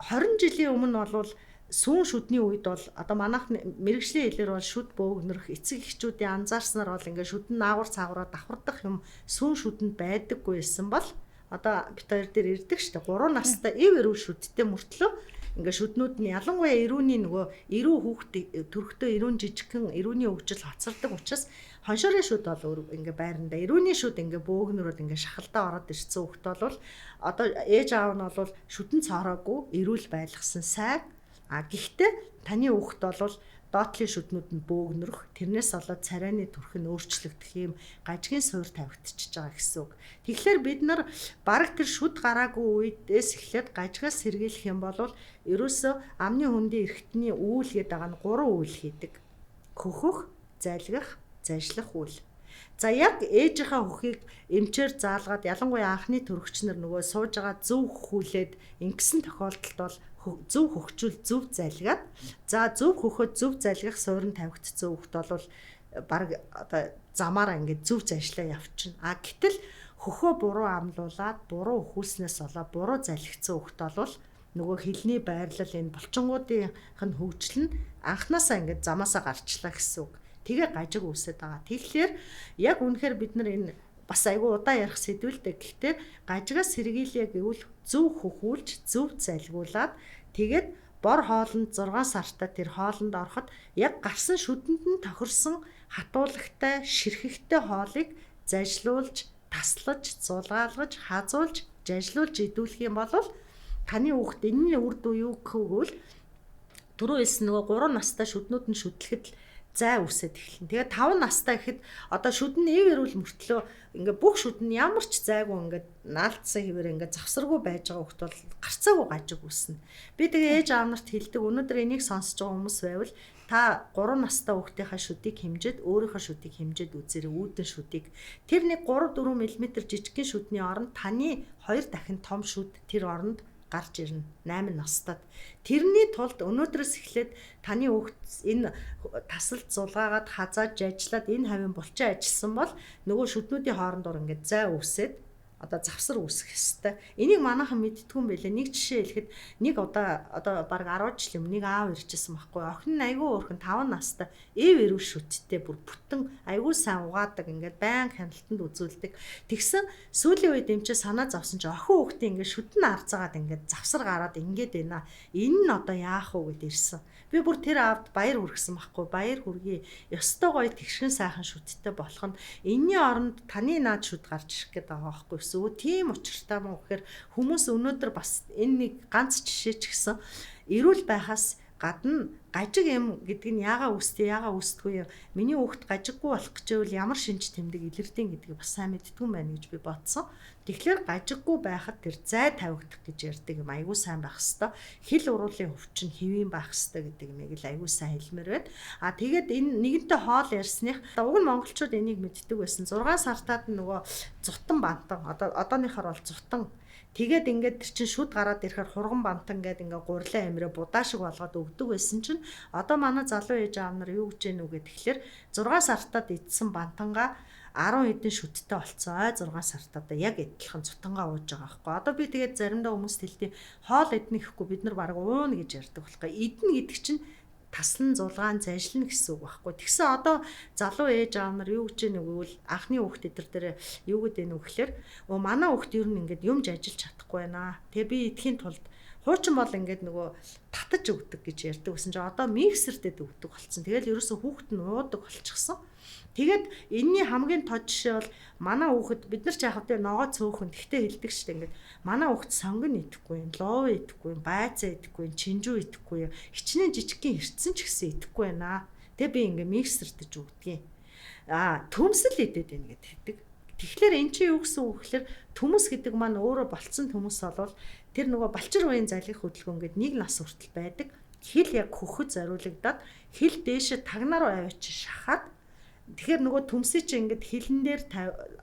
20 жилийн өмнө бол сүүн шүдний үед бол одоо манайх мэрэгжлийн хэлээр бол шүд бөөгнөрөх эцэг эхчүүдийн анзаарснаар бол ингээд шүдэн наагур цаагаараа давхардах юм сүүн шүдэнд байдаггүй байсан бол одоо бит хоёр дээр ирдэг штэ 3 настай эв эрүү шүдтэй мөртлөө ингээ шүднүүд нь ялангуяа эрүүний нөгөө эрүү хүүхд төрхтөө эрүүн жижигхэн эрүүний хөгжил хоцордог учраас хоншоорын шүд бол ингээ байранда эрүүний шүд ингээ бөөгнөрөөд ингээ шахалдаа ороод ирсэн хүүхд бол одоо ээж аав нь бол шүдэн цоороогүй эрүүл байлгасан сайн. А гэхдээ таны хүүхд бол доотлын шүднүүд нь бөөгнөрөх тэрнээс болоод царайны төрх нь өөрчлөгдөх юм гажигын суур тавигдчихж байгаа гэсэн үг. Тэгэхээр бид нар бараг тэр шүд гараагүй үедээс эхлээд гажигаас сэргийлэх юм бол ерөөсөө амны хөндийн эрхтний үүл гэдэг байгаа нь 3 үйл хийдэг. Хөхөх, залгих, зажлах үйл. За яг ээжийнхаа хөхийг эмчээр заалгаад ялангуяа анхны төрөгчнөр нөгөө сууж байгаа зөв хөхүүлээд ингэсэн тохиолдолд бол зөв хөгчүүл зөв залгаад за зөв хөхөд зөв залгах суурь нь тавигдсан хүүхд бол баг одоо замаараа ингээд зөв заншлаа явчихна. А гэтэл хөхөө буруу амлуулад буруу өхүүлснээс болоо буруу залгицсан хүүхд бол нөгөө хилний байрлал энэ булчингуудынх нь хөгжил нь анханасаа ингээд замаасаа гарчлаа гэсэн үг. Тэгээ гажиг үүсээд байгаа. Тэгэхээр яг үнэхээр бид нар энэ бас айгүй удаан ярих сэдв л дээ. Гэхдээ гажигаас сэргийлье гэвэл зөв хөхүүлж, зөв залгуулад тэгээд бор хоолнд 6 сартаа тэр хоолнд ороход яг гарсан шүдэнд нь тохирсон хатуулагтай, ширхэгтэй хоолыг зажлуулж, таслаж, зулгаалгаж, хазуулж, жажлуулж идүүлэх юм бол таны хүүхд энэний үр дүн юу гэхвэл түрүү хэлсэн нөгөө 3 настай шүднүүд нь шүдлэхэд л зай үсээд эхэлнэ. Тэгээ 5 настай гэхэд одоо шүдэн эв эрүүл мөртлөө ингээ бүх шүдэн ямар ч зайгүй ингээ наалтсан хэвээр ингээ завсаргүй байж байгаа хөлт бол гарцаагүй гажиг үүснэ. Би тэгээ ээж аав нарт хэлдэг өнөөдөр энийг сонсож байгаа хүмүүс байвал Та 3 настай хүүхдийнхаа шүдийг хэмжээд өөрийнхөө шүдийг хэмжээд үзээрэй, үүдэн шүдийг. Тэр нэг 3-4 мм жижигхэн шүдний оронд таны 2 дахин том шүд тэр оронд гарч ирнэ 8 настад. Тэрний тулд өнөөдрөөс эхлээд таны хүүхд энэ тасалд зулгаагаад хазааж ажиллаад энэ хавийн булчин ажилласан бол нөгөө шүднүүдийн хоорондоор ингээд зай үүсээд одоо завсар үүсэх ёстой. Энийг манайхан мэддгүй юм байлээ. Нэг жишээ хэлэхэд нэг удаа одоо бараг 10 жил юм нэг аав ирчихсэн байхгүй. Охин нь айгүй өөрхөн 5 настай эв эрүү шүттэй бүр бүтэн айгүй сайн угаадаг ингээд байн хяналтанд үзүүлдэг. Тэгсэн сүүлийн үед юм чи санаа зовсон чи охин хүүхдээ ингээд шүтэн арцаагаад ингээд завсар гараад ингээд байна. Энэ нь одоо яах вэ гэд ирсэн. Би бүр тэр аавд баяр хүргэсэн байхгүй. Баяр хүргэе. Ёстой гоё тэгшгэн сайхан шүттэй болох нь энэний оронд таны наад шүд гарч ирэх гээд байгаа байхгүй. Өө тийм учиртай мó гэхээр хүмүүс өнөөдөр бас энэ нэг ганц жишээ ч гэсэн эрүүл байхаас гадна гажиг юм гэдэг нь яага үүсдэг, яага үүсдэггүй юм. Миний хүүхд гажиггүй болох гэж байвал ямар шинж тэмдэг илэрдэг гэдгийг бас сайн мэддэггүй юм байна гэж би бодсон. Тэгэхээр гажиггүй байхад тэр зай тавигдах гэж ярьдаг юм айгүй сайн байх хэвээр. Хил уруулын өвчин хэвийн байх хэвээр гэдэг юмыг л айгүй сайн хэлмээр байна. А тэгээд энэ нэгэнтээ хоол ярьсных уг нь монголчууд энийг мэддэг байсан. 6 сартаад нөгөө зутан бантан одоо одооныхоор бол зутан. Тэгээд ингээд тэр чин шүд гараад ирэхээр хурган бантан гээд ингээд гурлаа амираа будаа шиг болгоод өгдөг байсан чинь одоо манай залуу ээж аав нар юу гэж гэнэ үгэ тэгэхээр 6 сартад идсэн бантангаа 10 хэдэн шүдтэй болцсон. Ой 6 сартад яг адилхан зутангаа ууж байгаа байхгүй. Одоо би тэгээд заримдаа хүмүүст хэлдэг хоол иднэ гэхгүй бид нар бараг ууна гэж ярьдаг болохгүй. Иднэ гэдэг чинь таслан зулгаан зайшлна гэсэн үг байхгүй. Тэгсэн одоо залуу ээж аав нар юу гэж нүгвэл анхны хүүхд эдэр дээр юу гэдэг нүг гэхээр өө манай хүүхд ер нь ингээд юмж ажиллаж чадахгүй байна. Тэгээ би идэхийн тулд хуучин бол ингээд нөгөө татаж өгдөг гэж ярьдаг байсан чинь одоо миксертэй өгдөг болцсон. Тэгэл ерөөсөө хүүхд нь уудаг болчихсон. Тэгээд энэний хамгийн тод жишээ бол манай хүүхэд бид нар ч яг тэ ногоо цөөхөн тэгтээ хэлдэг шүү дээ ингээд манай хүүхэд сонгон идэхгүй юм, лов идэхгүй юм, байцаа идэхгүй юм, чинжүү идэхгүй юм, хичнээн жижигхэн хэрцэн ч гэсэн идэхгүй байна. Тэгээ би ингээд миксертэж өгдгийн. Аа төмсөл идэд байна гэд хэлдэг. Тэгэхээр эн чинь юу гэсэн үг гэхээр төмөс гэдэг маань өөрөө болцсон төмөс болвол тэр нөгөө балчир үеийн залгих хөдөлгөөн гээд нэг нас хүртэл байдаг. Хил яг хөхөд зориулагдаад хил дээшээ тагнаар аваач шахаад тэгэхээр нөгөө төмсөө чи ингээд хилэн дээр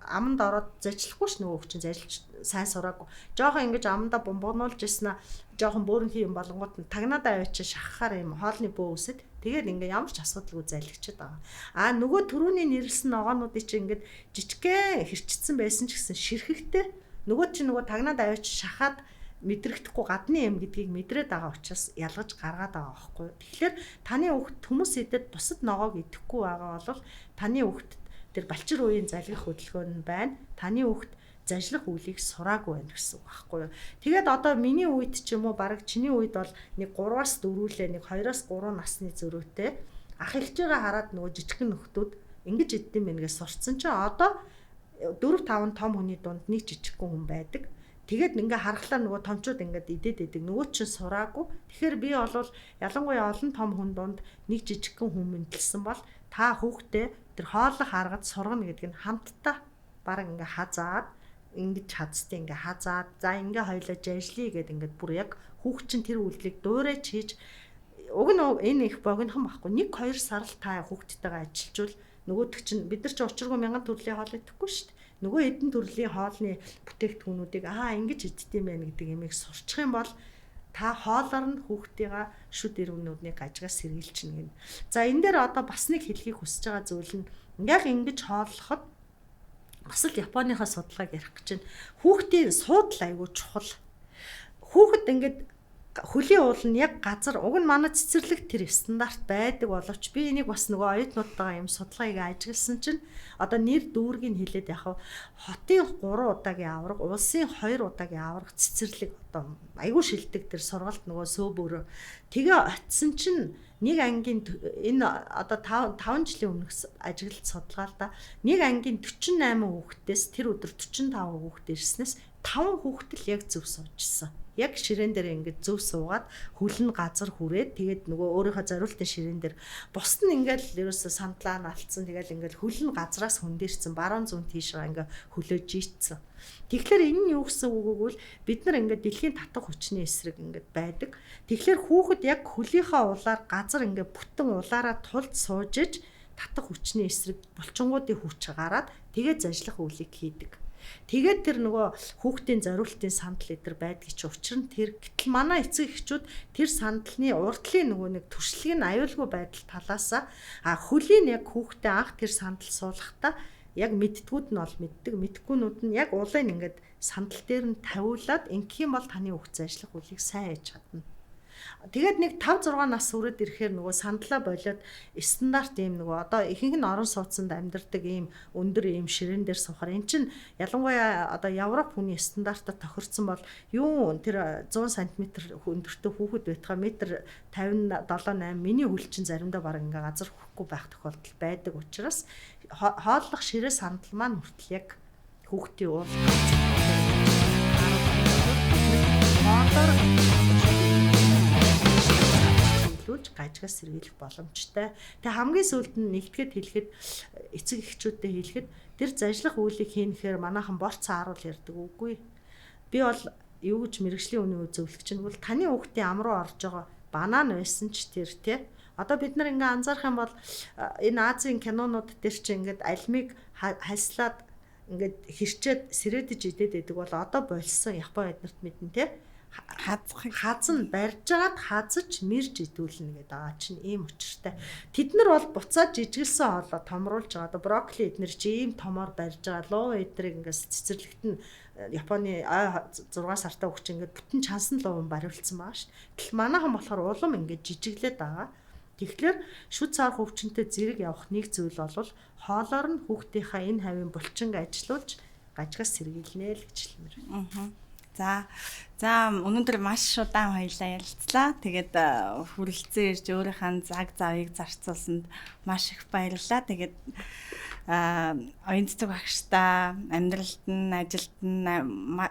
аманд ороод зажлахгүй ш нөгөө чинь ажиллаж сайн сураагүй. Жохон ингэж амандаа бомбогнуулж ирсэн аа жохон бөөрөнхий юм болонгууд нь тагнаадаа аваач шахахаар юм хоолны бөө үсэд тэгээд ингээ ямар ч асуудалгүй залгичаад байгаа. А нөгөө түрүүний нэрлсэн ногоонуудыг чи ингээд жижигхэн хэрчсэн байсан ч гэсэн ширхэгтэй нөгөө чи нөгөө тагнаад аваач шахаад мэдрэгдэхгүй гадны юм гэдгийг мэдрээд байгаа учраас ялгаж гаргаад байгаа байхгүй. Тэгэхээр таны хүүхд төмөс идэд бусад ногоог идэхгүй байгаа бол таны хүүхд тэр балчир үеийн залгих хөдөлгөөн нь байна. Таны хүүхд зажлах үйлийг сураагүй байна гэсэн үг байхгүй юу. Тэгээд одоо миний үед ч юм уу бараг чиний үед бол нэг 3-аас 4-лээ нэг 2-оос 3 насны зөрүүтэй ах эгчээгээ хараад нөгөө жижигхэн нөхдүүд ингэж иддэм байх гэж сурцсан чинь одоо 4 5 том хүний дунд нэг жижигхэн хүн байдаг. Тэгээд ингээ харахлаа нөгөө томчууд ингээд идэд идэг. Нөгөө чинь сураагүй. Тэгэхээр би бол ялангуяа олон том хүн дунд нэг жижигхэн хүн мэдлсэн бол та хүүхдээ тэр хооллох аргад сургана гэдэг нь хамтдаа бараг ингээ хазаад ингэж хазтыг ингээ хазаад за ингээ хоёлоо жажлий гэд ингээд бүр яг хүүхд чинь тэр үйлдэлийг дуурайч хийж уг нь энэ их богинохон байхгүй. 1 2 сар л та хүүхдтэйгээ ажиллажвал нөгөөдөг чинь бид нар чи учиргүй мянган төрлийн хоол идэхгүй шүү дээ. Нөгөө эдэн төрлийн хоолны бүтээгдэхүүнүүдийг аа ингэж иддэм байх гэдэг юмыг сурчих юм бол та хоолоор нь хүүхдийнхаа шүд ирвнүүдний гажигаас сэргийлчихнэ гэнэ. За энэ дээр одоо бас нэг хэлхийг хүсэж байгаа зүйл нь яг ингэж хооллоход бас л Японыхаа судалгааг ярих гэж байна. Хүүхдийн суудал айгүй чухал. Хүүхэд ингээд хөлийн уул нь яг газар уг нь манай цэцэрлэг тэр стандарт байдаг боловч би энийг бас нөгөө оюутнуудтайгаа юм судалгааг ажигласан чинь одоо нэр дүүргийг хэлээд яг хотын 3 удаагийн авраг, улсын 2 удаагийн авраг цэцэрлэг одоо айгүй шилдэг тэр сургалт нөгөө сөөбөрөө тэгээ очисон чинь нэг ангийн энэ одоо 5 жилийн өмнөх ажиглалт судалгаа л да нэг ангийн 48 хүүхдээс тэр өдөр 45 хүүхд ирснээс 5 хүүхэд л яг зөв суужсэн. Яг ширээн дээр ингээд зөв суугаад хөл нь газар хүрээд тэгээд нөгөө өөрийнхөө зориултын ширээн дээр бусд нь ингээд ерөөсө сандлаа налцсан, тэгэл ингээд хөл нь газраас хөндөрсөн, баруун зүүн тийшээ ингээд хөлөө жийцсэн. Тэгэхээр энэ нь юу гэсэн үг вэ гэвэл бид нар ингээд дэлхийн татах хүчний эсрэг ингээд байдаг. Тэгэхээр хүүхэд яг хөлийнхөө улаар газар ингээд бүтэн улаараа тулд сууж иж татах хүчний эсрэг булчингуудын хүч гараад тэгээд зажлах үйлийг хийдэг. Тэгээд тэр нөгөө хүүхдийн зориултын сандал эдэр байдгийг чи учир нь тэр гэтэл манай эцэг эхчүүд тэр сандалны урдлын нөгөө нэг туршлагын аюулгүй байдал талаасаа хөлийн яг хүүхдээ анх тэр сандал суулгахдаа яг мэддгүүд нь бол мэддэг, мэдхгүйнүүд нь яг улыг ингээд сандал дээр нь тавиулаад ингэх юм бол таны хүүхд зажлах үлийг сайн хийж чадна. Тэгээд нэг 5 6 нас хүрээд ирэхээр нөгөө сандлаа болиод стандарт ийм нөгөө одоо ихэнх нь орон сууцнд амьдардаг ийм өндөр ийм ширээн дээр суухаар эн чинь ялангуяа одоо Европ хүний стандартад тохирцсон бол юу тэр 100 см өндөртэй хүүхэд байтгаа метр 57 8 миний хөл чинь заримдаа баг ингээ газар хүрэхгүй байх тохиолдол байдаг учраас хооллох ширээ сандал маань хүртэл яг хүүхдийн уул төлөвлөж гажигаас сэргийлэх боломжтой. Тэгээ хамгийн сүүлд нь нэгтгэхэд хэлэхэд эцэг эхчүүдтэй хэлэхэд тэр зажлах үйлийг хийнэхээр манайхан борц ааруул ярьдаг үгүй. Би бол юу гэж мэрэгжлийн үнийн зөвлөгч нь бол таны хүүхдийн ам руу орж байгаа банан байсан ч тэр тий. Одоо бид нар ингээ анзаарах юм бол энэ Азийн кинонууд дээр чи ингээд алмиг хальслаад ингээд хэрчээд сэрээдэж идээд байдаг бол одоо болсон Япон эднэрт мэднэ тий. Хаз нь барьж агаад хазаж мэрж идүүлнэ гэдэг байгаа чинь ийм учиртай. Тэд нар бол буцаад жижигэлсэн хоолоо томруулж байгаа. Одоо брокколи эднэр чи ийм томоор барьж байгаа. Луу эдрийг ингээс цэцэрлэгт нь Японы 6 сартай хүүхч ингээд бүтэн чансан луун бариулсан байгаа шүү. Гэтэл манайхан болохоор улам ингээд жижиглээд байгаа. Тэгэхээр шүд цаар хөвчөнтэй зэрэг явах нэг зүйл бол хоолоор нь хүүхдийнхаа энэ хавийн булчинг ажилуулж гажигаас сэргийлнэ л гэж хэлмээр. За өнөөдөр маш удаан хоёлаа ярилцлаа. Тэгээд хүрэлцэн ирж өөрийнхөө цаг завыг зарцуулсанд маш их баярлалаа. Тэгээд оюун цэцэг багштай амьдралд нь, ажилд нь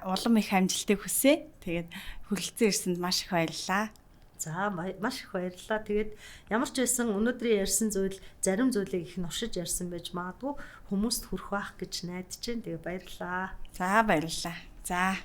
улам их амжилтыг хүсье. Тэгээд хүрэлцэн ирсэнд маш их баярлалаа. За маш их баярлалаа. Тэгээд ямар ч байсан өнөөдрийн ярьсан зүйл зарим зүйлийг их нуршиж ярьсан байж магадгүй хүмүүст хүрэх байх гэж найдаж байна. Тэгээд баярлалаа. За баярлалаа. За.